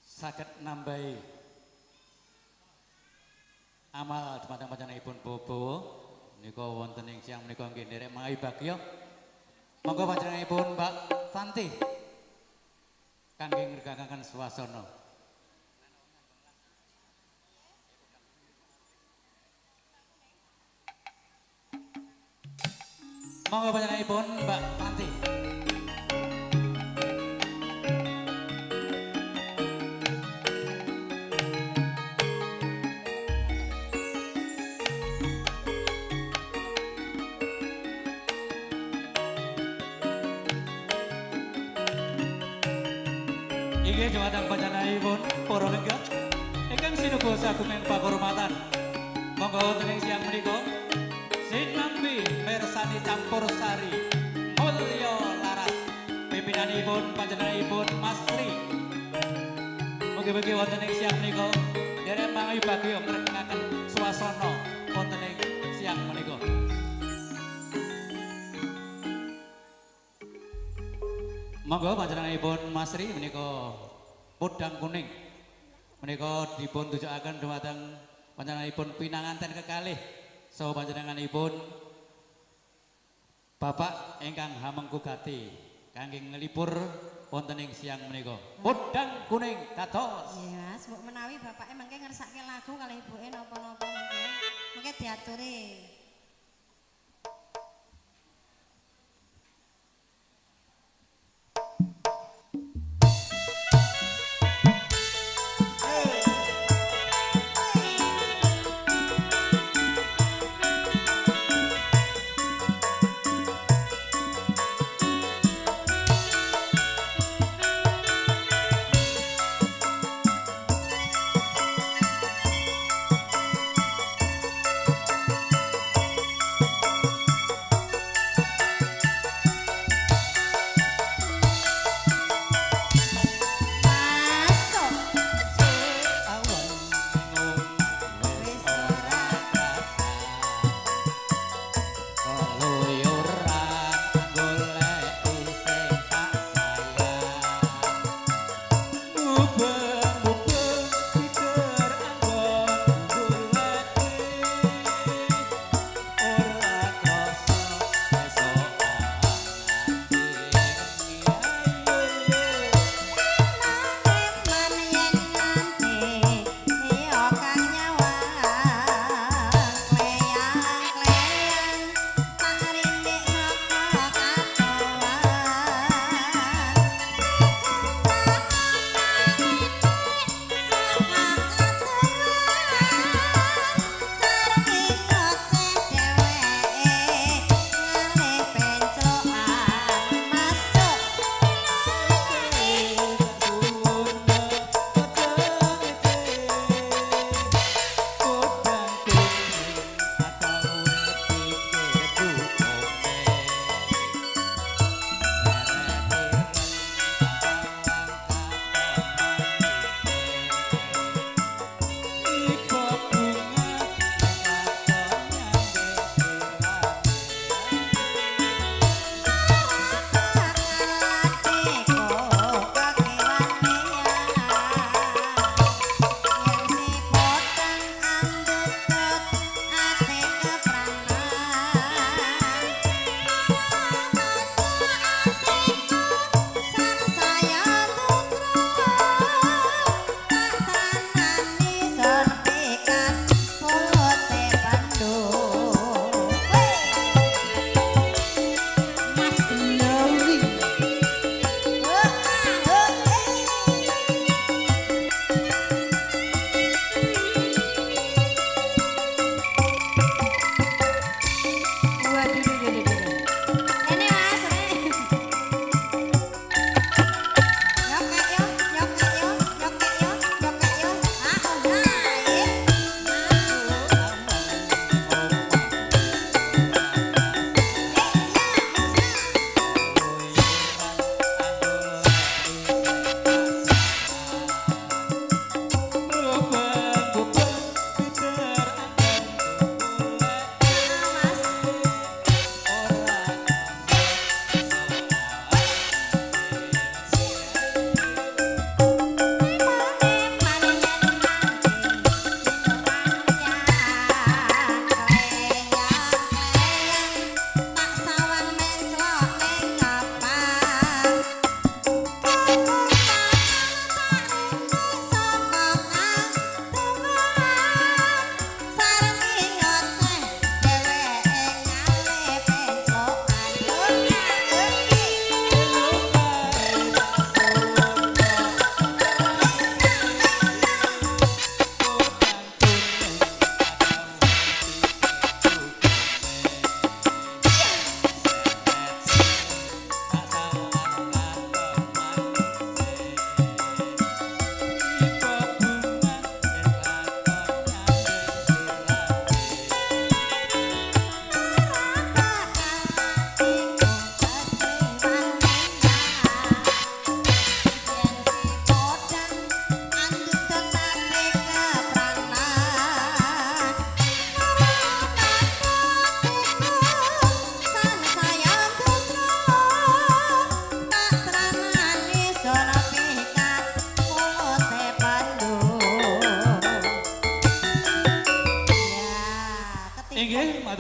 saged nambahi amal dumateng panjenenganipun Bopo nika wonten ing siang menika nggih nderek mawi bagya. Monggo panjenenganipun Mbak Tanti kangge ngregangaken swasana. Monggo panjenenganipun Mbak Tanti. Inggih dumateng panjenenganipun para lenggah ingkang sinuga sagunging pakurmatan. Monggo wonten ing siang menika sinambi mirsani campur sari Mulya Laras pimpinanipun panjenenganipun Mas Sri. Mugi-mugi wonten ing siang menika derek mangayubagya ngrengaken swasana wonten ing siang menika. Monggo panjenenganipun Mas Sri menika podang kuning menika dipun tujukaken dumateng panjenenganipun pinanganten kekalih saha panjenenganipun Bapak ingkang hamengku gati kangge ngelipur wonten ing siang menika. Podang kuning dados. Nggih Mas, mbok menawi bapake mengke ngersake lagu kalih ibuke napa-napa mengke. Mengke diaturi.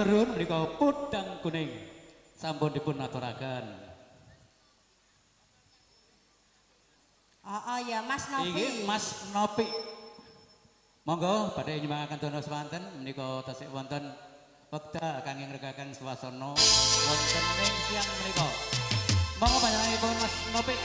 Maturun menika Podang Kuning sampun dipun aturaken. Oh, oh ya Mas Novi. Inggih Mas Novi. Monggo badhe nyumangaken dono swanten menika tasih wonten wekdal kangge ngregaken swasana wonten ing siang menika. Monggo panjenenganipun Mas Novi.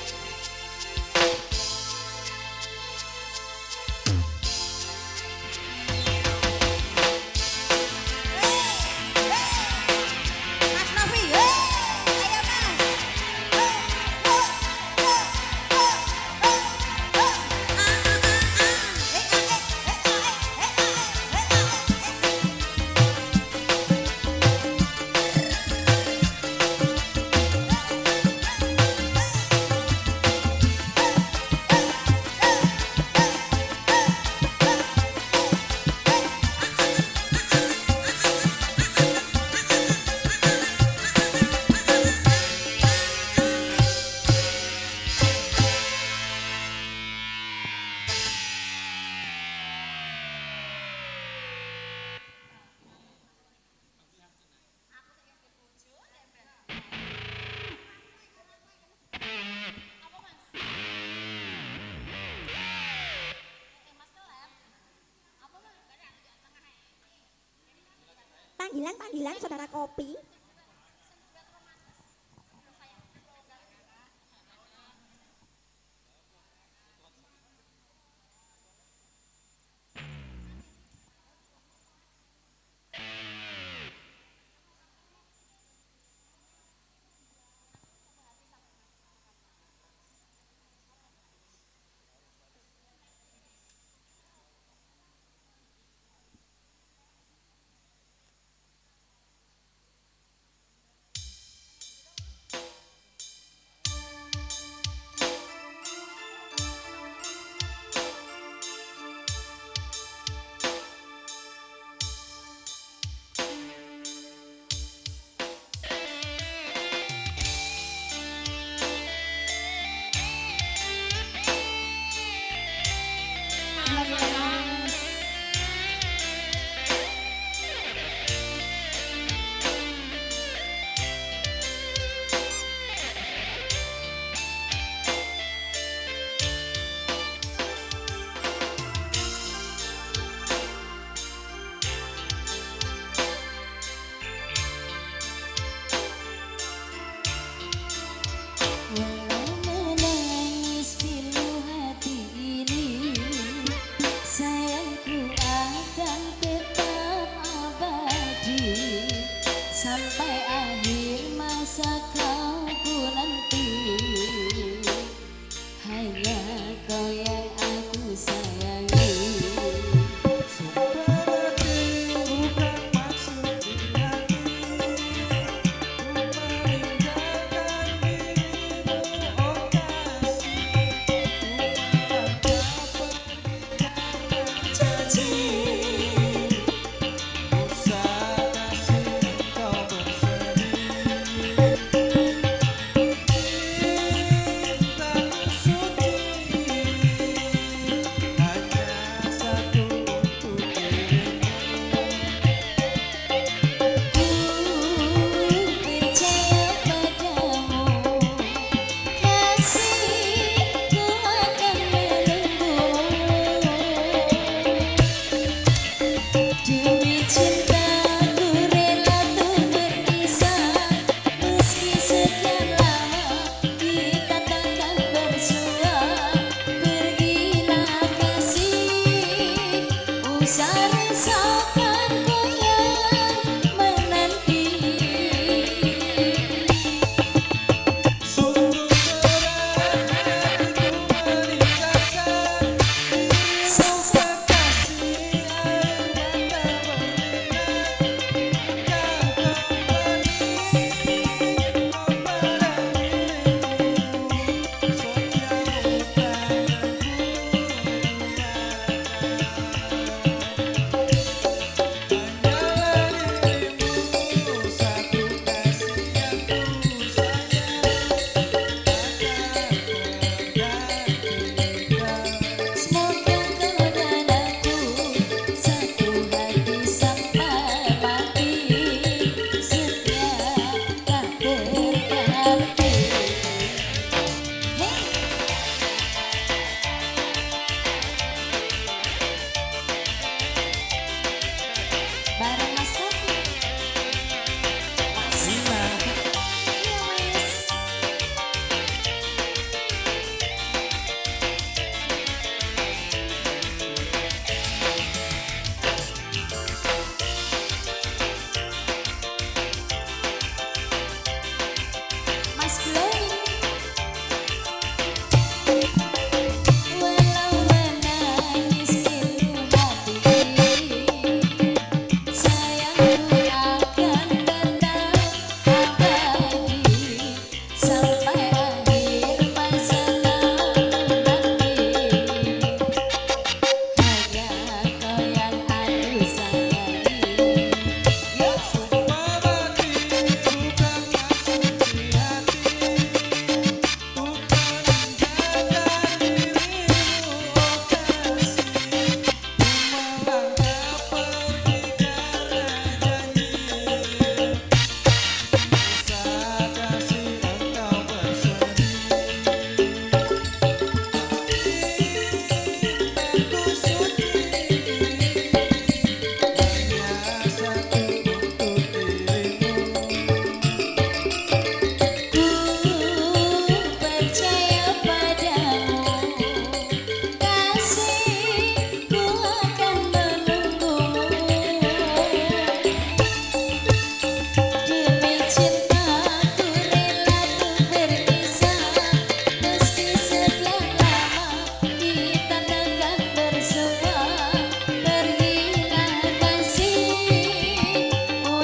Panggilan-panggilan saudara kopi.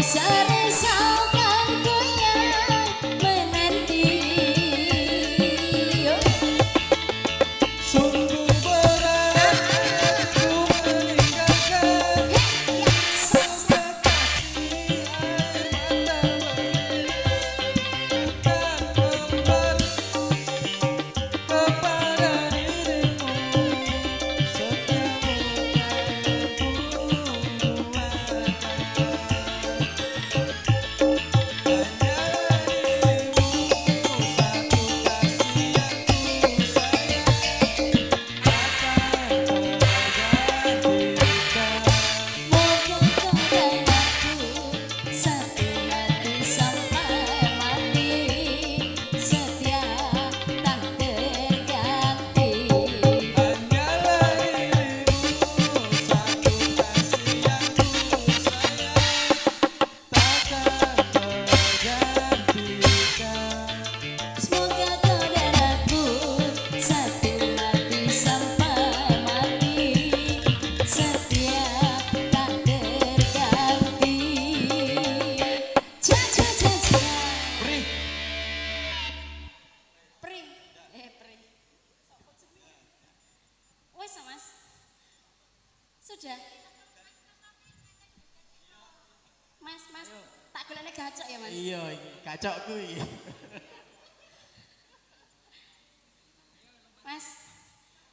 Usah risaukan ku yang menanti. Sungguh berat ku meninggalkan kekasih, air mata mengalir kan kembali kepada dirimu. Setiamu tak hanya dirimu satu kasih yang ku sayang takkan tergantikan. Moga kau dan aku satu hati sampai mati, setia tak terganti. Hanyalah dirimu satu kasih yang ku sayang takkan tergantikan. Semoga kau dan aku satu hati sampai mati, setia tak terganti. Ca ca ca ca. Pri. Pri, eh pri. Wes Mas. Sudah. Mas, Mas, tak golekne gacok ya, Mas. Iya iki, gacokku iki. Mas,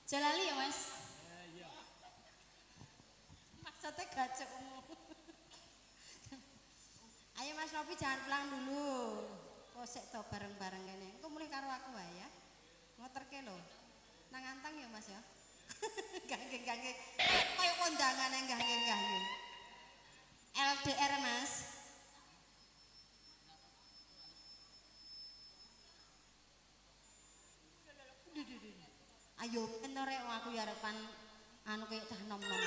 jalali ya, Mas. Maksudnya gacokmu. Ayo Mas Novi jangan pulang dulu. Kosek to bareng-bareng kene. Engko mulih karo aku wae ya. Ngoterke lho. Nang Antang ya Mas ya. Ganggeng-ganggeng. Kayak kondangan yang ganggeng-ganggeng. LDR Mas. Ayo ento rek aku ya arepan anu kayak cah nom-nom.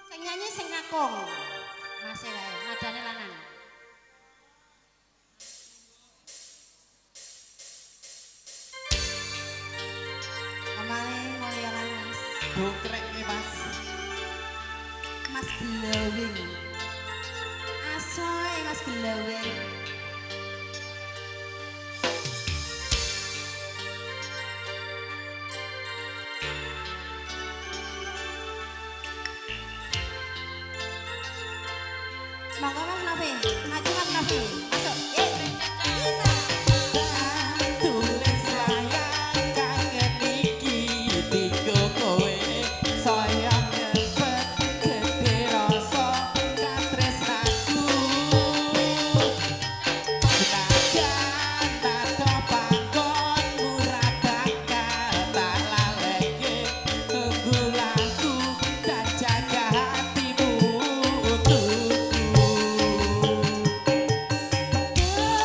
Sing nyanyi sing kakung. Mas e wae, nadane lanang. Amale mulya lan Mas. Dongkrek iki Mas. Mas glowing. Asoy Mas glowing. Monggo Mas Novi, maju Mas Novi. Masuk. Tulis sayang kangen iki tiga kowe sayang nyepet gede rasa katresnaku senajan tato panggonmu ra bakal tak laleke tunggulanku tak jaga hatimu untukku. Tulis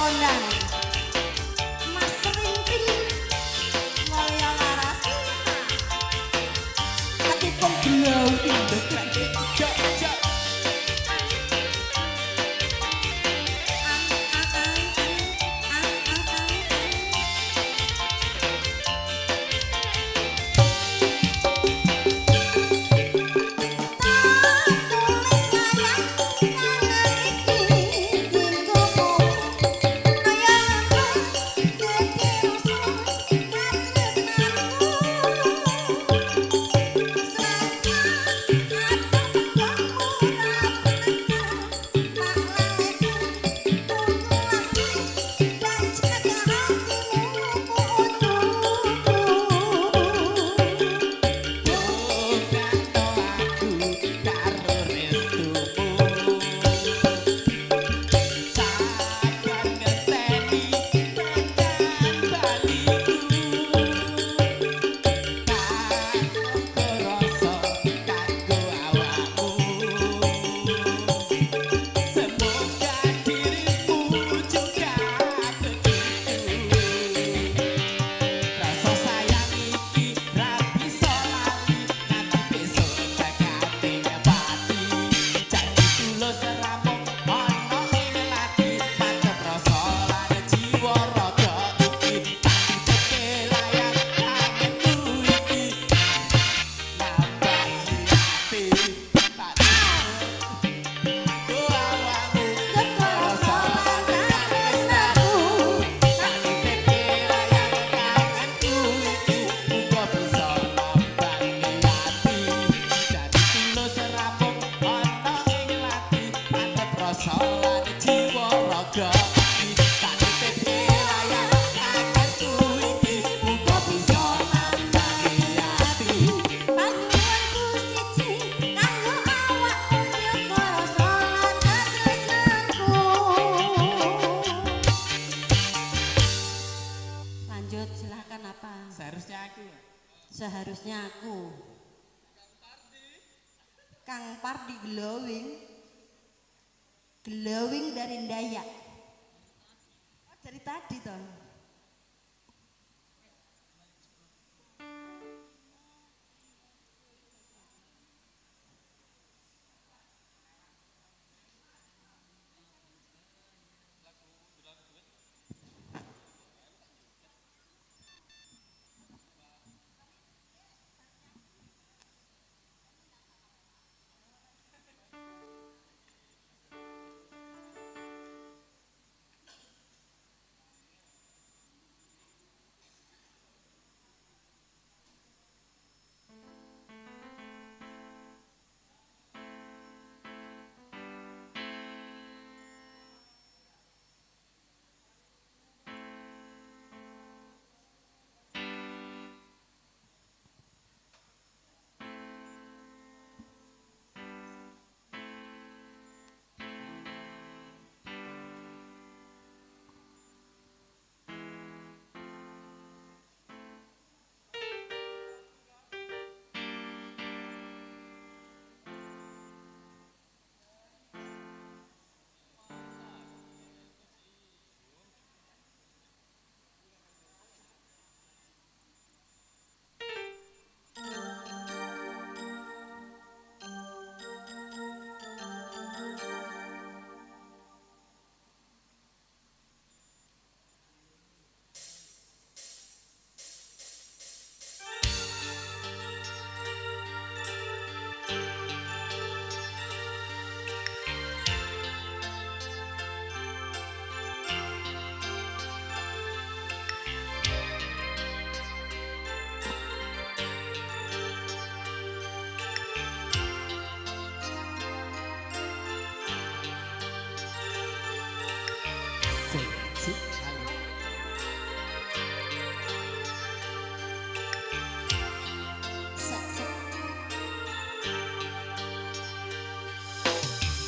Kondang. Mas Rinting Mulya Laras. Ketipung glowing. Seharusnya aku. Kang Pardi glowing. Glowing dari Dayak. Oh, dari tadi toh.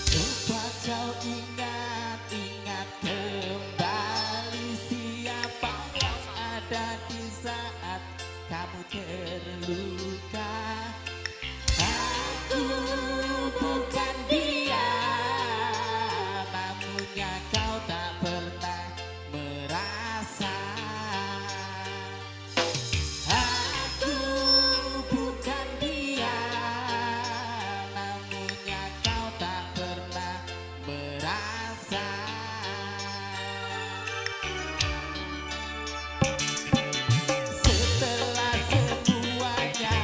Coba kau ingat-ingat kembali siapa yang ada di saat kamu terluka. Aku bukan dia, namunnya kau tak pernah terasa. Setelah semuanya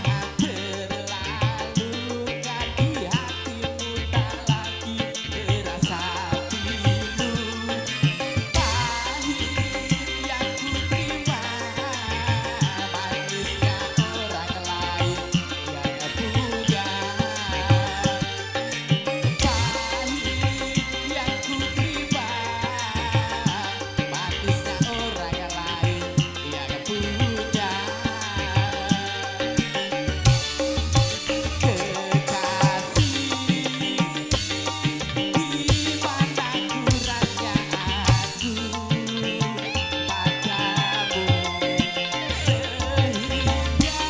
berlalu, kan di hatimu tak lagi terasa pilu. Pahit yang ku terima, manisnya orang lain yang punya. Pahit yang ku terima, manisnya orang lain yang punya. Kekasih, di mana kurangnya aku padamu, sehingga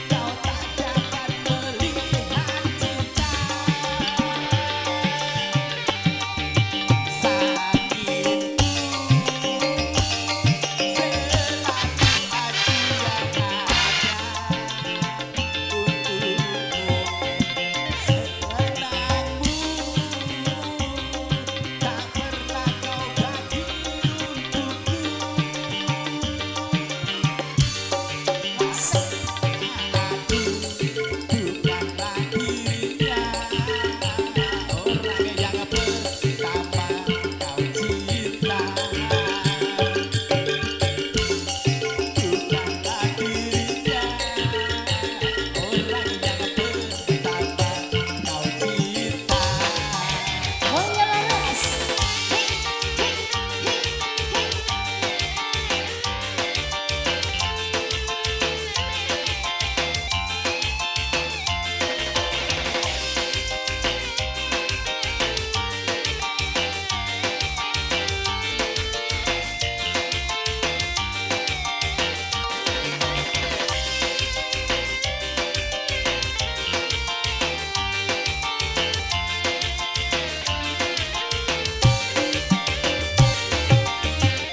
kau tak dapat melihat cinta. Sakitku selalu aku yang ada untukmu. Senangmu tak pernah kau bagi untukku. Aku bukanlah dirinya orang yang pertama kau cinta. Bukanlah dirinya orang yang pertama kau cinta. Oh ya laras. Hei, hei, hei, hei.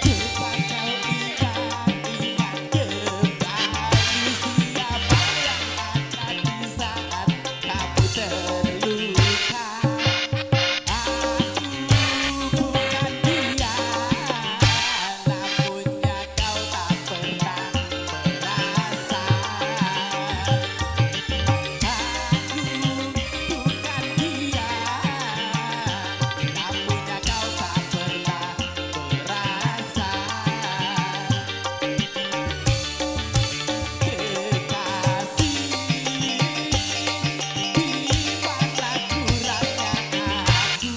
Coba kau ingat-ingat kembali siapa yang ada di saat kamu terluka. Aku bukan dia, namunnya kau tak pernah merasa. Aku bukan dia, namunnya kau tak pernah merasa. Kekasih, di mana kurangnya aku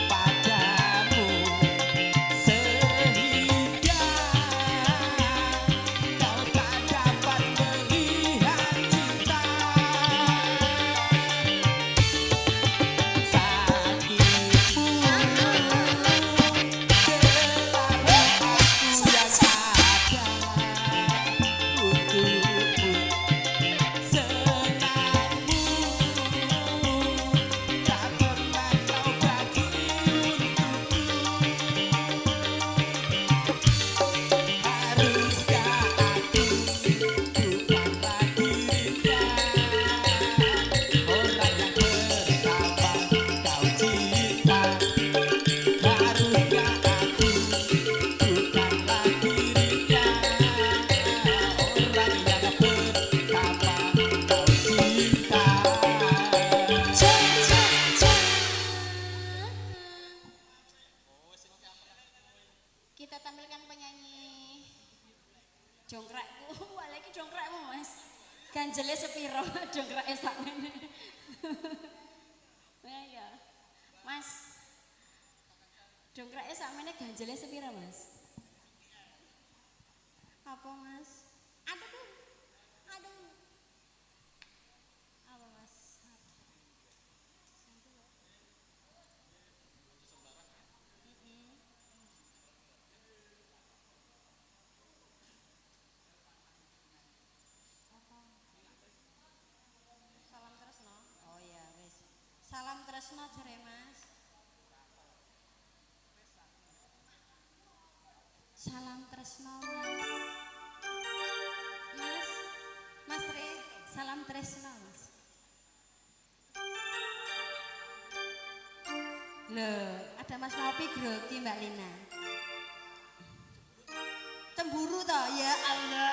padamu, sehingga kau tak dapat melihat cinta. Sakitmu selalu aku yang ada untukmu. Senangmu tak pernah kau bagi untukku. Haruskah aku bukanlah dirinya orang yang pertama kau cinta. Haruskah aku bukanlah dirinya orang yang pertama kau cinta. Ca, ca, ca. Kita tampilkan penyanyi jongkrakku. Wah, lagi jongkrakmu, Mas. Ganjele sepiro jongkrake sakmene. Ya ya. Mas. Jongkrake sakmene ganjele sepiro, Mas? Apa, Mas? Aduh. Aduh. Apa, Mas? Salam Tresno. Oh ya, wis. Salam Tresno jere Mas. Salam Tresno Mas. Mas, Mas Re, salam Tresno Mas. Loh, ada Mas Nopi grogi Mbak Lina. Cemburu toh? Ya Allah.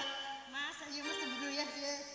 Mas, ayo Mas cemburu ya. Ya.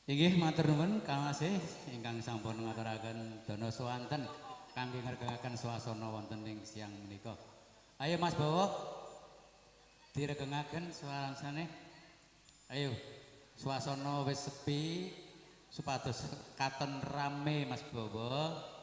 Inggih matur nuwun Kang Asih ingkang sampun ngaturaken dana swanten kangge ngregengaken swasana wonten ing siang menika. Ayo Mas Bowo diregengaken suarane. Ayo swasana wis sepi supados katon rame Mas Bowo.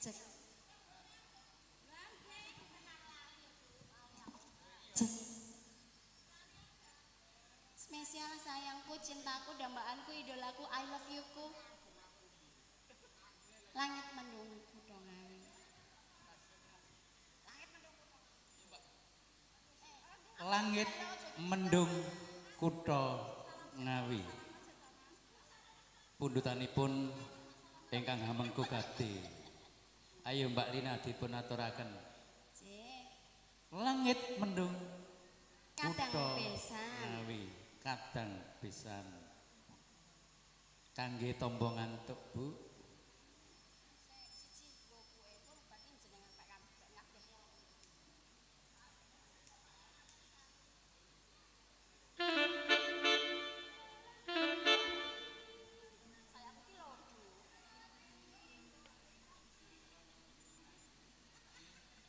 Cek. Cek. Spesial sayangku, cintaku, dambaanku, idolaku, I love you ku. Langit mendung kutha Ngawi. Langit mendung kutha Ngawi. Pundutanipun ingkang hamengku gati. Ayo Mbak Lina dipun aturaken. Langit mendung kadang kutha pisan. Ngawi, kadang pisan. Kangge tombo ngantuk, Bu.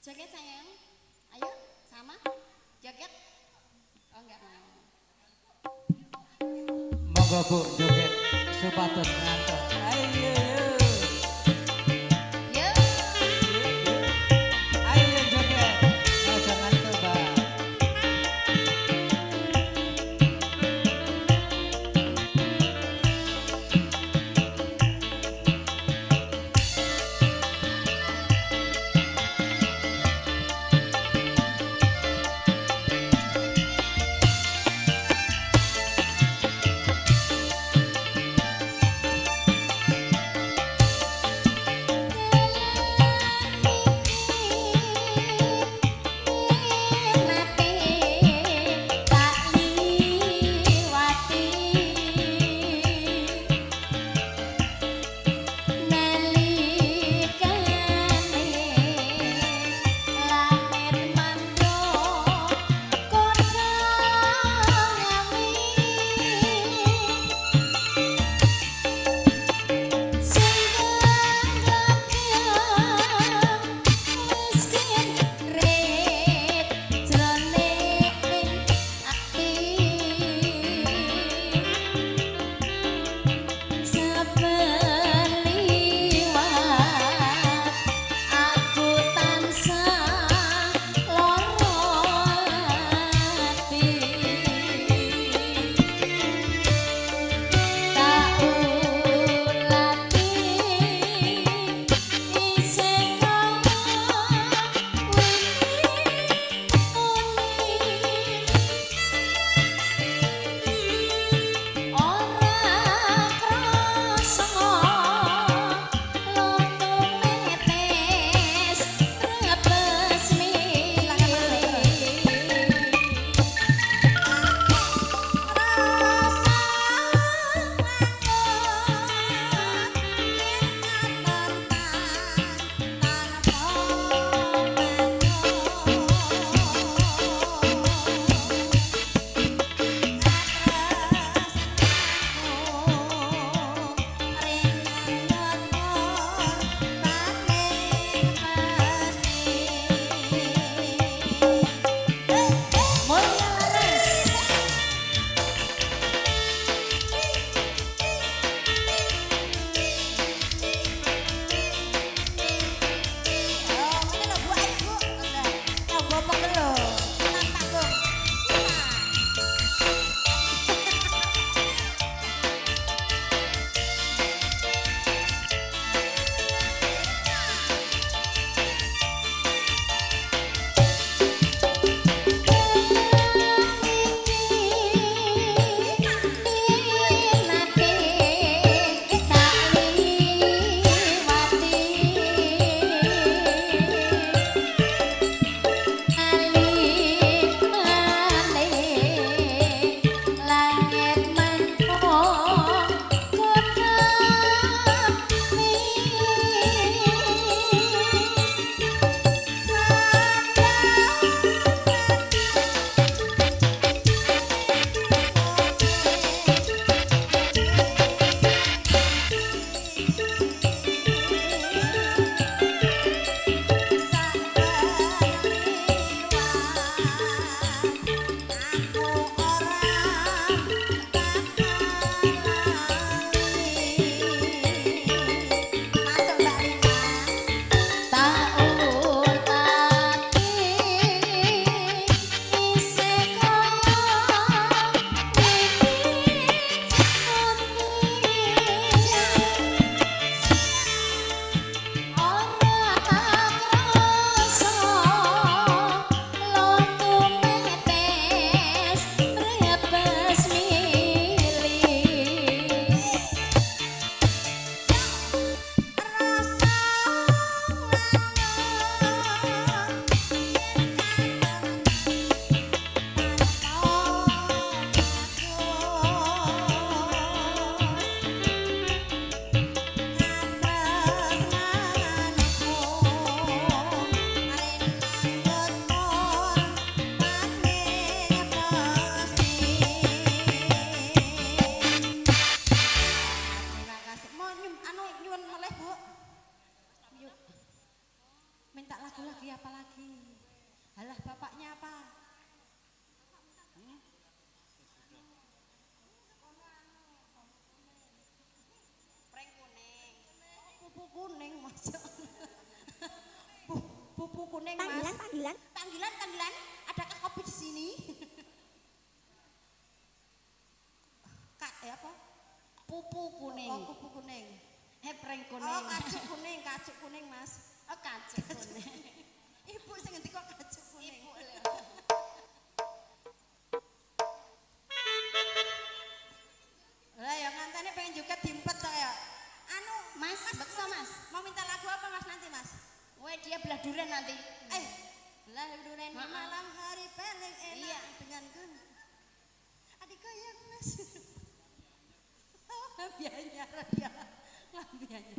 Joget sayang, ayo sama joget. Oh enggak mau. Monggo Bu joget supados ngantuk. Ayo. Yo. Ayo joget. Aja ngantuk, Mbak. Thank nyuwun meleh, Bu. Yuk. Minta lagu lagi apa lagi? Halah bapaknya apa? Pring kuning. Pupu kuning, Mas. Pupu kuning, Mas. Panggilan, panggilan. Panggilan, panggilan. Adakah kopi di sini? Kak, apa? Pupu kuning. Oh, pupu kuning. Pring kuning. Oh, kacuk kuning, Mas. Oh, kacuk kuning. Ibu sing ngendi kok kacuk kuning. Ibu lho. Lah ya ngantene pengen juga diempet to ya. Anu, Mas, bekso, Mas. Mau minta lagu apa Mas nanti, Mas? Weh, dia belah duren nanti. Belah duren di malam hari paling enak Iya. denganku. Adik goyang, Mas. Lambiannya ya. Lambiannya.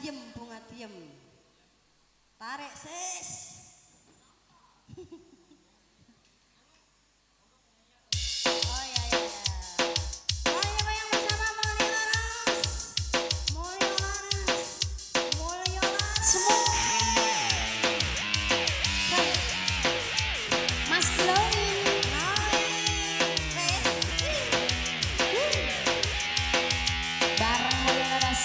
diem, bunga diem. Tarik sis. Oh ya ya ya. Ayo goyang bersama Mulyo Laras. Mulyo Laras. Mulyo Laras. Semua. Mas Glory. Bareng Mulyo Laras.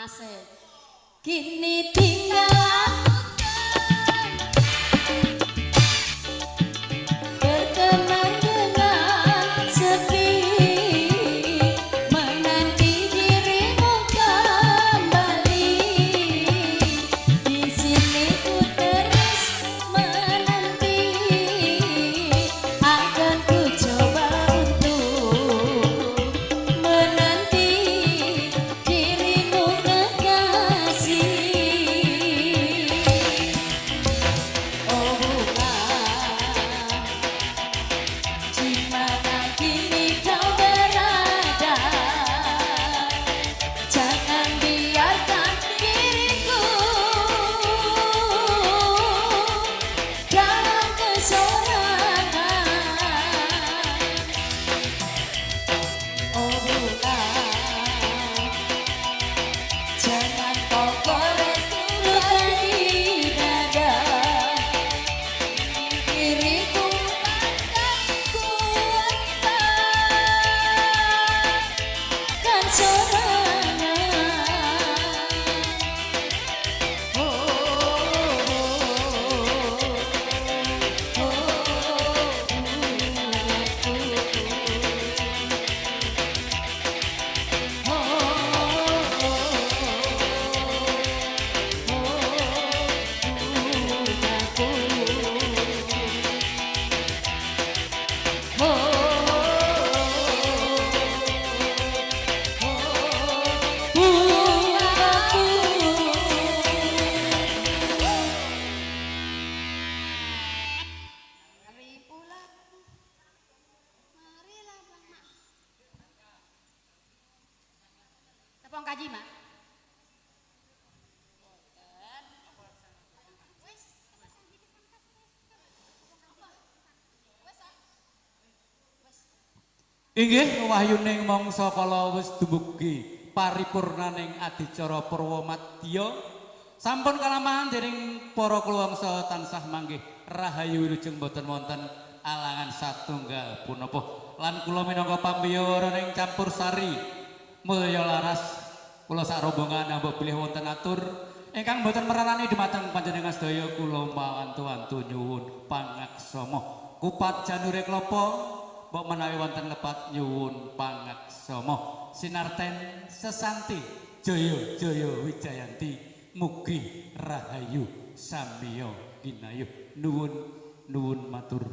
Asik. Kini tinggal aku berteman dengan sepi, menanti dirimu kembali. Di sini ku terus menanti, akan ku coba untuk menanti dirimu kekasih. Oh bunga, di mana kini kau berada? Jangan biarkan diriku dalam kesorangan. Oh bunga, jangan kau gores luka di dada. Diriku takkan kuat takkan sorangan. Oh, oh, oh, Mari pulang, marilah pulang mak. Tepung kaji mak. Inggih wahyuning mangsa kala wis dumugi paripurnaning adicara purwa madya sampun kalamahan dening para kuluwangsa tansah manggih rahayu wilujeng boten wonten alangan satunggal punapa lan kula minangka pambiyawaraning campur sari mulya laras kula sak rombongan mbok bilih wonten atur ingkang boten meranani dumateng panjenengan sedaya kula mawantu-wantu nyuwun pangaksama kupat janure klapa mbok menawi wonten lepat nyuwun pangaksama sinarten sesanti jaya jaya wijayanti mugi rahayu samiya ginayuh nuwun nuwun matur